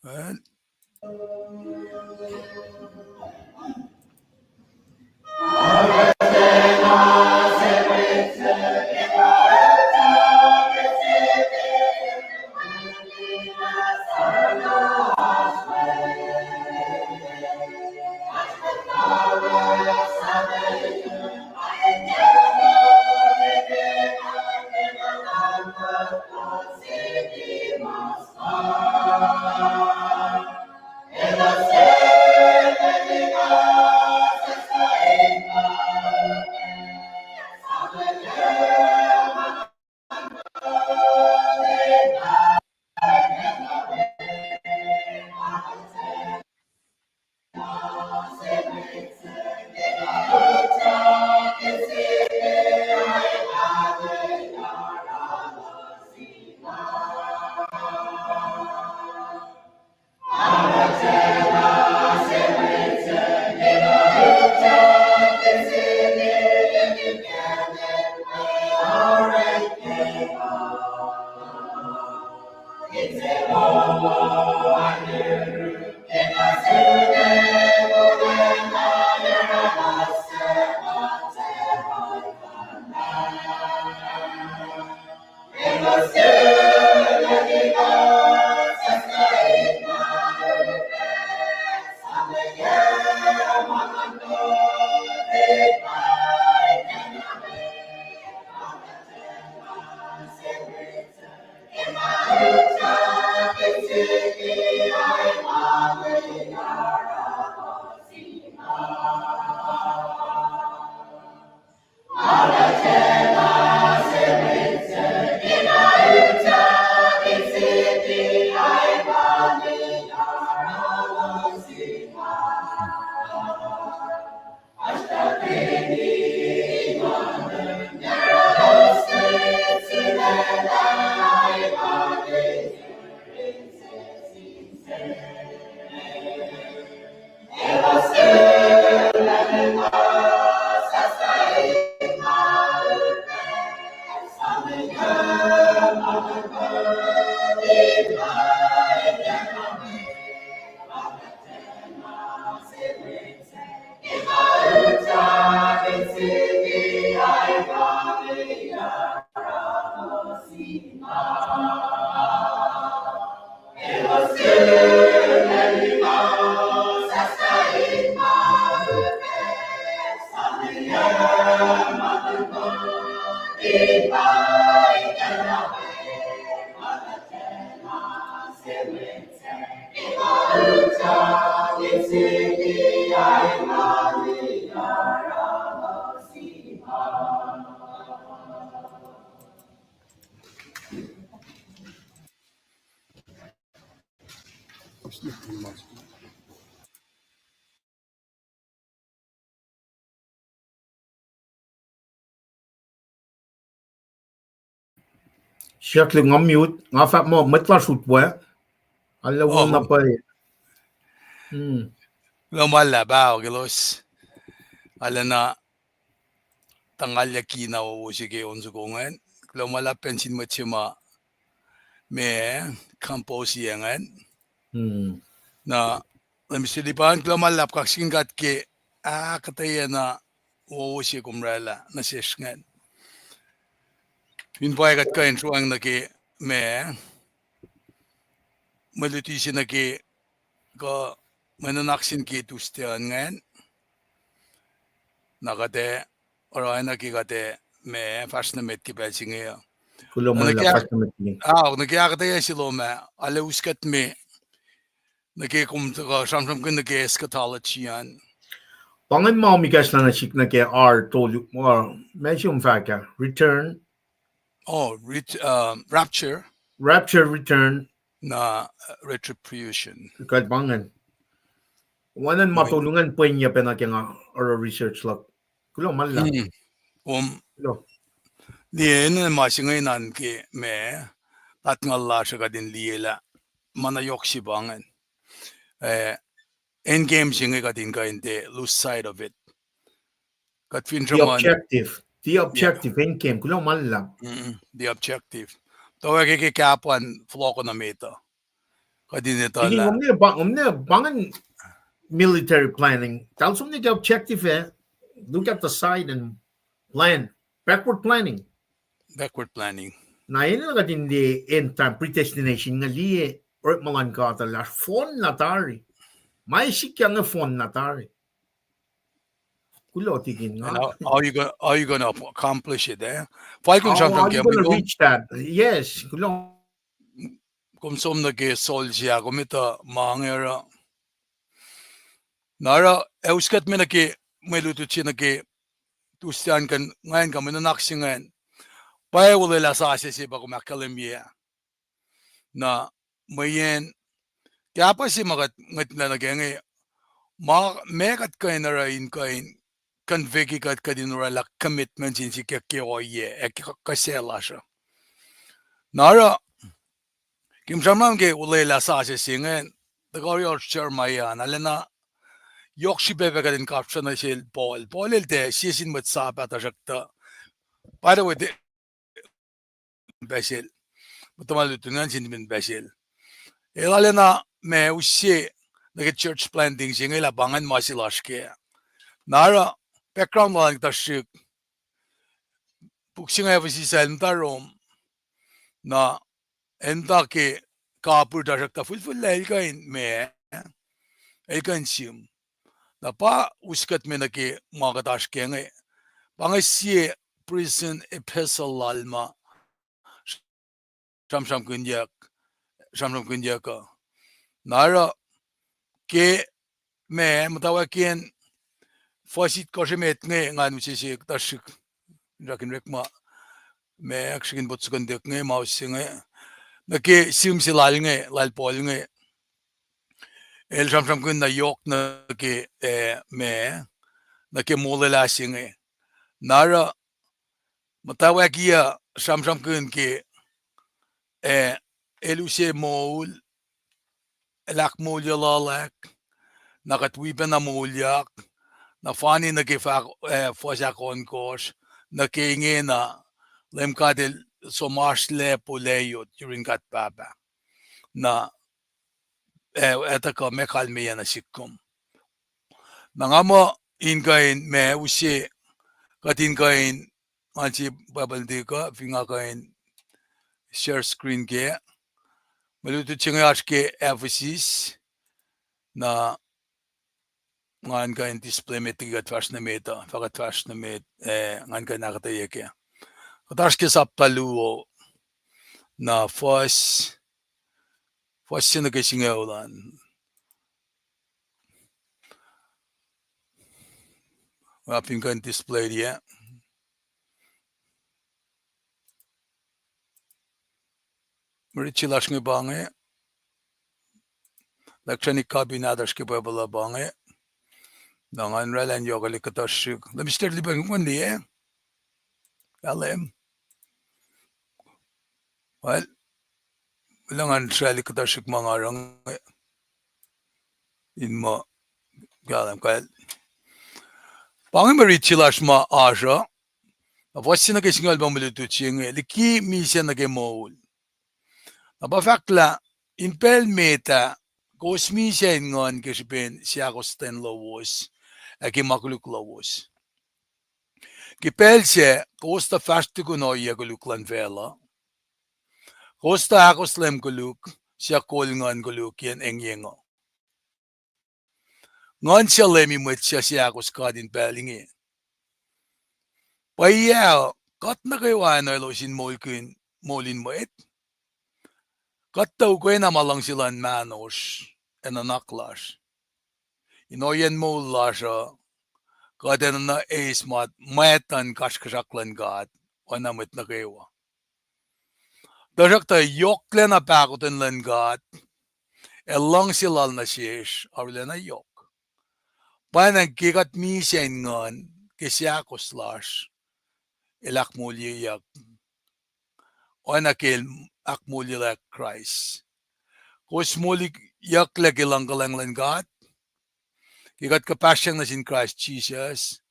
Well. Siyuck lah nga mute, nga fahk muh mwet lasr utwe. Arlac wona pwacye. Hmm. Kuloh ma luhlahp, elos. Arlac na tangalyucki na wowo se ke on soko ingacn. Kuloh ma luhlahp pacna sin mwet se ma, ma compose-i ingacn. Hmm. Na, let me see, lipan kuloh ma luhlahp kaksakihn God ke ahkuhtweyac na wowo se kom oraclah nuh sesr ingacn. Fin pwacye kuht kuh in sruhwacng nuh ke ma, mwe luti se nuh ke, kuh mwe nuhnak sin ke Tuesday an ingacn. Na kuht ac oruh oacna ke kuht ac ma fahsr nuh met ke pacl se inge uh. Kuloh ma luhlahp, fahsr nuh met. Ah, nuh ke ahkuhtweyac se lom ah, arlac us kuht me nuh ke kom tuhkuh sramsramkihn nuh ke eschatology an. Pa ingacn ma kom ikacslah nuh sihk nuh ke R tolu, uh, ma se kom fahk ah, return. Oh, ret-, uh, rapture. Rapture, return. Na, uh, retribution. Kuht pa ingacn. Oacna ma tolu ingacn pwengyac pacna ke nga oruh research luhk. Kuloh ma luhlahp. Hmm. Kom liye enenuh ma se inge an ke ma, tahtngal lasr uh kuht in liye lah ma na yohk se pa ingacn. Eh, end game se inge kuht in kuh in tiac lose sight of it. Kuht fin sruhmuhn the objective, the objective, end game, kuloh ma luhlahp. The objective. Tuh ke, ke kahpan fohlohk uh nuh met uh, kuht in etuh lah, kom ne pa, kom ne pa ingacn military planning. Tal som ne ke objective ah, look at the side and plan. Backward planning. Backward planning. Na enenuh kuht in liye end time predestination inge, liye orekma luhn God uh lah fohn na tari. Ma sikyak inge fohn na tari. Kuloh tikin nga. How you gonna, how you gonna accomplish it, eh? Fal kom sramsram ke, how you gonna reach that? Yes, kuloh. Kom som nuh ke sol se ah, kom etuh ma inge oruh. Na oruh, ac us kuht me nuh ke mwe lutlut se nuh ke Tuesday an kuh, ingacn kuh mwe nuhnak se ingacn. Pwacye, olwelah sasuc se pa kom ahkkahlwemye. Na mweyen kahpah se ma kuht ngwetlah nuh ke inge, ma, ma kuht kuh in oruh in kuh in convict kuht, kuht in oraclah commitment sin sikyak ke ohiyac ac kuh se lasr uh. Na oruh, ke kom sramsram ke olwelah sasuc se ingacn, tuhkuh yohrohsr Jeremiah an, arulacna yohk srihpac pac kuht in kapsra nuh sel Paul. Paul el tiac sie sin mwet sap ah, tuhsruhktuh, by the way, the, pacl sel, muhtuhma lutlut ingacn sin pacl sel. El arulacna ma use nuh ke church planting se inge lah pa ingacn ma se lasr kac. Na oruh background lal an kuhtuh srihk, puk se inge Ephesus ah el muhta Rome, na el muhta ke kapihr, tuhsruhktuh fihlfihllac el kuh in ma, el kuh in sihm. Na pa us kuht me nuh ke ma kuht oasr kac inge. Pa inge sie prison epistle lal ma sramsramkihnyuck, sramsramkihnyuck uh. Na oruh ke ma muhtwacwacackiyacn fuhs itkohsr emet inge ngan use se kuhtuh srihk, rakin orekma, ma ahksrihkihn pot sokondek inge, ma use inge, nuh ke sihm se lal inge, lal Paul inge. El sramsramkihn na yohk nuh ke, eh, ma, nuh ke molwelah se inge. Na oruh muhtwacwacackiyuck sramsramkihn ke, eh, el use moul, el ahkmoulye luhlahp, na kuht wi pacna moulyak, na fani nuh ke fah, eh, fuhs ahkohnkohsr, nuh ke ingena, Leum God El som oasr lacpo layot yurin God Pahpah. Na, eh, etuh kuh ma kalmeyac nuh sihk kom. Na nga muh in kuh in ma use, kuht in kuh in, ngan sie Bible tuh kuh, fin nga kuh in share screen kac. Mwe lutlut se inge oasr ke Ephesus, na ngan kuh in display met liki kuht fahsr nuh met uh, fah kuht fahsr nuh met, eh, ngan kuh in ahkuhtweyac kac. Kuht oasr ke sapta luo, na fuhs, fuhs se nuh ke singucul an. Nga fin kuh in display-i ah. Mwe rit se lasr inge pa inge. Electronic copy nahtuhsr ke Bible uh pa inge. Na ngan oraclah in yohkwelihk kuhtuh srihk. Leum Mister Lipa, kom liye? Kahlwem. Well, lah ngan oraclah kuhtuh srihk ma nga oruh inge. In muh, kahlwem, kahl-, pa inge mwe rit se lasr ma oasr uh. Na fuhs se nuh ke singucul pa mwe lutlut se inge, liki misac nuh ke moul. Na pa fahk lah, in pacl met ah, kowos misac in nguhn ke srihpen seahkostwen lowos, ac ke ma koluk lowos. Ke pacl sac, kowos tuh fahsr tukun ohiyac koluk luhn facluh. Kowos tuh ahkos leum koluk, suc kol nguhn koluk yen engyeng uh. Nguhn suc leumi mwet suc seahkos God in pacl inge. Pwacye uh, kuht nuh kwewa enelos in moulkihn moul in mwet. Kuht tuh ukwena ma luhngse luhn mahnosr ac nuhnak lasr. In ohiyacn moul lasr uh, kuht enenuh eis ma, mwet uh in kasrkuhsrak luhn God, oacna mwet nuh kwewa. Tuhsruhktuh yohklacna pahkotwen luhn God, ac luhngse lal nuh sesr arulacna yohk. Pwacnwacng ke kuht misac in nguhn ke seahkos lasr, el ahkmoulyeyuck, oacna ke el ahkmoulyelah Kraist. Kowos moliyucklac ke luhngkuhlwacng luhn God, ke kuht kuhpahsryang nuh sin Kraist Jisus,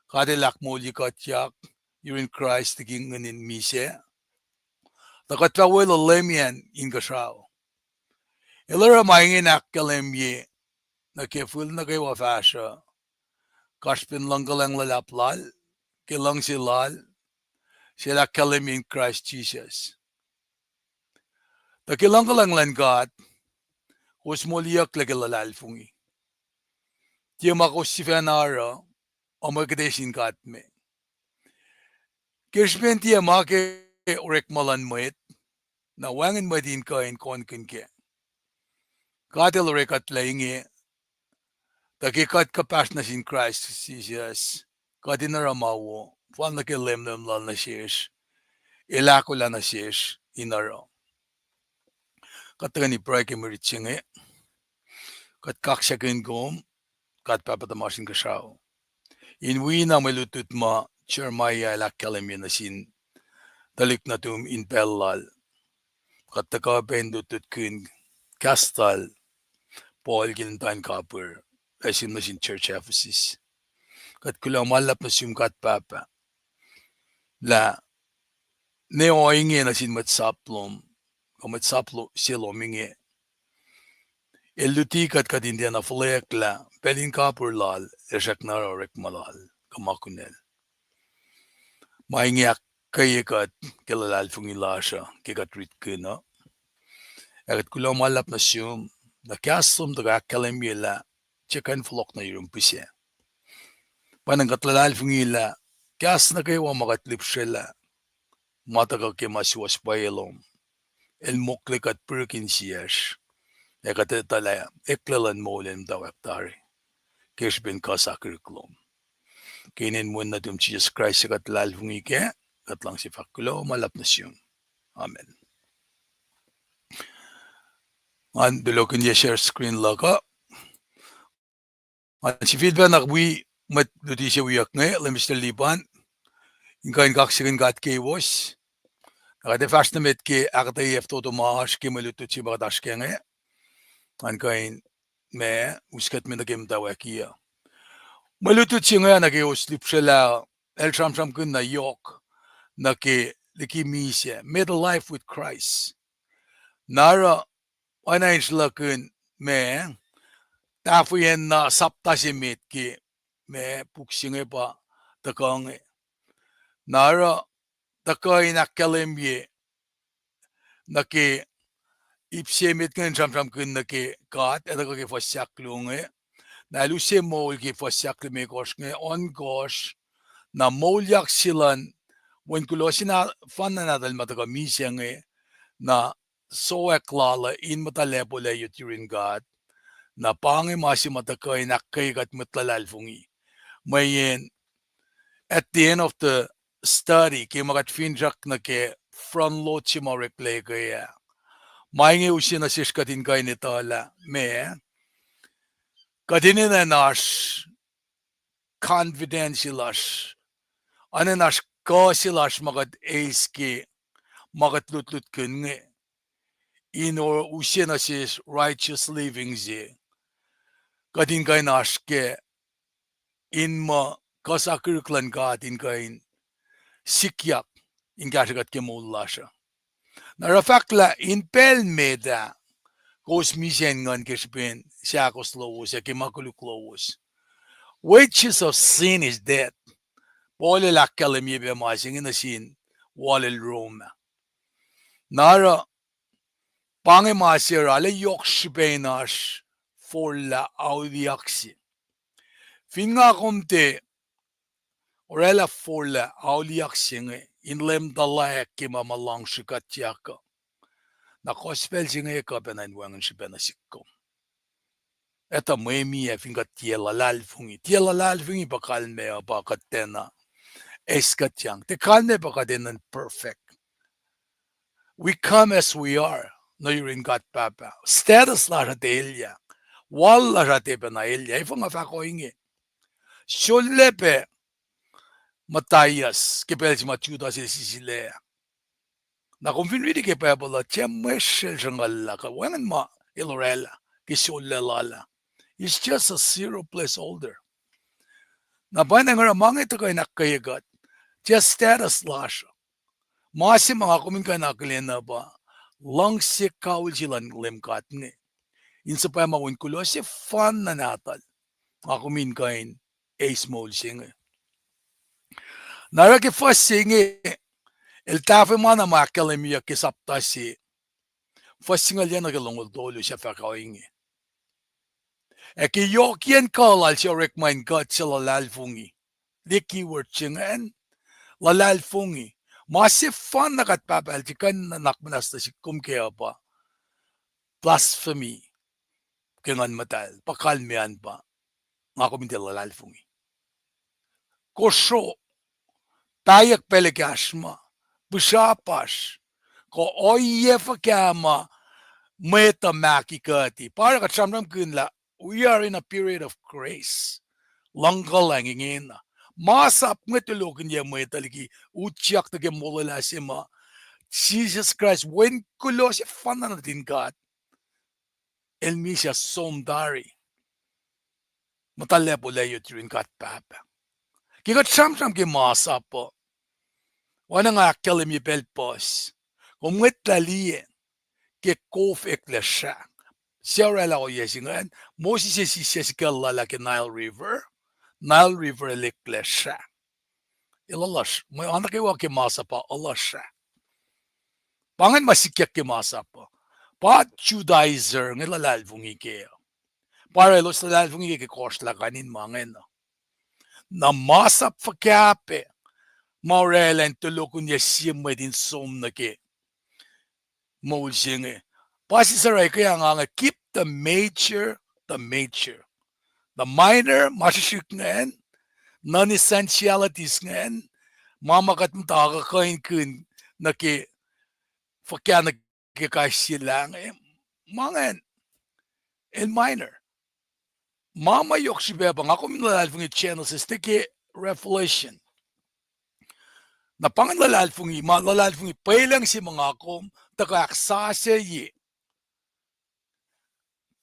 God El ahkmoulyekuhtyak yurin Kraist liki nguhn in misac, tuh kuht fah weluhl Leum Wen Inkuhsrao. El oruh ma ingacn ahkkahlwemye nuh ke fihl nuh kwewa fahsruh, kasrpen luhngkuhlwacng luhlahp lal, ke luhngse lal, suc El ahkkahlwemye in Kraist Jisus. Tuh ke luhngkuhlwacng luhn God, kowos moliyucklac ke luhlahlfongi. Tiac ma kowos sifacna oruh, oamwe kuhte sin God me. Ke srihpen tiac ma ke orekma luhn mwet, na wacngihn mwet in kuh in konkihn kac. God El orekuhtlac inge, tuh ke kuht kuhpahsr nuh sin Kraist Jisus, kuht in oruh ma wo, fal nuh ke leumleum lal nuh sesr, El ahkolah nuh sesr in oruh. Kuht tuhkweni pruhe ke mwe rit se inge. Kuht kaksakihn kom, God Pahpah tuhmasr Inkuhsrao, in wi na mwe lutlut ma Jeremiah el ahkkahlwemye nuh sin tuhlihk nuhtum in pacl lal. Kuht tuhkuh pac in lutlutkihn kahs lal Paul ke el muhta in kapihr, ac sihm nuh sin church Ephesus. Kuht kuloh ma luhlahp nuh sum God Pahpah, lah ne ohinge nuh sin mwet sap lom, kuh mwet sap lo-, se lom inge, El luti kuht kuht in tiacna fuhlweack lah pacl in kapihr lal el srackna oruh orekma lal kuh ma kunacl. Ma inge ahkkweye kuht ke luhlahlfongi lasr uh ke kuht ritkihn uh. Ac kuht kuloh ma luhlahp nuh sum, na kahs lom tuhkuh ahkkahlwemye lah tiac kuh in fohlohk nuh yurum pihsac. Pwacnwacng kuht luhlahlfongi lah kahs nuh kwewa ma kuht lihpsrwelah, ma tuhkuh ke ma suwohs pwacye lom, el mokle kuht purkihn insiyacsr, ac kuht etuh lah eklac luhn moul el muhtwacwacack tari ke srihpen kuh sakihrihk lom. Ke inen wen nuhtum Jisus Kraist se kuht luhlahlfongi kac, kuht luhngse fahk kuloh ma luhlahp nuh sum. Amen. Ngan tulokihnye share screen luhk uh. Ngan sifilpacna wi mwet luti se wiyuck inge, Lemister Liban, in kuh in kaksakihn God ke kowos. Na kuht ac fahsr nuh met ke ahkuhtweyac fototo ma oasr ke mwe lutlut se ma kuht oasr kac inge. Ngan kuh in ma us kuht me nuh ke muhtwacwacack uh. Mwe lutlut se inge nuh ke kowos lihpsrwelah, el sramsramkihn na yohk nuh ke liki misac, made alive with Christ. Na oruh, oacna in sruhlahkihn ma, tahfweyacn na sapta se met ke ma puk se inge pa tuhkuh inge. Na oruh, tuhkuh in ahkkahlwemye nuh ke ip se met inge in sramsramkihn nuh ke God, ac tuhkuh ke fuhs ahkluo inge. Na el use moul ke fuhs ahklimekohsr inge, ohnkohsr, na moulyak se luhn Wen kuloh se na fanna nahtuhl ma tuhkuh misac inge, na sowack lal uh in muhta lacpo layot yurin God. Na pa inge ma se ma tuhkuh in ahkkweye kuht mwet luhlahlfongi. Mweyen at the end of the study, ke ma kuht finsrak nuh ke front load se ma oreklac ke ah, ma inge use nuh sesr kuht in kuh in etuhlah ma, kuht enenuh in oasr confidence lasr, enenuh in oasr kuh se lasr ma kuht eis ke ma kuht lutlutkihn inge, in oruh use nuh sesr righteous living se kuht in kuh in oasr kac, in muh kuh sakihrihk luhn God in kuh in sikyak in kahsrwe kuht ke moul lasr uh. Na oruh fahk lah in pacl met ah, kowos misac in nguhn ke srihpen sahkos lowos ac ke ma koluk lowos. Wages of sin is death. Paul el ahkkahlwemye pac ma se inge nuh sin wal el Rom ah. Na oruh pa inge ma se oruh arlac yohk srihpac in oasr forlah auliyak se. Fin nga kom tiac orwaclah forlah auliyak se inge in leum tuhlac ke ma ma luhngse kuhtyak uh, na gospel se inge kuh pacna in wacngihn srihpac nuh sihk kom. Etuh mwe miac fin kuht tiac luhlahlfongi. Tiac luhlahlfongi pa kalmac uh pa kuht tiacna eis kuhtyang. Tiac kalmac pa kuht enenuh in perfect. We come as we are nuh yurin God Pahpah. Status lasr uh tiac elyah. Wal lasr uh tiac pacna elyah. Efuh nga fahk ohinge? Sulaclah pac Matthias ke pacl se ma Judas el sisilac. Na kom fin riti ke Bible uh, tiac mwe srel sruhnguhl lah kuh wacngihn ma el orwaclah ke sulaclah lal ah. He's just a zero placeholder. Na pwacnwacng oruh ma inge tuhkuh in ahkkweye kuht, tiac status lasr uh. Ma se ma nga kom in kuh in akihlen uh pa luhngse kawihl se luhn Leum God inge, in suhpwacma Wen kuloh sefanna nahtuhl, nga kom in kuh in eis moul se inge. Na oruh ke fuhs se inge, el tahfwelah ma na ma ahkkahlwemyeyuck ke sapta se, fuhs singucul yac nuh ke longoul tolu, suc fahk ohinge: Ac ke yohkiyacn kuh lal se orekma in kuht suc luhlahlfongi. Liye keyword se ingacn, luhlahlfongi. Ma sefanna God Pahpah el tiac kuh in nuhnak muhnahs nuh sihk kom kac uh pa blasphemy ke Nguhn Muhtahl, pa kalmac an pa nga kom in tiac luhlahlfongi. Kosro, pahyuck pacl ekahsr ma, pihsrapasr, kuh ohiyac fuhkah ma mwet uh mahkikuhti. Pa oruh kuht sramsramkihn lah we are in a period of grace. Luhngkuhlwacng ingena. Masap inge tulokihnyac mwet uh liki utyak nuh ke molwelah se ma Jisus Kraist, Wen kuloh sefanna nuhtin God, el misac som tari, muhta lacpo layot yurin God Pahpah. Ke kuht sramsram ke masap uh, oacna nga ahkkahlwemye pacl puhs, kom ngwetlah liye ke kof eklac srah. suc oraclah ohiyac se ingacn, Moses el sisyac sikucl lal ah ke Nile River, Nile River el eklac srah. El olasr, mwe oacna kwewa ke masap uh olasr srah. Pa ingacn ma sikyak ke masap uh. Pa Judaizer inge luhlahlfongi kac. Pa oruh elos luhlahlfongi ke, ke kohsrlah kain in ma ingacn uh. Na masap fuhkah pac ma oraclah in tulokihnyac sie mwet in som nuh ke moul se inge. Pa Sisera ke angange, keep the major the major. The minor, ma srihsrihk ingacn, non-essentialities ingacn, ma ma kuht muhta kuh kuh in kihn nuh ke fuhkah nuh ke kais sie lah inge, ma ingacn el minor. Ma ma yohk srihpac pa nga kom in luhlahlfongi Genesis tuh ke Revelation. Na pa ingacn luhlahlfongi, ma luhlahlfongi pwelucng se ma nga kom tuhkuh ahksasucye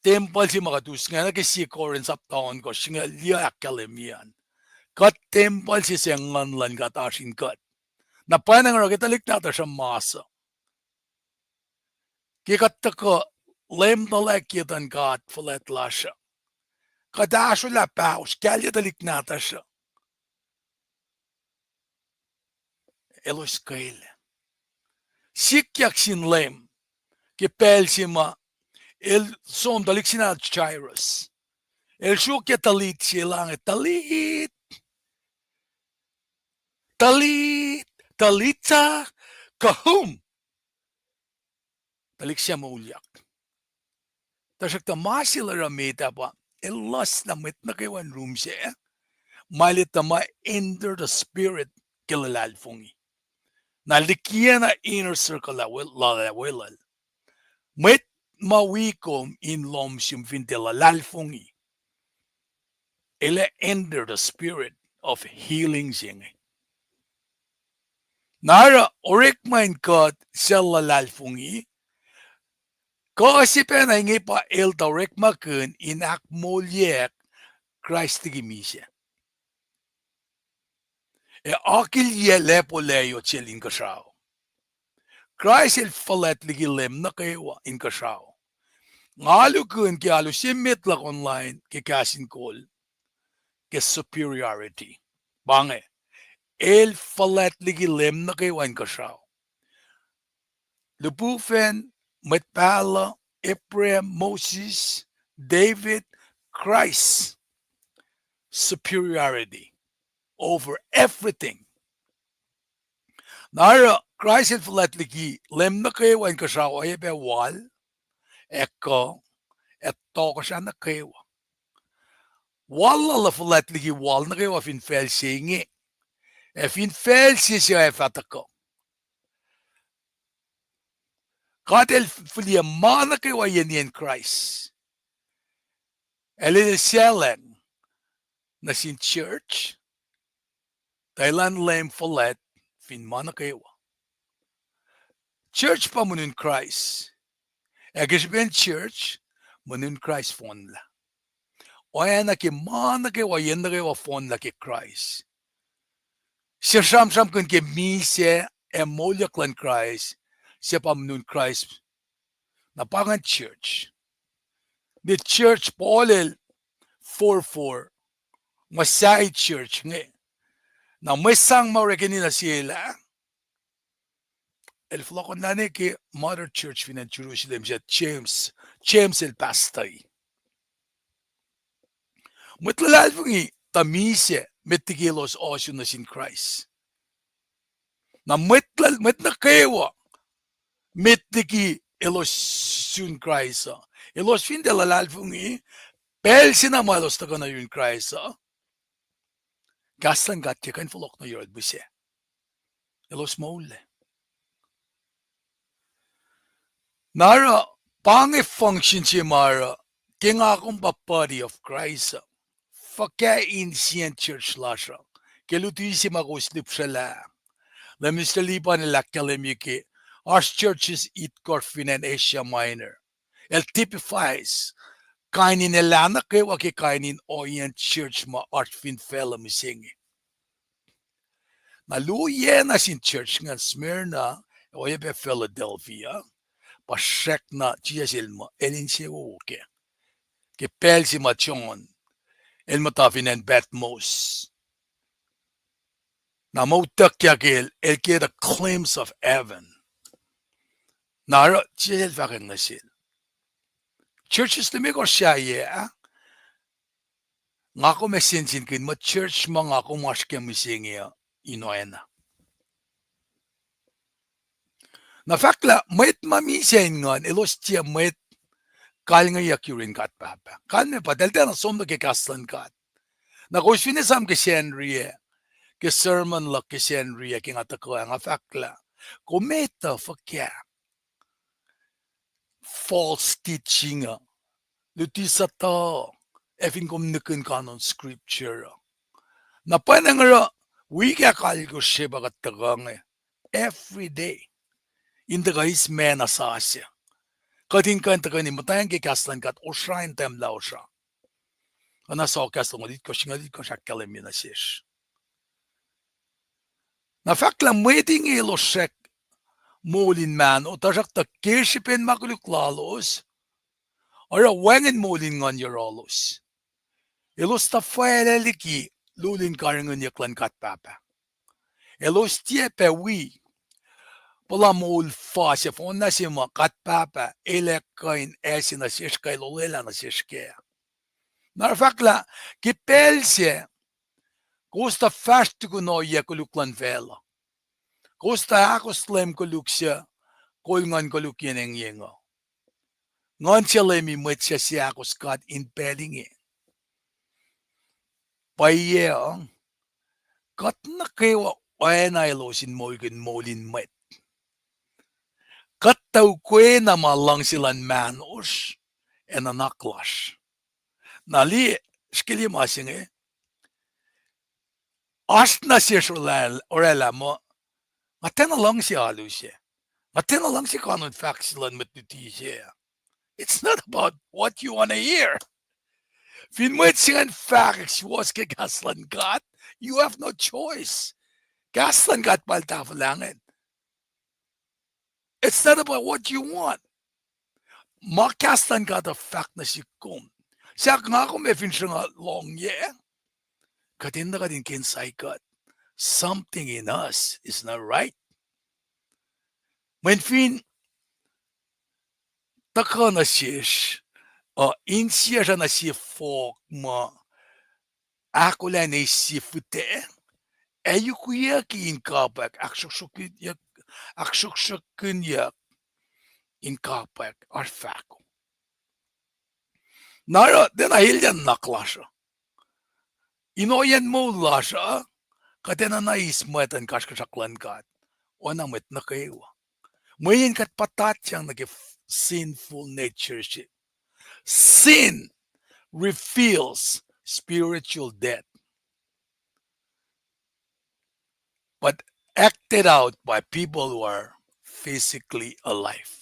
tempuhl se ma kuht us ingacn nuh ke Sie Corinth sapta ohnkohsr, singucul liye ahkkahlwemye an. Kuht tempuhl se se Nguhn luhn God oasr in kuht. Na pwacnwacng oruh ke tuhlihk nahtuhsr uh mas uh, ke kuht tuhkuh leum tuhlac kiyuhtuhn God fuhlwact lasr uh, kuht ahsrolah pahosr, kahlye tuhlihk nahtuhsr uh, elos kwelac. Sikyak sin Leum ke pacl se ma el som tuhlihk se na Jairus. El sruokyac tuhlihk se, el inge, Talitha, Talitha, Talitha koum. Tuhlihk se moulyak. Tuhsruhktuh ma se el oruh met ah pa, el loes na mwet nuh kwewa in rum sac, ma el etuh ma enter the spirit ke luhlahlfongi. Na likiyacna inner circle ah wel-, lal ah weluhl. Mwet ma wi kom in lohm sum fin tiac luhlahlfongi, el ac enter the spirit of healing se inge. Na oruh orekma in kuht suc luhlahlfongi, kuh se pacna inge pa el tuh orekmakihn in ahkmoulyack Kraist liki misac. Ac akilyac lacpo layot sel inkuhsrao. Kraist el fuhlwact liki leum nuh kwewa inkuhsrao. Nga lukihn ke alu se met luhk online ke kahs in kol, ke superiority. Pa inge, el fuhlwact liki leum nuh kwewa inkuhsrao. Lihpufacn, mwet pahluh, Abraham, Moses, David, Christ, superiority over everything. Na oruh Kraist el fuhlwact liki leum nuh kwewa inkuhsrao, oacyacpac wal, ac kuh, ac tohkohsrah nuh kwewa. Wal lal uh fuhlwact liki wal nuh kwewa fin facl se inge, ac fin facl se se ac fah tuhkuh. God el fihliyac ma nuh kwewa yen yen Kraist. El el saclacng nuh sin church, tuh elan Leum fuhlwact fin ma nuh kwewa. Church pa monun Kraist. Ac ke srihpen church, monun Kraist fohnlah. Oacna ke ma nuh kwewa, yen nuh kwewa fohnlah ke Kraist. Suc sramsramkihn ke misac ac moulyak luhn Kraist, suc pa monun Kraist. Na pa ingacn church. The church Paul el forfor, muhsahi church inge. Na mwe sang ma orekeni nuh sel ah, el fohlohkohnlah ne ke mother church fin acn Jerusalem, suc James, James el pastoi. Mwet luhlahlfongi tuh misac met liki elos ohsun nuh sin Kraist. Na mwet luhl-, mwet nuh kwewa met liki elos sun Kraist uh, elos fin tiac luhlahlfongi, pacl se na ma elos tuhkuh nuh yurun Kraist uh, kahs luhn God tiac kuh in fohlohk nuh yohrohl pihsac. Elos moullac. Na oruh, pa inge function se ma oruh, ke nga kom pa body of Christ uh, fuhkah insiyacn church lasr uh, ke luti se ma kowos lihpsrwaclah. Lah Minister Lipan el ahkkahlwemye ke oasr churches itkohsr fin acn Asia Minor. El typifies kain in elah nuh kwewa ke kain in ohiyacn church ma oasr fin facluh mihsenge. Na luo yac na sin church ingacn, Smyrna, oacyacpac Philadelphia, pa srackna Jisus el muh el insewowo kac. Ke pacl se ma John el muhta fin acn Patmos, na ma utuckyak el, el get a glimpse of heaven. Na oruh Jisus el fahk nuh sel, churches limekohsr sahyac ah, nga kom ac sensenkihn muh church ma nga kom oasr kac mihsenge uh in oacna. Na fahk lah mwet ma misac in nguhn elos tiac mwet kalngeyuck yurin God Pahpah. Kalmac pa eltahl tiacna som nuh ke kahs luhn God. Na kowos fin esam ke Sacnri ah, ke sermon luhk ke Sacnri ah ke nga tuhkuh ah, nga fahk lah kom etuh fuhkah false teaching uh, luti sutuh, ac fin kom nihkihn kanon scripture uh. Na pwacnwacng oruh wik ah kalkosr se pa kuht tuhkuh inge, every day in tuhkuh eis ma na sasuc. Kuht in kuh in tuhkweni muhtweng ke kahs luhn God, osra in tahmlah osra. Oacna Saul kahs longoul itkohsr, singucul itkohsr ahkkahlwemye nuh sesr. Na fahk lah mwet inge elos srack moul in mahno, tuhsruhktuh ke srihpen ma koluk lalos, oruh wacngihn moul in nguhn yohrohlos. Elos tuhfahlah liki lulin karihngihnyuck luhn God Pahpah. Elos tiac pac wi puhla moul fuhs ac fohnlah se ma God Pahpah el ac kuh in ase nuh sesr kuh el olwelah nuh sesr kac. Na oruh fahk lah ke pacl sac, kowos tuh fahsr tukun ohiyac koluk luhn facluh. Kowos tuh ahkos leum koluk suc kol nguhn koluk yen engyeng uh. Nguhn suc Leum mwet suc seahkos God in pacl inge. Pwacye uh, kuht nuh kwewa oacna elos in moulkihn moul in mwet. Kuht tuh ukwena ma luhngse luhn mahnosr ac nuhnak lasr. Na liye, srihke liye ma se inge, oasr nuh sesr orwaclah muh, nga tiacna luhngse alu se. Nga tiacna luhngse kanon fahk se luhn mwet luti se. It's not about what you want to hear. Fin mwet se ingacn fahk suwohs ke kahs luhn God, you have no choice. Kahs luhn God pa el tahfwelah ingacn. It's not about what you want. Ma kahs luhn God uh fahk nuh sihk kom. Sahk nga kom ac fin sruhnga lohngyac, kuht enenuh kuht in ke insaik kuht. Something in us is not right. Mweyen fin tuhkuh nuh sesr, uh, insiyacsr uh nuh sie fohk ma ahkolah in eis sie fihtac, ac yukwiyucki in kapwack, ahksruhksruhkyuck, ahksruhksruhkyuck in kapwack oasr fahko. Na oruh tiacna elyah nuhnak lasr uh. In ohiyacn moul lasr uh, kuht enenuh eis mwet in kasrkuhsrak luhn God, oacna mwet nuh kwewa. Mweyen kuht puhtatyang nuh ke f-, sinful nature se. Sin reveals spiritual death, but acted out by people who are physically alive.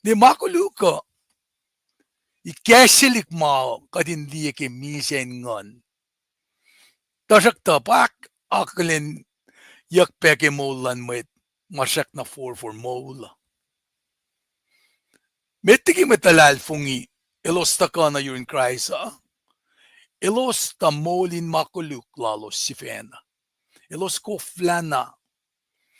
Ni ma koluk uh, ikacslah liki ma kuht in liye ke misac in nguhn. Tuhsruhktuh pa akihlenyuck pac ke moul luhn mwet ma srackna forfor moul uh. Met liki mwet luhlahlfongi elos tuhkuh nuh yurin Kraist uh, elos tuh moul in ma koluk lalos sifacna. Elos koflahna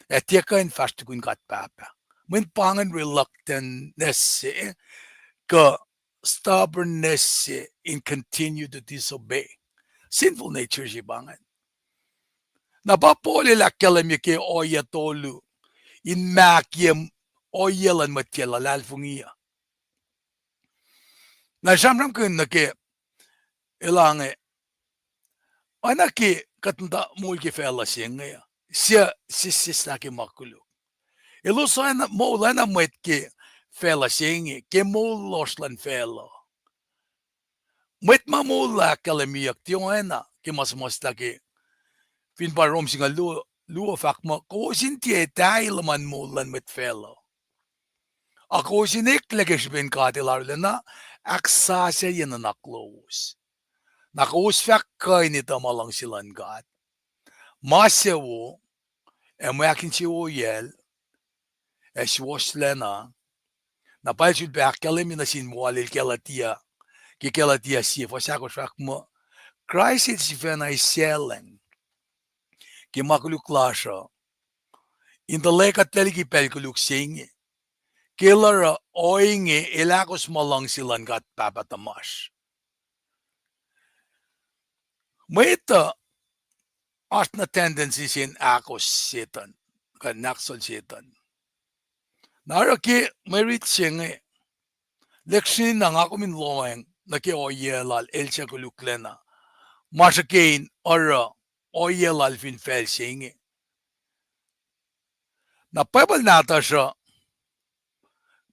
ac tiac kuh in fahsr tukun God Pahpah. Mweyen pa ingacn reluctantness se, kuh stubbornness se in continue to disobey. Sinful nature se pa ingacn. Na pa Paul el ahkkahlwemye ke ohiyac tolu in mahkiye ohiyac luhn mwet ke luhlahlfongi uh. Na sramsramkihn nuh ke elange, oacna ke kuht muhta moul ke facluh se inge, sie, sie, sesseslah ke ma koluk. Elos oacna, moul oacna mwet ke facluh se inge, ke moul lohsr luhn facluh. Mwet ma moul lah ahkkahlwemyeyuck tiac oacna ke ma suhmuhslah ke, fin pa Rom singucul luo, luo fahk muh, kowos in tiac etahi luhman moul luhn mwet facluh, a kowos in eklac ke srihpen God El arulacna ahksasucye nuhnak lowos. Na kowos fah kuh in etuh ma luhngse luhn God, ma suc wo, ac mwe ahkinsewowoyacl, ac suwohslacna, Na pacl sulpac ahkkahlwemye nuh sin wal el Galatia, ke Galatia sie fuhs ahkosr fahk muh, Kraist el sifacna eisaclacng ke ma koluk lasr uh, in tuhlac kuhtlac liki pacl koluk se inge, ke el oruh ohinge el ahkos ma luhngse luhn God Pahpah tuhmasr. Mwet uh oasr na tendency se in ahkos Setuhn, kuh in ahkos Setuhn. Na oruh ke mwe rit se inge, lihksreni na nga kom in lohacng nuh ke ohiyac lal el suc koluklacna, ma srihke in oruh ohiyac lal fin facl se inge. Na Bible nahtuhsr uh,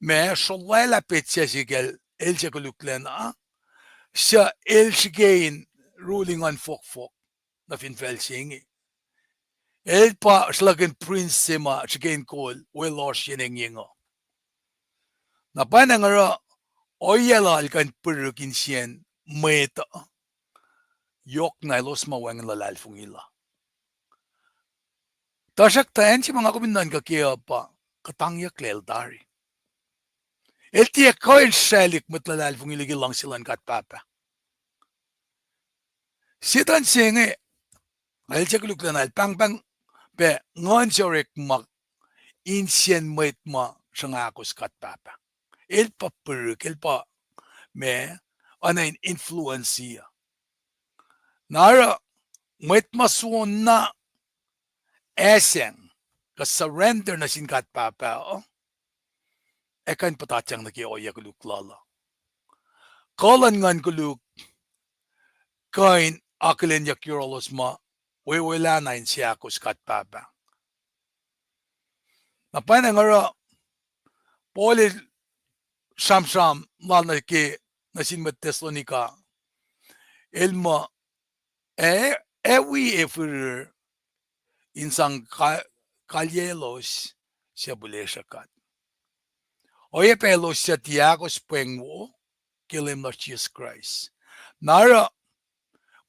ma srolwaclah petsac se kacl el suc koluklacna, suc el srihke in ruling on fohkfohk nuh fin facl se inge. El pa sruhlahkihn prince se ma srihke in kol welohsr yen engyeng uh. Na pa inge oruh ohiyac lal kuh in pihrihk insiyacn mwet uh, yohk na elos ma wacngihn luhlahlfongi la. Tuhsruhktuh acn se ma nga kom in nuhnkuh kac uh pa kuhtangyucklac el tari. El tiac kuh in sraclihk mwet luhlahlfongi liki luhngse luhn God Pahpah. Setuhn se inge, el suc koluklacna el pahngpahng pac nguhn se orekma insiyacn mwet ma sruhnga ahkos God Pahpah. El pa pihrihk, el pa ma, oacna in influence uh. Na oruh mwet ma soenna asacng kuh surrender nuh sin God Pahpah uh, ac kuh in puhtatyang nuh ke ohiyac koluk lal uh. Kuh luhn nguhn koluk kuh in akihlenyuck yohrohlos ma wewelah na in seahkos God Pahpah. Na pa inge oruh Paul el sramsram lal nuh ke, nuh sin mwet Thessalonica, el muh, ac, ac wi e firir in sang ka-, kalyaclos suc pihlesruh God. Oacyacpac elos suc tiac ahkos pweng wo ke Leum lasr Jisus Kraist. Na oruh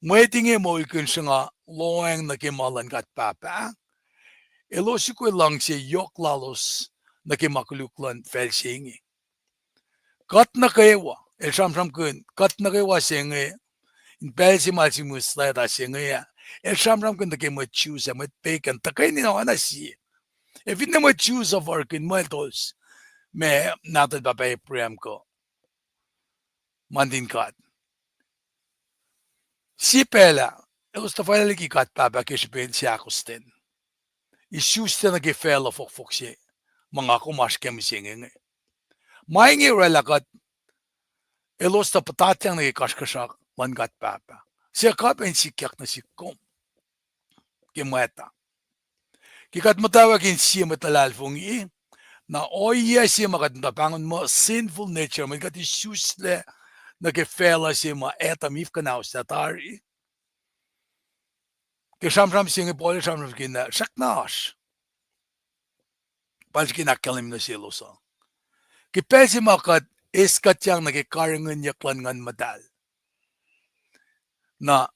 mwet inge moulkihn sruhnga lohacng nuh ke ma luhn God Pahpah, elos ukwe luhngse yohk lalos nuh ke ma koluk luhn facl se inge. Kuht nuh kwewa, el sramsramkihn, kuht nuh kwewa se inge, in pacl se ma el sihmihs leta se inge ah, el sramsramkihn nuh ke mwet Jews ac mwet pagan, tuhkweni na oacna sie. Ac finne mwet Jews uh fahkihn muh elos, ma nahtuhl pahpah Abraham kuh ma nuhtin God. Sie pacl ah, elos tuhfahlah liki God Pahpah ke srihpen seahkostwen. Isuslac nuh ke facluh fohkfohk se, ma nga kom oasr ke mihsenge inge. Ma inge oraclah kuht, elos tuh puhtatyang nuh ke kasrkuhsrak luhn God Pahpah. Suc kuh pac in sikyak nuh sihk kom ke mwet ah. Ke kuht muhtwacwacack in sie mwet luhlahlfongi, na ohiyac se ma kuht muhta pahngon muh sinful nature, mweyen kuht isuslac nuh ke facluh se ma Adam Eve kuhnahoslah tari. Ke sramsram se inge Paul el sramsramkihn ah, srackna oasr. Pa el srihke in ahkkahlwemye nuh selos uh, ke pacl se ma kuht eiskuhtyang nuh ke karihngihnyuck luhn Nguhn Muhtahl, na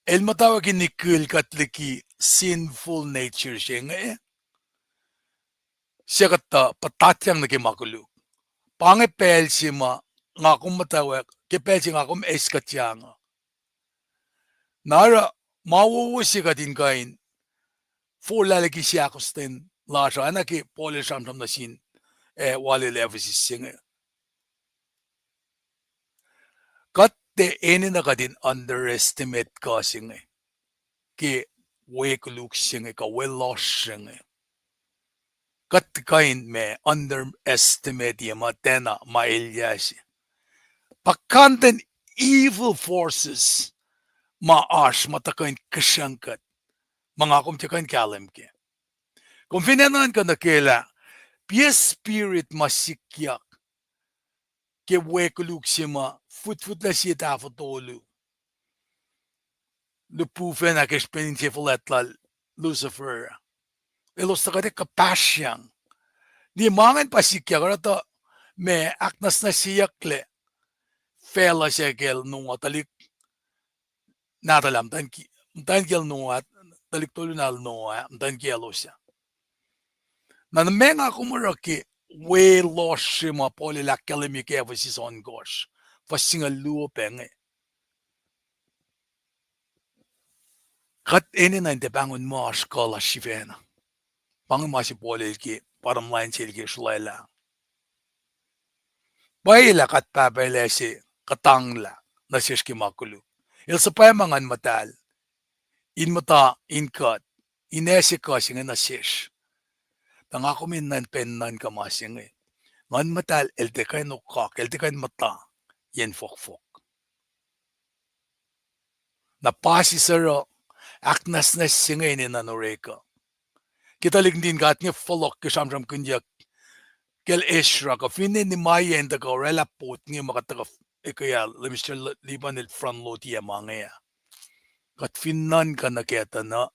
el muhtwacwacack in ikihlyuck kuht liki sinful nature se inge, suc kuht tuh puhtatyang nuh ke ma koluk. Pa inge pacl se ma nga kom muhtwacwacack, ke pacl se nga kom eiskuhtyang uh. Na oruh ma wowo se kuht in kuh in forlah liki seahkostwen lasr uh, oacna ke Paul el sramsram nuh sin, eh, walel Ephesus se inge. Kuht tiac enenuh kuht in underestimate kuh se inge ke we koluk se inge kuh welohsr se inge. Kuht kuh in ma underestimate-ye muh tiacna ma elyah se. Pa kanten evil forces ma oasr ma tuhkuh in kihsrucng kuht, ma nga kom tiac kuh in kahlwem kac. Kom fin enenuh in kuh nuh ke lah, pa spirit ma sikyak ke we koluk se ma futfutlac sie tahfuh tolu lihpufacn ah ke srihpen inse fuhlwact lal Lucifer. Elos tuh kuht ac kuhpahsryang. Liye ma ingacn pa sikyak oruh tuh ma ahknwacsnwacsyeyucklac facluh se kacl Noah, tuhlihk nahtuhl ah, muhtwacn ki-, muhtwacn kiyacl Noah, tuhlihk tolu nahtuhl Noah, muhtwacn kiyaclos ah. Na nuh ma nga kom oruh ke we lohsr se ma Paul el ahkkahlwemye ke Ephesus ohnkohsr, fuhs singucul luo pac inge. Kuht enenuh in tiac pahngon ma oasr kuh lasr sifacna. Pa inge ma se Paul el ke bottom line se el ke srolwaclah. Pwacye lah kuht pahpah el ase kuhtanglah nuh sesr ke ma koluk. El suhpwacma Nguhn Muhtahl in muhta in kuht, in ase kuh se inge nuh sesr. Tuh nga kom enenuh in pacl nuhnkuh ma se inge. Nguhn Muhtahl el tiac kuh in okak, el tiac kuh in muhta yen fohkfohk. Na pa sisor uh, ahknwacsnwacs se inge enenuh in orek uh. Ke tuhlihk nuhtin God inge fohlohk ke sramsramkihnyuck kacl Ezra, kuh finne Nehemiah in tuhkuh oraclah pot inge ma kuht tuhkuh ekuh ah, Lemister Lipan el front load-i ma inge ah. Kuht fin nuhnkuh nuh kac tuh na,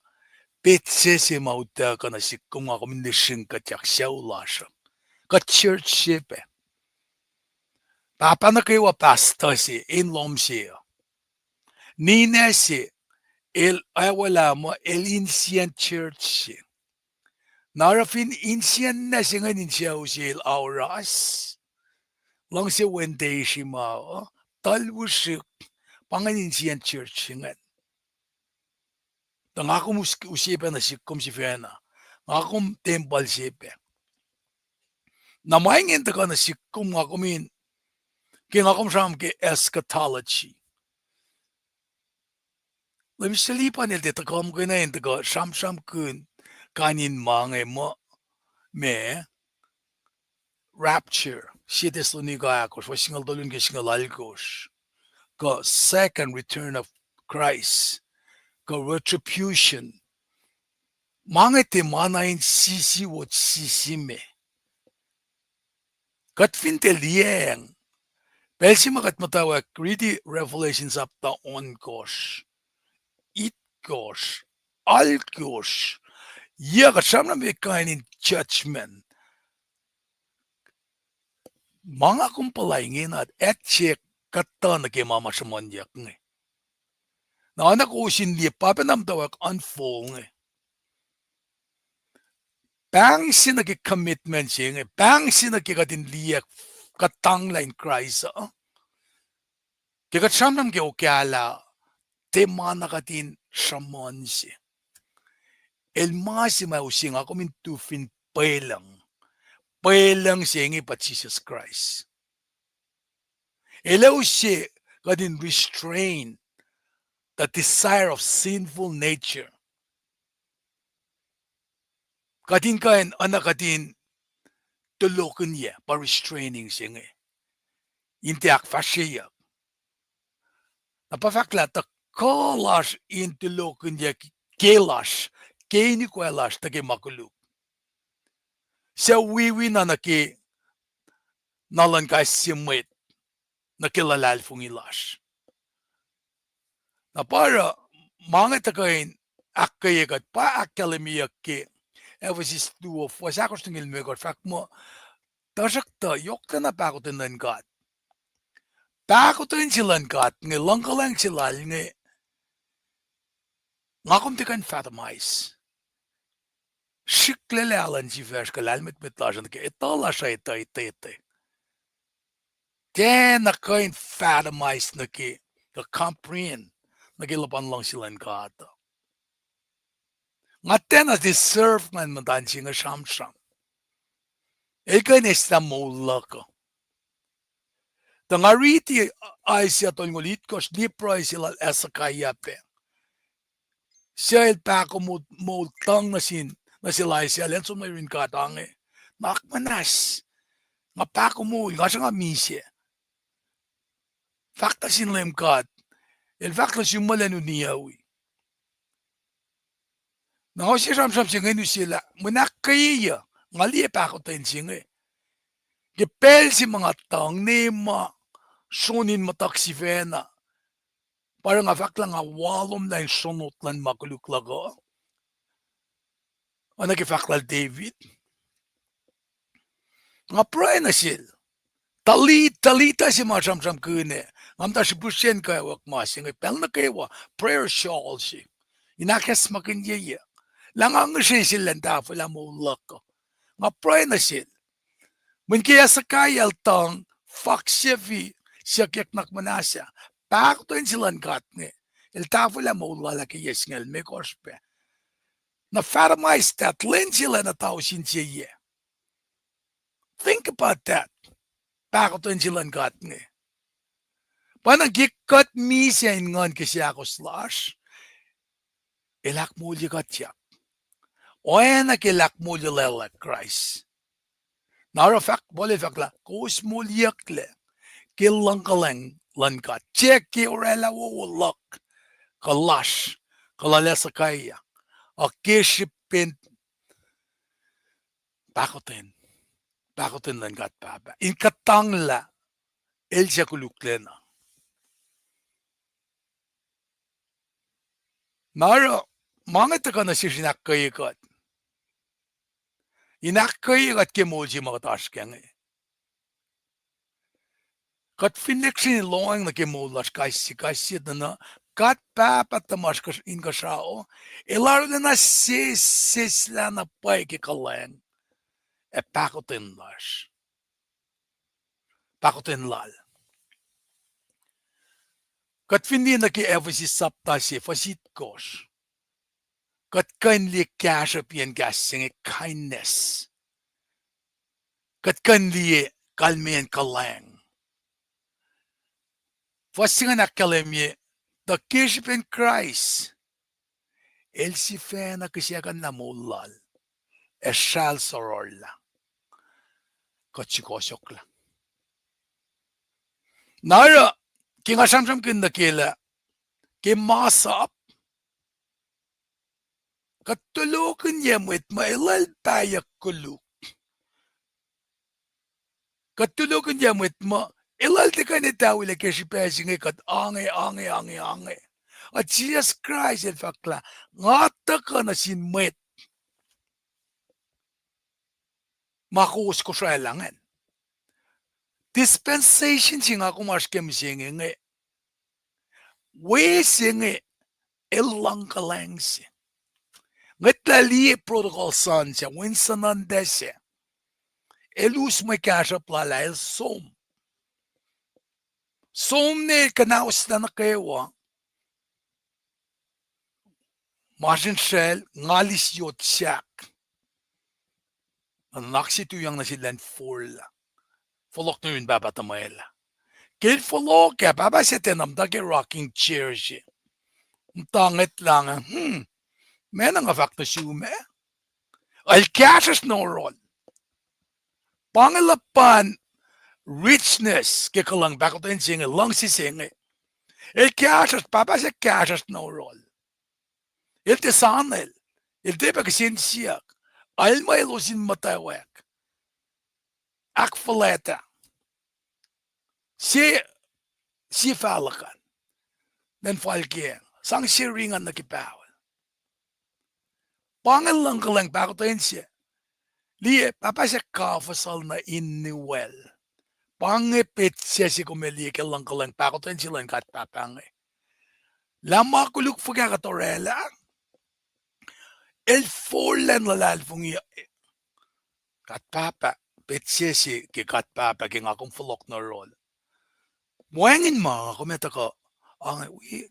petsac se ma utuckuh nuh sihk kom, nga kom in lihsrihk kuhtyak sucu lasr uh. Kuht church se pac. Pahpah nuh kwewa pastor se, in lohm se uh. Ninac se, el aolah muh el insiyacn church se. Na oruh fin insiyacn na se ingacn in sucu se el aoras, luhngse Wednesday se ma uh, tuhlihk srihk, pa ingacn insiyacn church se ingacn. Tuh nga kom us-, use pac nuh sihk kom sifacna. Nga kom tempuhl se pac. Na ma ingacn tuhkuh nuh sihk kom, nga kom in, ke nga kom sramsram ke eschatology. Lemister Lipan el tiac tuhkuh muhkwena in tuhkuh sramsramkihn kain in ma inge muh, ma rapture, Sie Thessalonica ahkosr, fuhs singucul tolu nuh ke singucul alkosr, kuh second return of Christ, kuh retribution. Ma inge tiac ma na in sisiwot sisi me. Kuht fin tiac liyacacng, pacl se ma kuht muhtwacwacack, riti Revelation sapta ohnkohsr, itkosr, alkosr, yac kuht sramsram ke kain in judgment. Ma nga kom puhla ingena, at se kuhtuh nuh ke ma ma sruhmuhnyuck inge. Na oacna kowos in liye pa pacna muhtwacwacack unfold inge. Pahng se nuh ke commitment se inge, pahng se nuh ke kuht in liye kuhtanglah in Kraist uh. Ke kuht sramsram ke okahlah, tiac ma na kuht in sruhmuhn se. El ma se ma use nga kom in tu fin pwelucng. Pwelucng se inge pa Jisus Kraist. El ac use kuht in restrain the desire of sinful nature. Kuht in kuh in, oacna kuht in tulokihnyac, pa restraining se inge. In tiac ahkfahsryeyuck. Na pa fahk lah tuh kuh lasr in tulokihnyac ke lasr, ke inukoa lasr, tuh ke ma koluk. Suc wiwina nuh ke, na luhn kais sie mwet, nuh ke luhlahlfongi lasr. Na pa oruh, ma inge tuhkuh in ahkkweye kuht pa ahkkahlwemyeyuck ke Ephesus luo fuhs ahkosr nuh ke limekohsr fahk muh, tuhsruhktuh yohklacna pahkotwen luhn God. Pahkotwen se luhn God inge, luhngkuhlwacng se lal inge, nga kom tiac kuh in fathom-i. Srihklac luhn sifacsr kuh lahlmwetmwet lasr nuh ke etuh lasr uh etuh etuh etuh. Tiacna kuh in fathom-i nuh ke, kuh comprehend nuh ke luhpan luhngse luhn God uh. Nga tiacna deserve Nguhn Muhtahl se inge sramsram. El kuh in eslah moul luhk uh. Tuh nga riti Isaiah tolngoul itkosr, liye pruhe se lal Hezekiah pac. Suc el pahkomuhl moul tuhng nuh sin, nuh sel Isaiah, el som nuh yurin God ange. Nuhnak muhnahs. Nga pahkomuhl, nga sruhnga misac. Fahk nuh sin Leum God. El fahk nuh sum muh lacnu niyawi. Na nga use sramsram se inge in use lah, mwe ahkkweyeyuc, nga liye pahkotwen se inge. Ke pacl se ma nga tuhng ne ma, sron in muhtuhk sifacna. Pa oruh nga fahk lah nga walomlah in sronot luhn ma koluk luhk uh. Oacna ke fahk lal David. Nga pruhe nuh sel. Tali-, Talita se ma sramsramkihn ah. Nga muhta srihpihsrwen kweok ma se inge pacl nuh kwewa prayer shawl se. In ahkacsmakihnyeyuc. Lah nga ngihsre sel elan tahfwelah moul luhk uh. Nga pruhe nuh sel. Mweyen ke Hezekiah el tuhng, fak sefi, siyuckyak nuhnak muhnahs ah. Pahkotwen se luhn God inge, el tahfwelah moul lal ah ke yac singucul limekohsr pac. Na fathom ma stat, lwen se lacna tausin se yac. Think about that. Pahkotwen se luhn God inge. Pa na ke kuht misac in nguhn ke seahkos lasr, el ahkmoulye kuhtyak. Oacna ke el ahkmoulye lwelah Kraist. Na oruh fahk, Paul el fahk lah, kowos moliyucklac ke luhngkuhlwacng luhn God. Tiac ke orwaclah wowo luhk, kuh lasr, kuh lal Hezekiah, uh, ke srihpen pahkotwen, pahkotwen luhn God Pahpah in kuhtanglah el suc koluklacna. Na oruh, ma inge tuhkuh nuh sesr in ahkkweye kuht. In ahkkweye kuht ke moul se ma kuht oasr kac inge. Kuht fin lihksreni lohacng nuh ke moul lasr kais sie, kais sie tuh na, God Pahpah tuhmasr kuh-, inkuhsrao, el arulacna sesseslah na pwacye ke kuhlwacng ac pahkotwen lasr. Pahkotwen lal. Kuht fin liye nuh ke Ephesus sapta se, fuhs itkohsr, kuht kuh in liye kahsrweyacn kahs se inge kindness. Kuht kuh in liye kalmeyacn kuhlwacng. Fuhs se ingacn ahkkahlwemye, tuh ke srihpen Kraist, el sifacna kihsackuhnlah moul lal, ac sral sororlah, kuht sukohsohklah. Na oruh, ke nga sramsramkihn nuh ke lah, ke masap, kuht tulokihnyac mwet ma eluhl pahyuck koluk. Kuht tulokihnyac mwet ma eluhl tiac kuh in etawilac ke srihpac se inge, kuht ange, ange, ange, ange. A Jisus Kraist el fahk lah, nga tuhkuh nuh sin mwet ma kowos kosraelah ingacn. Dispensation se nga kom oasr ke mihsenge inge, we se inge, el luhngkuhlwacng se. Ngwetlah liye prodigal son se, wen suhnuhntac se. El us mwe kahsruhp lal ah, el som. Som ne kuhnauslah nuh kwewa. Masr in sracl, ngal is yot sahk. Nuhnak se tuyak nuh sel elan forlah. Fohlohk nuh yurin pahpah tuhmwacl ah. Ke el fohlohk ah, pahpah sac tiacna muhta ke rocking chair se. Muhta ngwetlah inge, hmm, meac na nga fahk nuh sum ah? El kahsruhsr nuh yohrohl. Pa inge luhpan richness ke kuhlwacng pahkotwen se inge, luhngse se inge. El kahsruhsr, pahpah sac kahsruhsr nuh yohrohl. El tiac sanel. El tiac pac kihsen siyuck. El muh elos in muhtwacwacack, ahkfuhlwacta. Se, sie fahluhk an, lwen fal ke, sang se ring an nuh ke pahol. Pa inge luhngkuhlwacng pahkotwen se. Liye, pahpah sac kahfusal nuh in niwel. Pa inge petsac se kom ac liye ke luhngkuhlwacng pahkotwen se luhn God Pahpah inge. Lah ma koluk fuhkah kuht orwaclah, el forlah in luhlahlfongi God Pahpah, petsac se ke God Pahpah ke nga kom fohlohk nuh yohrohl. Wacngihn ma nga kom ac tuhkuh, ange wi,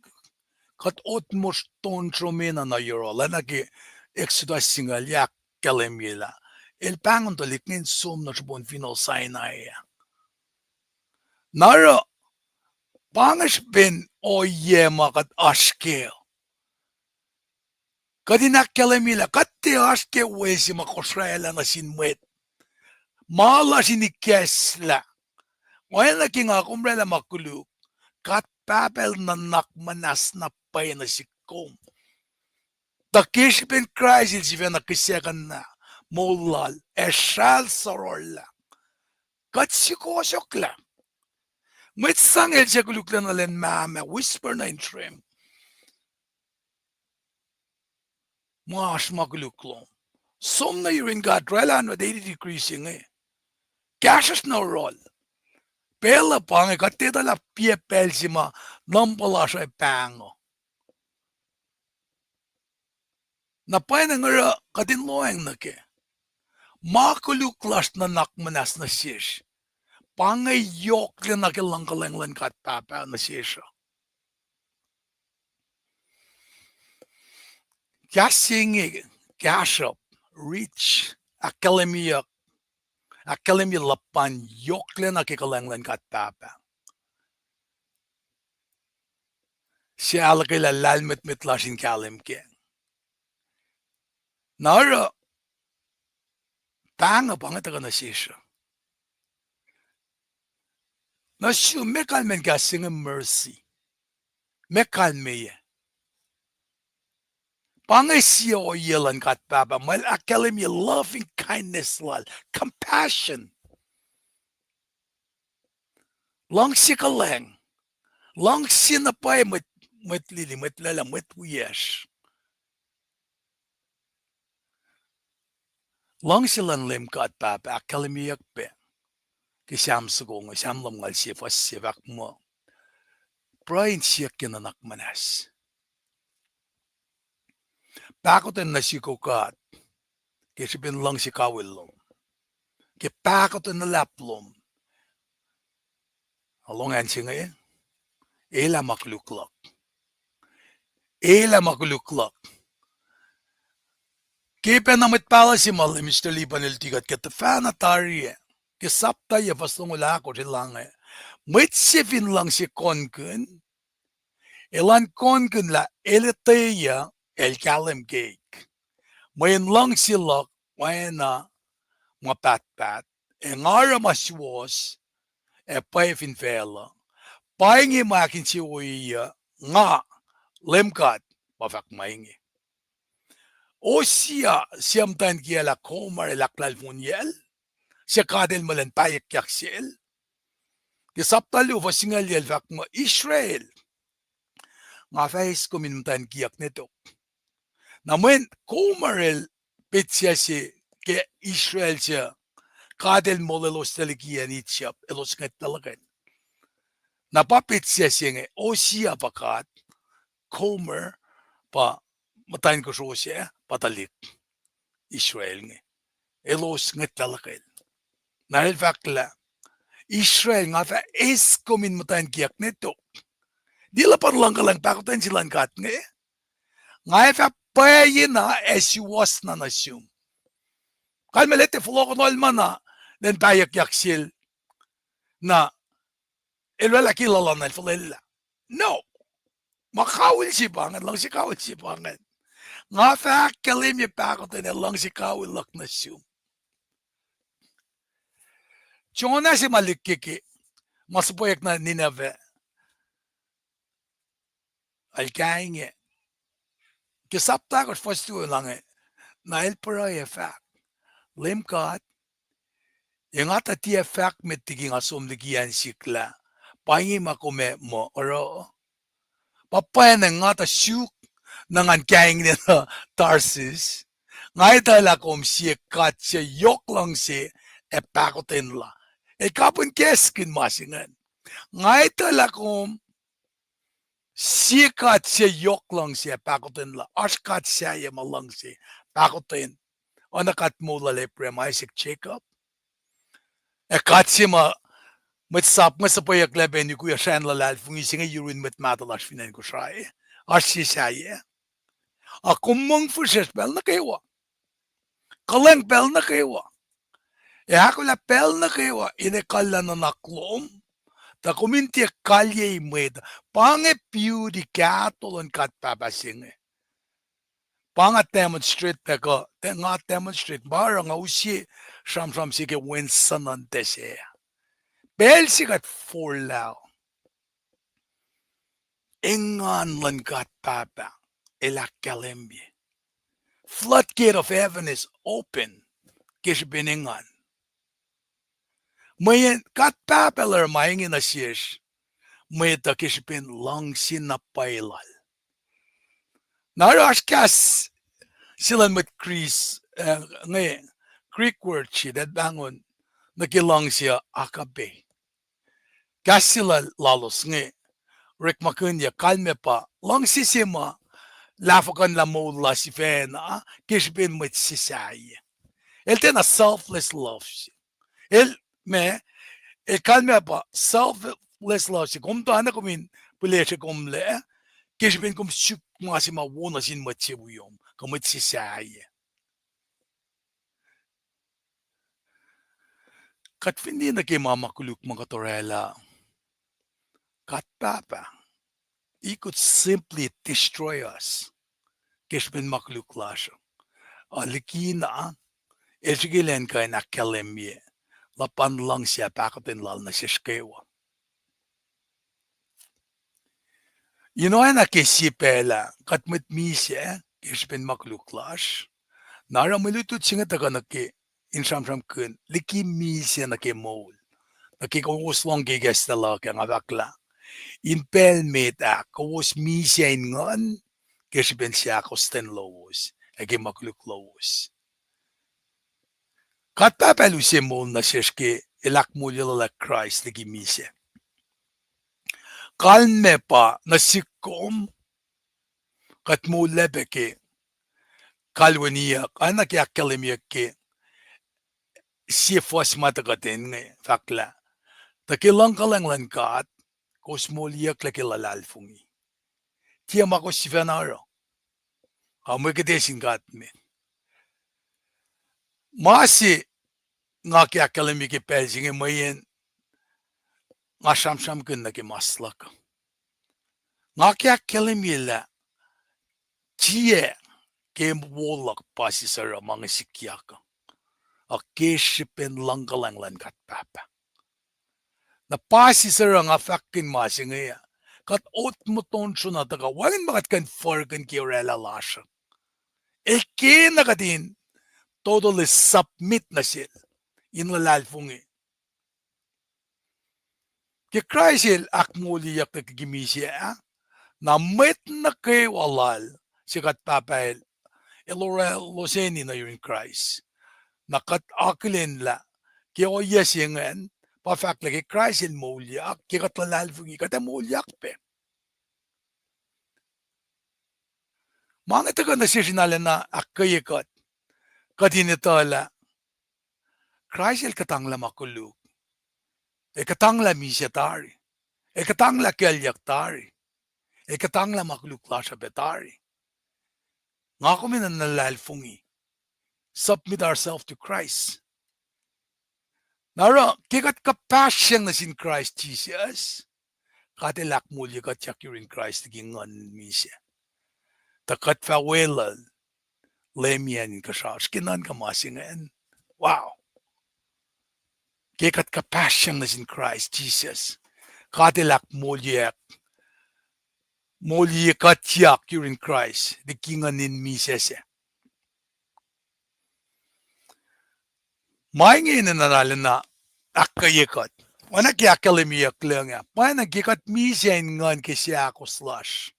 kuht otmosr ton sromena nuh yohrohl, oacna ke Exodus singucul ahkkahlwemye lah el pahngon tuhlihk inge in som nuh srihpen finohl Sinai ah. Na oruh, pa inge srihpen ohiyac ma kuht oasr kac. Kuht in ahkkahlwemye lah kuht tiac oasr ke we se ma kosraelah nuh sin mwet. Ma lasr in ikacslah. Oacna ke nga kom orwaclah ma koluk, God Pahpah el nuhnak muhnahs na pwacye nuh sihk kom. Tuh ke srihpen Kraist el sifacna kihsackuhnlah moul lal, ac sral sororlah, kuht sukohsohklah. Mwet sang el suc koluklacna lwen mahmah, whisper nuh in srem. Ma oasr ma koluk lom. Som nuh yurin God, orwaclah hundred eighty degree se inge. Kahsruhsr nuh yohrohl. Pacl uh pa inge kuht etuh lah piac pacl se ma number lasr uh pahngon. Na pwacnwacng oruh kuht in lohacng nuh kac. Ma koluk lasr nuhnak muhnahs nuh sesr, pa inge yohklacna ke luhngkuhlwacng luhn God Pahpah nuh sesr uh. Kahs se inge, kahsruhp, rich, ahkkahlwemyeyuck, ahkkahlwemye luhpan yohklacna ke kuhlwacng luhn God Pahpah. Se ahluhkwelah lahlmwetmwet lasr in kahlwem kac. Na oruh, pahng uh pa inge tuhkuh nuh sesr uh. Nuh sum, meac kalmacn kahs se inge mercy? Meac kalmeyac? Pa inge sie ohiyac luhn God Pahpah, ma el ahkkahlwemye loving kindness lal, compassion. Luhngse kuhlwacng. Luhngse na pwacye mwet, mwet lili, mwet lwelah, mwet wiyacsr. Luhngse luhn Leum God Pahpah ahkkahlwemyeyuck pac ke Sam soko inge, Sam lumngaul sie, fuhs se, fahk muh, pruhe in siyuck ke nuhnak muhnahs. Pahkotwen nuh sihk, O God, ke srihpen luhngse kawihl lom, ke pahkotwen luhlahp lom. Alohng acn se inge, elah ma koluk luhk. Elah ma koluk luhk. Ke pacna mwet pahluh se ma Mister Lipan el luti kuht ke tuhfahna tari ah, ke sapta yac fuhs longoul ahkosr el ange, mwet se fin luhngse kohnkihn, elan kohnkihn lah el etweyuc, el kahlwem keik. Mweyen luhngse luhk oacna ma pahtpaht, ac nga oruh ma suwohs ac pwacye fin facluh. Pa inge ma ahkinsewowoyeyuc nga, Leum God, pa fahk ma inge. Hosea, sie muhtwacn kiyacl ah Gomer el ahklalfonyacl, suc God el muh elan pahyuckyak sel. Ke sapta luo fuhs singucul yuh el fahk muh, Israel, nga fah eis kom in muhtwacn kiyuck ne tok. Na mweyen Gomer el petsac se ke Israel suc God el moul elos tuh liki acn Egypt, elos ngwetlah luhkel. Na pa petsac se inge, Hosea pa God, Gomer pa muhtwacn kosro se, pa tuhlihk Israel inge. Elos ngwetlah luhkel. Na el fahk lah, Israel, nga fah eis kom in muhtwacn kiyuck ne tok. Tiac luhpan luhngkuhlwacng pahkotwen se luhn God inge. Nga fah pwacyena ac suwohsna nuh sum. Kalmac lah tiac fohlohkohn ohl ma na elan pahyuckyak sel, na el oraclah ke luhluh na el fuhlwaclah. No. Ma kawihl se pa ingacn, luhngse kawihl se pa ingacn. Nga fah ahkkahlwemye pahkotwen ac luhngse kawihl luhk nuh sum. Jonah se ma lihkkeke, ma suhpweyuck nuh Nineveh, el kainge. Ke sapta ahkosr fuhs luo el ange, na el pruhe ac fahk, Leum God, ac nga tuh tiac fahk met liki nga som liki acn sihk lah, pa inge ma kom ac muh oruh. Pa pwacnwacng nga tuh suk nuh ngan kaingena Tarsus. Nga etuh lah kom sie God suc yohk luhngse ac pahkotwen la. El kapihn kahskihn ma se ingacn. Nga etuh lah kom sie God suc yohk luhngse ac pahkotwen la. Oasr God sahyac ma luhngse, pahkotwen. Oacna God moul lal Abraham, Isaac, Jacob. Ac God se ma mwet sap inge suhpweyucklac pac in ukwe sracn luhlahlfongi se inge yurin mwet mahtuh lasr fin acn Kosrae. Oasr sie sahyac. A kom mongfihsrwacsr pacl nuh kwewa. Kuhlwacng pacl nuh kwewa. Ac ahkolah pacl nuh kwewa in ekuhllah nuhnak lom. Tuh kom in tiac kalyei mwet. Pa inge beauty kahto luhn God Pahpah se inge. Pa nga demonstrate pac kuh, nga demonstrate, pa oruh nga use sramsram se ke Wen Suhnuhntac sac. Pacl se kuht forlah, engan luhn God Pahpah el ahkkahlwemye. Floodgate of heaven is open ke srihpen engan. Mweyen God Pahpah el oruh ma inge nuh sesr, mweyen tuh ke srihpen luhngse na pwacye lal. Na oruh oasr kahs se luhn mwet Greece, eh, inge, Greek word se, that pahngon nuh ke luhngse uh, agape. Kahs se lal-, lalos inge, orekmakihnyuck, kalmac pa luhngse se ma lahfuhkuhnlah moul la sifacna ke srihpen mwet se sahyac. El tiacna selfless love se. El, ma, el kalmac pa selfless love se. Kom tuh na kom in pihlesre komlac, ke srihpen kom suk ma se ma wo nuh sin mwet se wiom, kuh mwet se sahyac. Kuht fin liye nuh ke ma ma koluk ma kuht orwaclah, God Pahpah, he could simply destroy us ke srihpen ma koluk lasr uh. A likina, el srihke elan kuh in ahkkahlwemye luhpan luhngse ac pahkotwen lal nuh sesr kwewa. In oacna ke sie pacl ah, kuht mwet misac ke srihpen ma koluk lasr. Na oruh mwe lutlut se inge tuhkuh nuh ke in sramsramkihn liki misac nuh ke moul. Nuh ke kowos lohng ke ikacslah luhk ah, nga fahk lah in pacl met ah kowos misac in nguhn ke srihpen seahkostwen lowos ac ke ma koluk lowos. God Pahpah El use moul nuh sesr ke El ahkmoulye lal ah Kraist liki misac. Kalmac pa nuh sihk kom, kuht moul lac pac ke kalweniyuck, oacna ke ahkkahlwemyeyuck ke sie fuhs ma tuh kuht in inge fahk lah, tuh ke luhngkuhlwacng luhn God, kowos moliyucklac ke luhlahlfongi. Tiac ma kowos sifacna oruh, a mwe kihte sin God me. Ma se nga ke ahkkahlwemye ke pacl se inge mweyen nga sramsramkihn nuh ke mas luhk. Nga ke ahkkahlwemye lah tiac ke wo luhk pa sie suruh ma inge sikyak uh, a ke srihpen luhngkuhlwacng luhn God Pahpah. Na pa sie suruh nga fahkkihn ma se inge ah, kuht oht muhtuhn sron uh tuhkuh wacngihn ma kuht kuh in forkihn ke orwaclah lasr uh. El kena kuht in totally submit nuh sel in luhlahlfongi. Ke Kraist El ahkmoulyeyucklac liki misac ah, na mwet nuh kwewa lal se kuht Pahpah El, El oracloseni nuh yurin Kraist. Na kuht akihlen lah ke ohiyac se ingacn, pa fahk lah ke Kraist El moulyak, ke kuht luhlahlfongi, kuht ac moulyak pac. Ma inge tuhkuh nuh sesr in arulacna ahkkweye kuht, kuht in etuh lah Kraist El kuhtanglah ma koluk. El kuhtanglah misac tari. El kuhtanglah kuclyuck tari. El kuhtanglah ma koluk lasr uh pac tari. Nga kom enenuh in luhlahlfongi. Submit ourselves to Christ. Na oruh ke kuht kuhpahsryang nuh sin Kraist Jisus, God El ahkmoulye kuhtyak yurin Kraist liki nguhn in misac, tuh kuht fah weluhl Leum Elan Inkuhsrao. Srihke nuhnkuh ma se ingacn. Wow. Ke kuht kuhpahsryang nuh sin Kraist Jisus, God El ahkmoulye, moulye kuhtyak yurin Kraist liki nguhn in misac sac. Ma inge enenuh in arulacna ahkkweye kuht. Oacna ke ahkkahlwemyeyuck lucng ah, pwacyena ke kuht misac in nguhn ke seahkos lasr,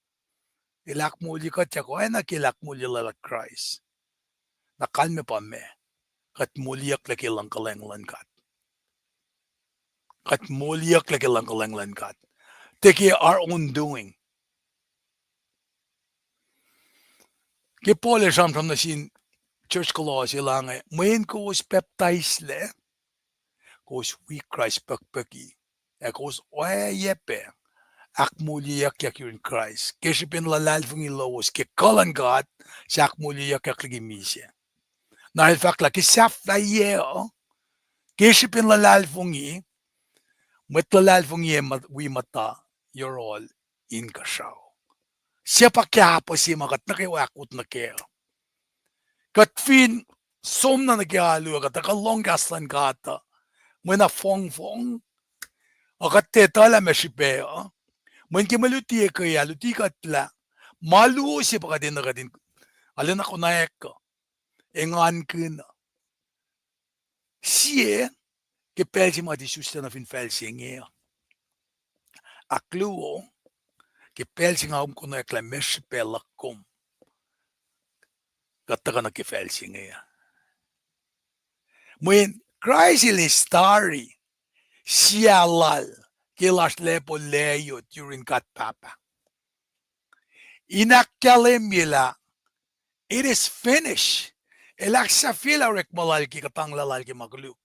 El ahkmoulye kuhtyak oacna ke El ahkmoulye lal Kraist. Na kalmac pa meac? Kuht moliyucklac ke luhngkuhlwacng luhn God. Kuht moliyucklac ke luhngkuhlwacng luhn God. Tiac ke our own doing. Ke Paul el sramsram nuh sin church Colossae, el inge, mweyen kowos pacptaislac, kowos wi Kraist pukpuki, ac kowos oacyacpac ahkmoulyeyuckyak yurin Kraist ke srihpen luhlahlfongi lowos ke kuh luhn God suc ahkmoulyeyuckyak liki misac. Na el fahk lah ke sahflahiyac uh, ke srihpen luhlahlfongi, mwet luhlahlfongi ac wi muhta yohrohl inkuhsrao. Se pa kahpah se ma kuht nuh kwewa ahkot nuh kac. Kuht fin som na nuh ke alu uh, kuht tuhkuh lohng kahs luhn God uh, mwe na fongfong, ac kuht tiac etuh lah meac srihpac uh, mweyen ke mwe luti ekuh ah luti kuht lah ma luo se pa kuht enenuh kuht in arulacna konwacack uh, engankihn uh. Sie, ke pacl se ma kuht isuslac nuh fin facl se inge uh. Ahkluo, ke pacl se nga kom konwacack lah meac srihpac luhk kom, kuht tuhkuh nuh ke facl se inge uh. Mweyen Kraist El eis tari sia lal ke lasr lacpo layot yurin God Pahpah, in ahkkahlwemye lah it is finished. El ahksahfyelah orekma lal ke kuhtanglah lal ke ma koluk.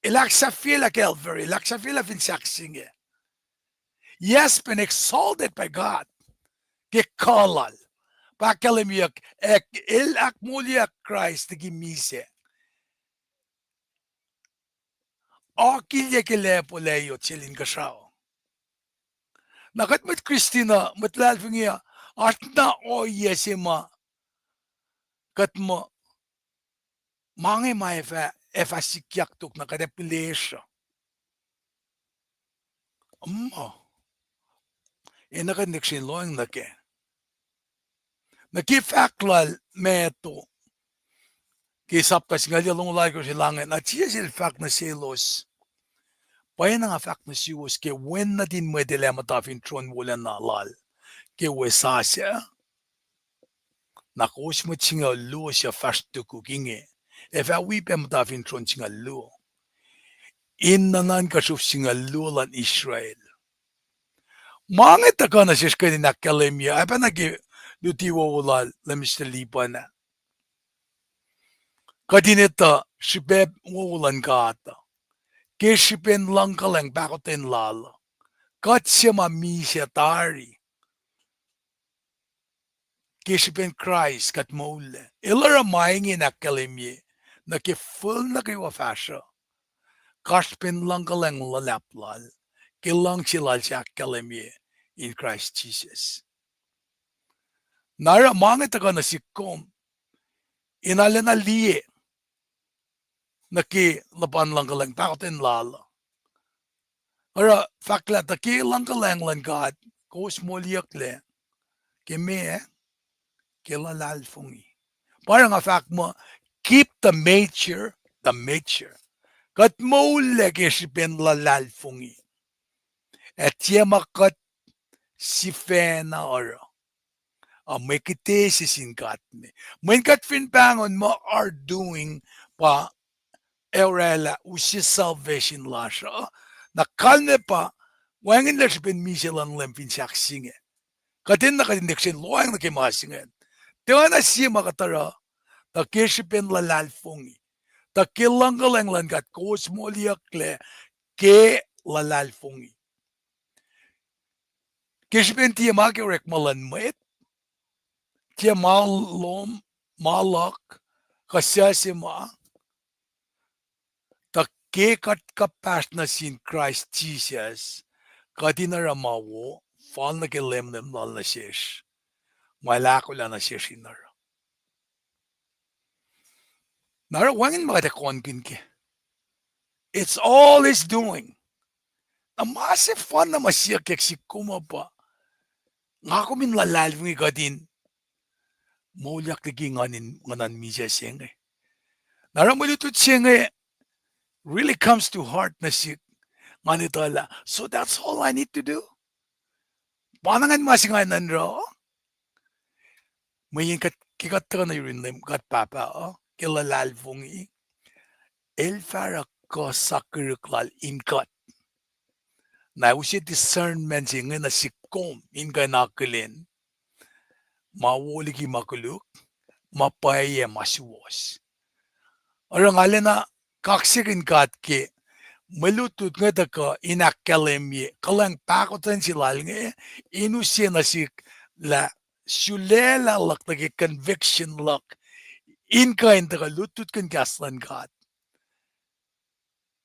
El ahksahfyelah Calvary, el ahksahfyelah fin sahk se inge. He has been exalted by God. Ke kuh lal. Pa ahkkahlwemyeyuck, el ahkmoulyeack Kraist liki misac. Akilyac ke lacpo layot sel inkuhsrao. Na kuht mwet Kristin uh, mwet luhlahlfongi uh, oasr na ohiyac se ma kuht muh, ma inge ma ac fah, ac fah sikyak tok na kuht ac pihlesruh. Muh, ac na kuht in srihke in lohacng nuh kac. Nuh ke fahk lal Matthew, ke sapta singucul yac longoul alkosr, el ange, na Jisus el fahk nuh selos, pwacyena nga fahk nuh suwos, ke Wen nuhtin Mwet El ac muhta fin tron wolacna lal ke wosasuc, na kowos mwet singucul luo suc fahsr tukuk inge ac fah wi pac muhta fin tron singucul luo, in nuhnuhnkuh sruhf singucul luo luhn Israel. Ma inge tuhkuh nuh sesr kuht in ahkkahlwemye, oacpacna ke luti wowo lal Minister Lipan ah. Kuht in etuh srihpac wowo luhn God uh, ke srihpen luhngkuhlwacng pahkotwen lal uh, kuht se ma misac tari. Ke srihpen Kraist kuht moullac. El oruh ma inge in ahkkahlwemye nuh ke fihl nuh kwewa fahsruh, kasrpen luhngkuhlwacng luhlahp lal, ke luhngse lal se ahkkahlwemye in Kraist Jisus. Na oruh ma inge tuhkuh nuh sihk kom in arulacna liye nuh ke luhpan luhngkuhlwacng pahkotwen lal uh. Oruh fahk lah tuh ke luhngkuhlwacng luhn God, kowos moliyucklac ke meac? Ke luhlahlfongi. Pa oruh nga fahk muh, keep the major the major. Kuht moullac ke srihpen luhlahlfongi. Ac tiac ma kuht sifacna oruh, a mwe kihte se sin God me. Mweyen kuht fin pahngon muh our doing pa ac oraclah use salvation lasr uh, na kalmac pa wacngihnlac srihpen misac luhn Leum fin sahk se inge. Kuht enenuh kuht in tiac srihke in lohacng nuh ke ma se ingacn. Tiacna sie ma kuht oruh, tuh ke srihpen luhlahlfongi. Tuh ke luhngkuhlwacng luhn God kowos moliyucklac ke luhlahlfongi. Ke srihpen tiac ma ke orekma luhn mwet, tiac ma lom, ma luhk, kuh suc se ma, tuh ke kuht kuhpahsr nuh sin Kraist Jisus, kuht in oruh ma wo, fal nuh ke lemlem lal nuh sesr, ma El ahkolah nuh sesr in oruh. Na oruh wacngihn ma kuht ac kohnkihn kac. It's all His doing. Na ma sefanna ma siyuck sihk kom uh pa, nga kom in luhlahlfongi kuht in moulyak liki nguhn in nguhn in misac se inge. Na oruh mwe lutlut se inge really comes to heart nuh sihk, ngan etuh lah, so that's all I need to do. Pa na ngan ma se nga enenuh in oruh. Mweyen kuht, ke kuht tuhkuh nuh yurin Leum God Pahpah uh ke luhlahlfongi, El fah oruh kuh sakihrihk Lal in kuht. Na use discernment se inge nuh sihk kom in kuh in akihlen ma wo liki ma koluk, ma pwacye, ma suwohs. Oruh nga lacna kaksakihn God ke mwe lutlut inge tuhkuh in ahkkahlwemye kuhlwacng pahkotwen se Lal inge, in use nuh sihk lah sulaclah luhk nuh ke conviction luhk in kuh in tuhkuh lutlutkihn kahs luhn God.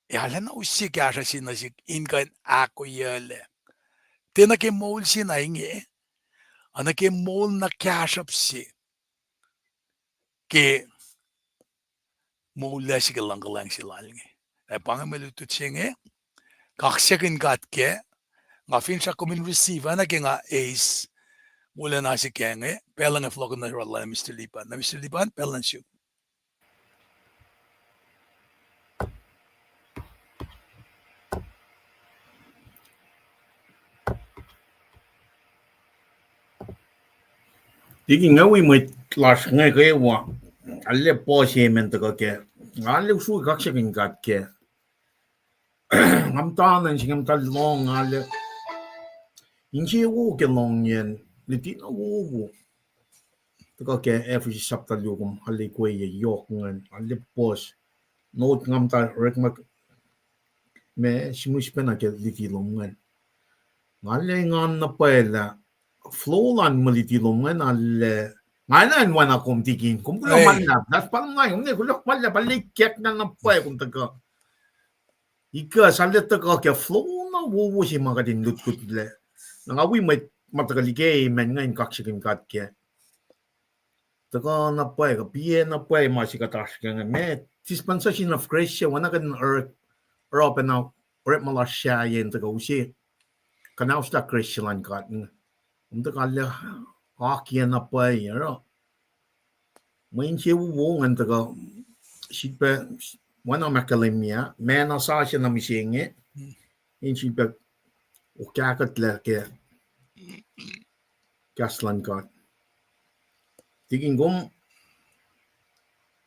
Ac arulacna use kahsruh se nuh sihk in kuh in ahkoeyuclac. Tiacna ke moul se na inge, oacna ke moul na kahsruhp se ke moul se ke luhngkuhlwacng se Lal inge. Ac pa inge mwe lutlut se inge, kaksakihn God kac, nga finsrak kom in receive, oacna ke nga eis wolacna se ke inge, pacl inge fohlohkihn nuh yohrohl Mister Lipan. Na Mister Lipan, pacl nuh sum. Liki nga wi mwet lasr inge kwewa, arlac puhs emen tuhkuh kac, nga arlac us kaksakihn God kac. Nga muhta nuh sin, nga muhta lohng, nga arlac insewowo ke lohng yen, luti na wowo. Tuhkuh ke Ephesus sapta luo, kom arlac ikwe yohk ingacn, arlac puhs. Note nga muhta orekma, ma sihmihs pacna ke luti lom ingacn. Nga arlac engan na pwacye lah flow lun mwe luti lom ingacn arlac, nga enenuh in oacna kom tikin, kom kuloh ma luhlahp, that's bottom line, kom ne kuloh ma luhlahp, arlac ikackna na pwacye kom tuhkuh. Ikacs arlac tuhkuh ke flow na wowo se ma kuht in lutlut lac. Na nga wi mwet ma tuhkuh liye ke amen ingacn, kaksakihn God kac. Tuhkuh na pwacye, kuh piyac na pwacye ma se kuht oasr kac inge. Ma dispensation of grace se, oacna kuht in oruh, oruh pacna orekma lasr sahyac in tuhkuh use, kuhnauslah grace se lun God inge. Kom tuhkuh arlac akiyac na pwacye, oruh mwe insewowo ingacn tuhkuh, sifilpac, oacna ma ahkkahlwemye, ma na sasuc na mihsenge, in sifilpac okahkuhtlac ke kahs luhn God. Tikin kom,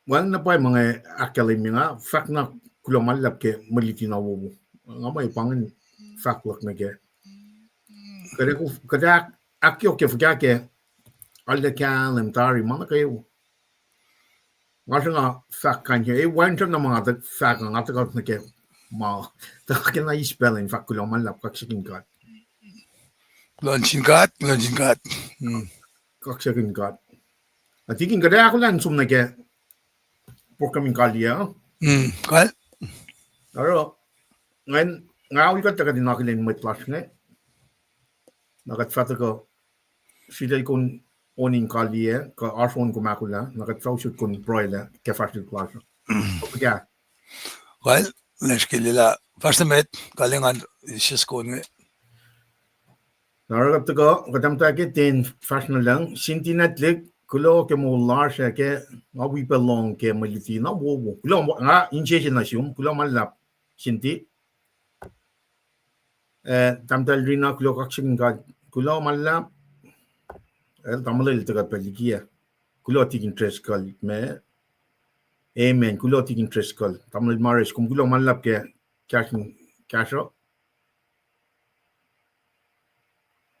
wacngihn na pwacye ma inge ahkkahlwemye, nga fahk na kuloh ma luhlahp ke mwe luti na wowo. Nga muh pa ingacn fahk luhk nuh kac. Kuht ac, kuht ac ahkyohkye fuhkah ke arlac kahlwem tari ma nuh kwewa. Nga sruhnga fahk kain ke, e, wacngihn srem na ma nga tuh fahk, nga tuhkuh nuh ke ma, tuhkuh ke na eis pacl in fahk kuloh ma luhlahp, kaksakihn God. Kuloh nuh sin God, kuloh nuh sin God. Kaksakihn God. Na tikin kuht ac ahkolah in som nuh ke program in kaliyac. Oruh, nga, nga ol kuht tuh kuht in akihlen mwet lasr inge. Na kuht fah tuhkuh, sritacl kom on in kaliyac, kuh oasr on kom ahkolah, na kuht fah usot kom pruhelah ke fahsrwelihk lasr. Well, lesh ke lwelah fahsr nuh met, kalengan, sis kon inge. Na oruh kuht tuhkuh, kuht muhta ke ten fahsr nuh lucng, Sinti Netlik, kuloh ke moul lasr ac ke nga wi pac lohng ke mwe luti na wowo. Kuloh, nga insese nuh sum, kuloh ma luhlahp, Sinti. Eh, Tahmtahel Rina, kuloh, kaksakihn God, kuloh ma luhlahp. El tamuhlwel tuhkuh pac likiyac. Kuloh tikin Driscoll, ma. Amen. Kuloh tikin Driscoll. Tamuhlwel Mares, kom kuloh ma luhlahp ke kahsruh, kahsruh.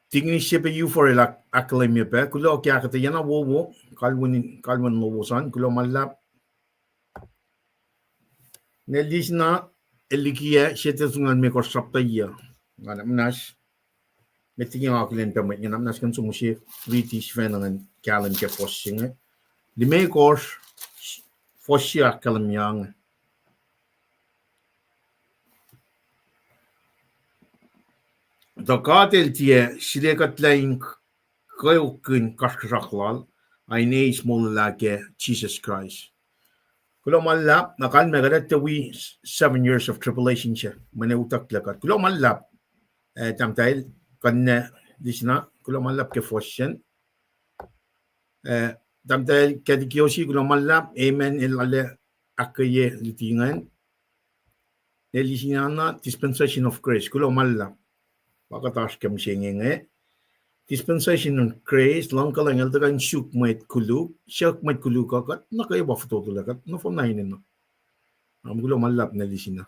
Tikin Sepe Ufor el ahk-, ahkkahlwemye pac, kuloh ke ahkuhtweyac na wowo, kalweni, kalwen lowos an, kuloh ma luhlahp. Ne Lisina, el likiyac, sie Tesalonika limekohsr sapta yuc. Nga na muhnahs, met liki nga akihlen pac mwet inge, na muhnahs kuh in som use riti sifacna ngan kahlwem ke fuhs se inge. Limekohsr, fuhs se ahkkahlwemye inge. Tuh God El tiac sulekuhtlac in kweokkihn kasrkuhsrak Lal, a in eis molwelah ke Jisus Kraist. Kuloh ma luhlahp, na kalmac kuht ac tiac wi seven years of tribulation se, mweyen utucklah kuht. Kuloh ma luhlahp, eh, Tahmtahel, kuht ne Lisina, kuloh ma luhlahp ke fuhs sacn. Eh, Tahmtahel Katikiosi, kuloh ma luhlahp, amen, el arlac ahkkweye luti ingacn. Ne Lisina na dispensation of grace, kuloh ma luhlahp. Pa kuht oasr ke mihsenge inge. Dispensation of grace, luhngkuhlwacng, el tuhkuh in suk mwet koluk, suk mwet koluk uh, kuht nuh kwewa fototo lah kuht nohfohn na enenuh. Am kuloh ma luhlahp ne Lisina.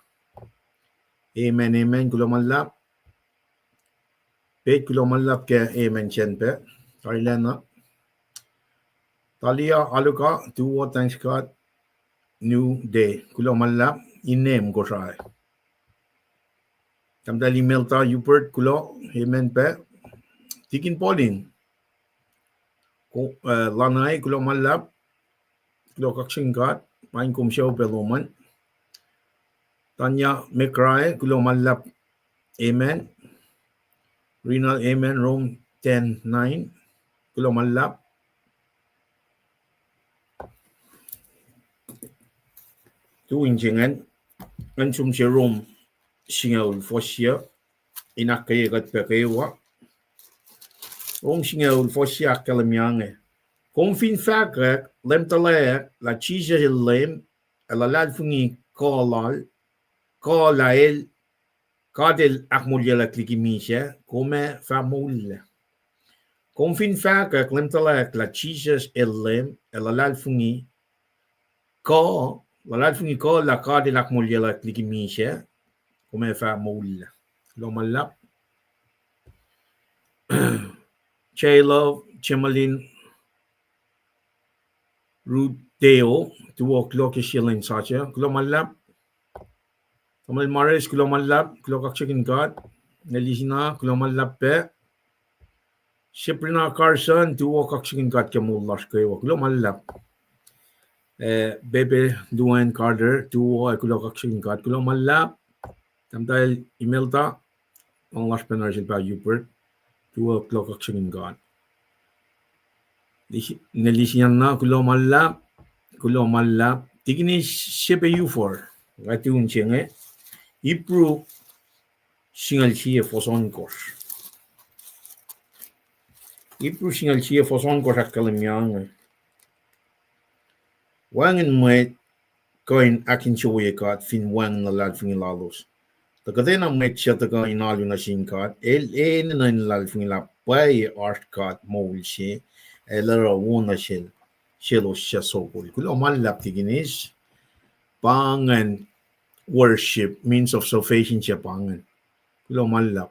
Amen, amen, kuloh ma luhlahp. Pet, kuloh ma luhlahp ke amen sacn pac. Tarilacna. Talia Aluka, Tuwo, thanks God, new day. Kuloh ma luhlahp, inem Kosrae. Tahmtahel Imelda Hubert, kuloh, amen pac. Tikin Pauline, ko-, eh, Lanai, kuloh ma luhlahp. Kuloh, kaksakihn God, paing kom sucu pac lom an. Tanya McRae, kuloh ma luhlahp. Amen. Rinal, amen. Rome ten nine. Kuloh ma luhlahp. Tu in se ingacn, ngan som se Rome singucul fuhs se, in ahkkweye kuht pac kwewa. Rome singucul fuhs se ahkkahlwemye inge. Kom fin fahkwack, Leum tuhlac, lah Jisus el Leum, ac luhlahlfongi kuh lal, kuh lah el, God el ahkmoulyaclwack liki misac, kom ac fah moullac. Kom fin fahkwack, Leum tuhlac, lah Jisus el Leum, ac luhlahlfongi kuh, luhlahlfongi kuh lah God el ahkmoulyaclwack liki misac, kom ac fah moullac. Kuloh ma luhlahp. J Love, Jemalin, Ruteo, tuo kuloh ke sie lwen sasuc. Kuloh ma luhlahp. Tamuhlwel Mares, kuloh ma luhlahp, kuloh kaksakihn God. Nelisina, kuloh ma luhlahp pac. Sabrina Carson, tuo kaksakihn God ke moul lasr kwewa. Kuloh ma luhlahp. Eh, Bebe Duane Carter, tuo ac kuloh kaksakihn God. Kuloh ma luhlahp. Tahmtahel Imelda, ong lasr pacna sel pa Hubert, tuo kuloh kaksakihn God. Nelisianna, kuloh ma luhlahp, kuloh ma luhlahp. Tikinis Sepe Ufor, nga tun se inge, Ipru singucul sie fohs ohnkohsr. Ipru singucul sie fohs ohnkohsr ahkkahlwemye inge. Wacngihn mwet kuh in ahkinsewowoye God fin wacngihn luhlahlfongi lalos. Tuh kuhtwena mwet suc tuhkuh in alu nuh sin God, el enenuh in luhlahlfongi lah pwacye oasr God moul se, ac el oruh wo nuh sel, selos suc sokol. Kuloh ma luhlahp Tikinis, pa ingacn worship, means of salvation se pa ingacn. Kuloh ma luhlahp.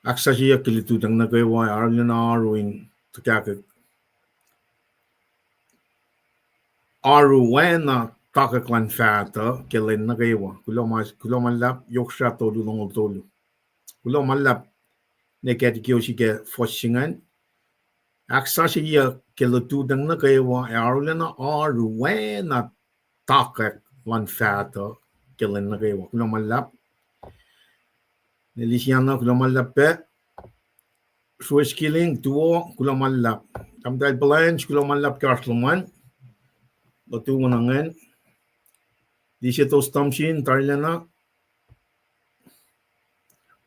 Ahksasucyeyuck ke lututacng nuh kwewa, arulacna oaru in tuhkahkwack. Oaru oacna takwack luhn fahtuh ke lwen nuh kwewa. Kuloh ma, kuloh ma luhlahp, yohk srah tolu longoul tolu. Kuloh ma luhlahp, ne Katikios ke fohs se ingacn. Ahksasucyeyuck ke lututacng nuh kwewa, ac arulacna oaru oacna takwack luhn fahtuh ke lwen nuh kwewa. Kuloh ma luhlahp. Nelisiana, kuloh ma luhlahp pac. Srues Killing, tuo, kuloh ma luhlahp. Tahmtahel Palance, kuloh ma luhlahp ke oasr lom an. Lutu wona ingacn. Lisetos Thompson, tarilacna.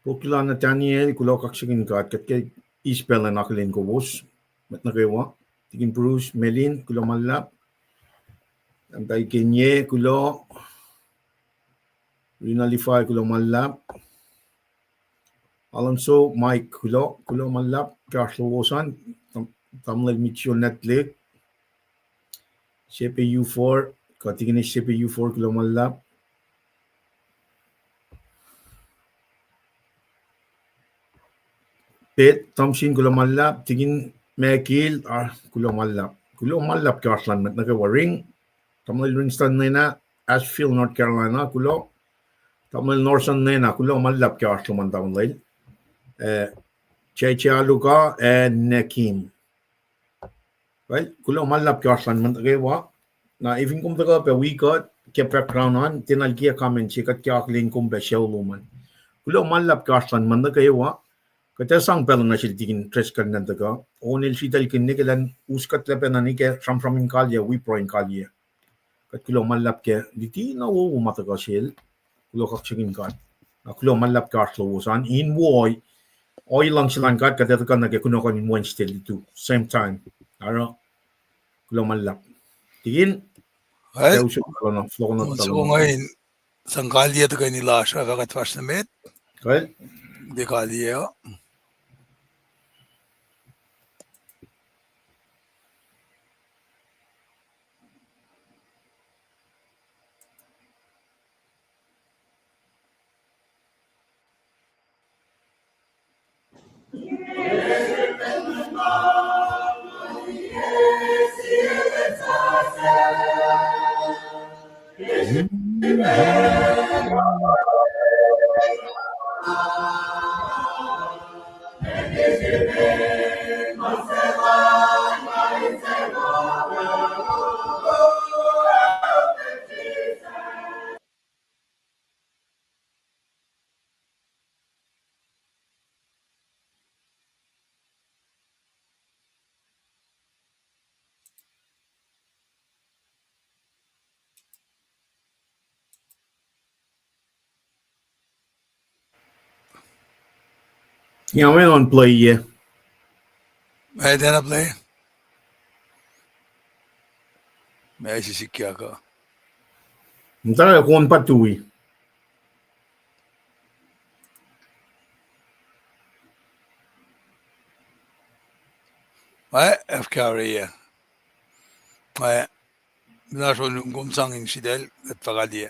Prokila Nathaniel, kuloh kaksakihn God, kuht ke eis pacl in akihlen kowos. Mwet nuh kwewa. Tikin Bruce, Melin, kuloh ma luhlahp. Tahmtahel Kenye, kuloh. Rina Lifai, kuloh ma luhlahp. Alonso, Mike, kuloh, kuloh ma luhlahp ke oasr lowos an, tam-, tamuhlwel Mitchell Netlik, Sepe Ufor, kuh Tikin Sepe Ufor, kuloh ma luhlahp. Pet Thompson, kuloh ma luhlahp, Tikin Mekil, ah, kuloh ma luhlahp. Kuloh ma luhlahp ke oasr lom an mwet nuh kwewa. Ring, tamuhlwel Ringston Nena, Asheville, North Carolina, kuloh. Tamuhlwel Norson Nena, kuloh ma luhlahp ke oasr lom an tamuhlwel. Eh, J J Aluka, eh, Nekim. Kuloh ma luhlahp ke oasr lom an mwet nuh kwewa. Na, fin kom tuhkuh pac wi kuht ke background an, tiacna likiyac comment se, kuht ke akihlen kom pac sucu lom an. Kuloh ma luhlahp ke oasr lom an mwet nuh kwewa. Kuht ac sang pacl nuh sel Tikin Driscoll in tuhkuh. On el sritaclkihn nuh ke elan us kuht lah pacna nuh ke sramsram in kaliyac, wi pruhe in kaliyac. Kuht kuloh ma luhlahp ke luti na wowo ma tuhkuh sel. Kuloh kaksakihn God. Na kuloh ma luhlahp ke oasr lowos an in wo, ohiyac luhngse luhn God, kuht ac tuhkuh nuh ke kunohkohn in Wednesday lutu, same time. Oruh, kuloh ma luhlahp. Tikin, eh, sang kaliyac tuhkweni lasr uh, fah kuht fahsr nuh met. Ke kaliyac uh. Nga wen on play ye. Ac tiacna play. Ma sisikyaka. Muhta kom pa tui. Ac, af kari, ac. Ac, na sonu kom sang in sitel, et fakali.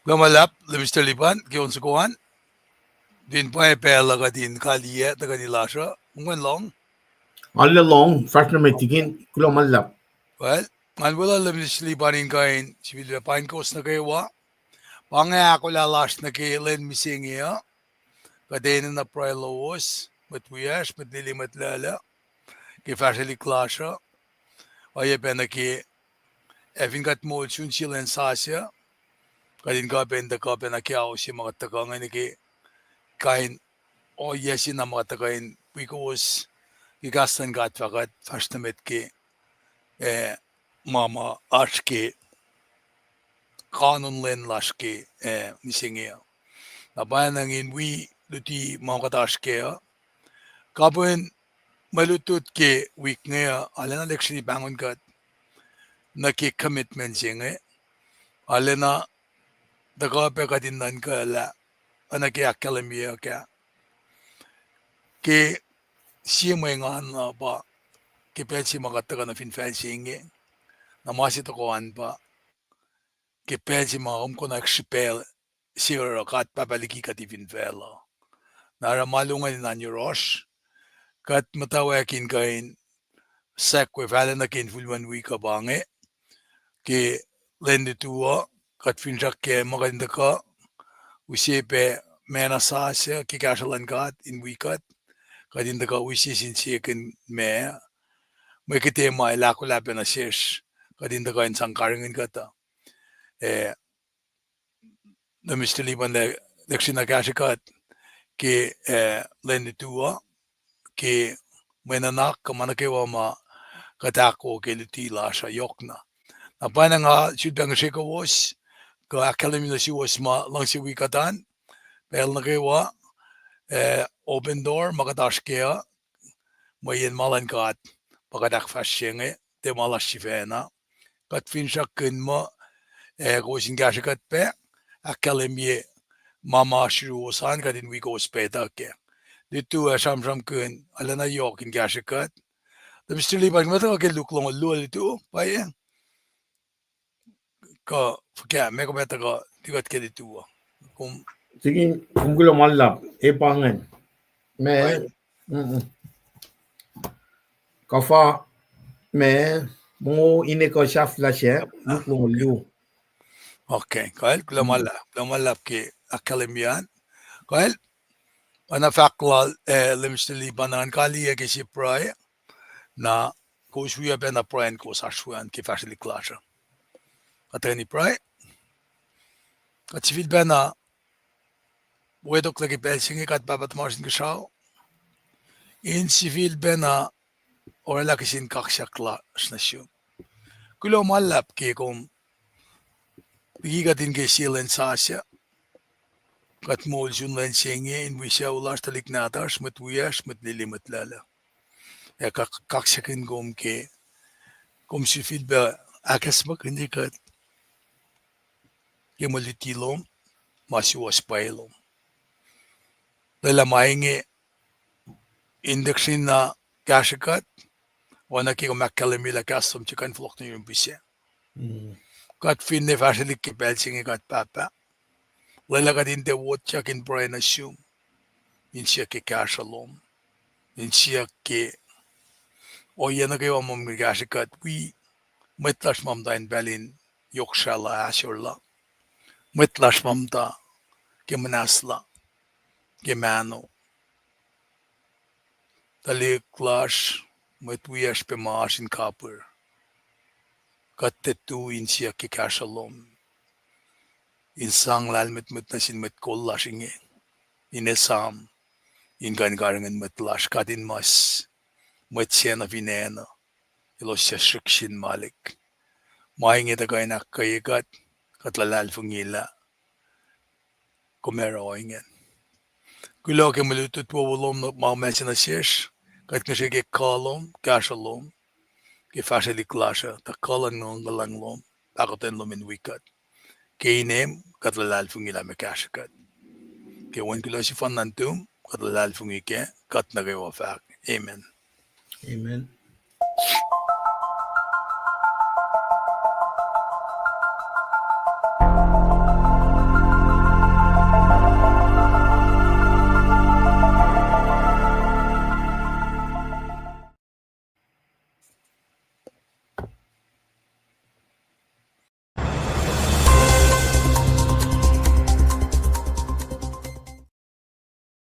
Kuloh ma luhlahp, Minister Lipan, ke on soko an. Fin pwacye pacl uh kuht in kaliyac tuhkweni lasr uh, mukwen lohng. Arlac lohng, fahsr nuh met tikin, kuloh ma luhlahp. Well, ngan weluhl Minister Lipan in kuh in sifilpac paing kowos nuh kwewa. Pa inge ahkolah lasr nuh ke lwen mihsenge uh. Kuht enenuh na pruhe lowos, mwet wiyacsr, mwet lili, mwet luhluh, ke fahsrwelihk lasr uh. Oacyacpac nuh ke, ac fin kuht moul sun sie lwen sasuc, kuht in kuh pac in tuhkuh pac nuh ke ao se ma kuht tuhkuh inge nuh ke kain ohiyac se na ma kuht tuhkuh in wi kowos ke kahs luhn God fah kuht fahsr nuh met ke, eh, ma ma oasr ke kanon lwen lasr ke, eh, mihsenge uh. Na pwacnwacng in wi luti ma kuht oasr kac uh. Kapihn mwe lutlut ke wik inge uh, arulacna lihksreni pahngon kuht nuh ke commitment se inge. Arulacna tuhkuh pac kuht in nuhnkuhlah, oacna ke ahkkahlwemye uh, ke sie mwe engan uh pa ke pacl se ma kuht tuhkuh nuh fin facl se inge, na ma se tohkoh an pa ke pacl se ma kom konwacack srihpacl se oruh God Pahpah liki kuht fin facluh. Na oruh ma luhngse an yohrohsr, kuht muhtwacwacack in kuh in sahk we fahla nuh ke infulwen wik uh pa inge, ke lwen lutu uh, kuht finsrak ke ma kuht in tuhkuh use pac ma na sasuc ke kahsruh luhn God in wi kuht, kuht in tuhkuh use sin sie kuh in ma, mwe kihte ma El ahkolah pac nuh sesr, kuht in tuhkuh in sang karihngihn kuht uh. Eh, Minister Lipan, lihksreni kahsrwe kuht ke, eh, lwen lutu uh, ke mwe nuhnak kuh ma nuh kwewa ma kuht ahkoo ke luti lasr uh yohkna. Na pwacnwacng nga sulpac ngihsre kowos, kuh ahkkahlwemye nuh suwos ma luhngse wi kuht an, pacl nuh kwewa, eh, open door ma kuht oasr kac uh, mweyen ma luhn God pa kuht ahkfahsrye inge, tiac ma lasr sifacna. Kuht finsrakkihn muh, eh, kowos in kahsrwe kuht pac, ahkkahlwemye ma ma sruwos an, kuht in wi kowos pac tuh kac. Lutu ac sramsramkihn, arulacna yohk in kahsrwe kuht. Minister Lipan, kom tuhkuh ke Luk longoul luo, lutu, pwacye? Kuh fuhkah, meac kom ac tuhkuh, tuh kuht ke lutu uh. Kom, kom kuloh ma luhlahp, e pa ingacn. Meac, kuhfa, meac, mongo, ine kuh sahflah sac, Luk longoul luo. Okay, kuh el, kuloh ma luhlahp, kuloh ma luhlahp ke ahkkahlwemye an. Kuh el, oacna fahk lal, eh, Minister Lipan, ngan kaliyac ke sie pruhe, na kowos wi pac na pruhe in kowos oasr we an ke fahsrwelihk lasr uh. Kuht tuhkweni pruhe. Kuht sifilpacna wetoklac ke pacl se inge, God Pahpah tuhmasr Inkuhsrao, in sifilpacna oraclah kihsin kaksak lasr nuh sum. Kuloh ma luhlahp ke kom liki kuht in ke sie lwen sasuc, kuht moul sun lwen se inge in wi sucu lasr, tuhlihk nahtuhsr, mwet wiyacsr, mwet lili, mwet luhluh. Ac kak-, kaksakihn kom ke kom sifilpac ahkacsmakihnye kuht ke mwe luti lom, ma suwohs pwacye lom. Lwelah ma inge in lihksreni na kahsrwe kuht, oacna ke kom ahkkahlwemye lah kahs lom tiac kuh in fohlohk nuh yurum pihsac. Kuht finne fahsrwelihk ke pacl se inge, God Pahpah, lwelah kuht in tiac wotyak in pruhe nuh sum, in siyuck ke kahsruh lom, in siyuck ke ohiyac nuh kwewa ma kom kahsrwe kuht wi, mwet lasr ma muhta in pacl in yohk srahlah, ahsorlah, mwet lasr ma muhta ke muhnahslah, ke mahno, tuhlihk lasr, mwet wiyacsr pac ma oasr in kapihr. Kuht tiac tu in siyuck ke kahsruh lom, in sang lahlmwetmwet nuh sin mwet kol lasr inge, in esam, in kuh in karihngihn mwet lasr, katinmas, mwet sacna fin acn uh, elos suc srihk sin malik. Ma inge tuh kuh in ahkkweye kuht, kuht luhlahlfongi lah kom ac oruh ingacn. Kuloh ke mwe lutlut wowo lom ma kom ase nuh sesr, kuht ngihsre ke kuh lom, kahsruh lom, ke fahsrwelihk lasr uh, tuh kuh luhn Nguhn Lucng lom, pahkotwen lom in wi kuht. Ke inem, kuht luhlahlfongi lah meac kahsrwe kuht. Ke wen kuloh sefanna nuhtum, kuht luhlahlfongi kac, kuht nuh kwewa fahk, amen. Amen.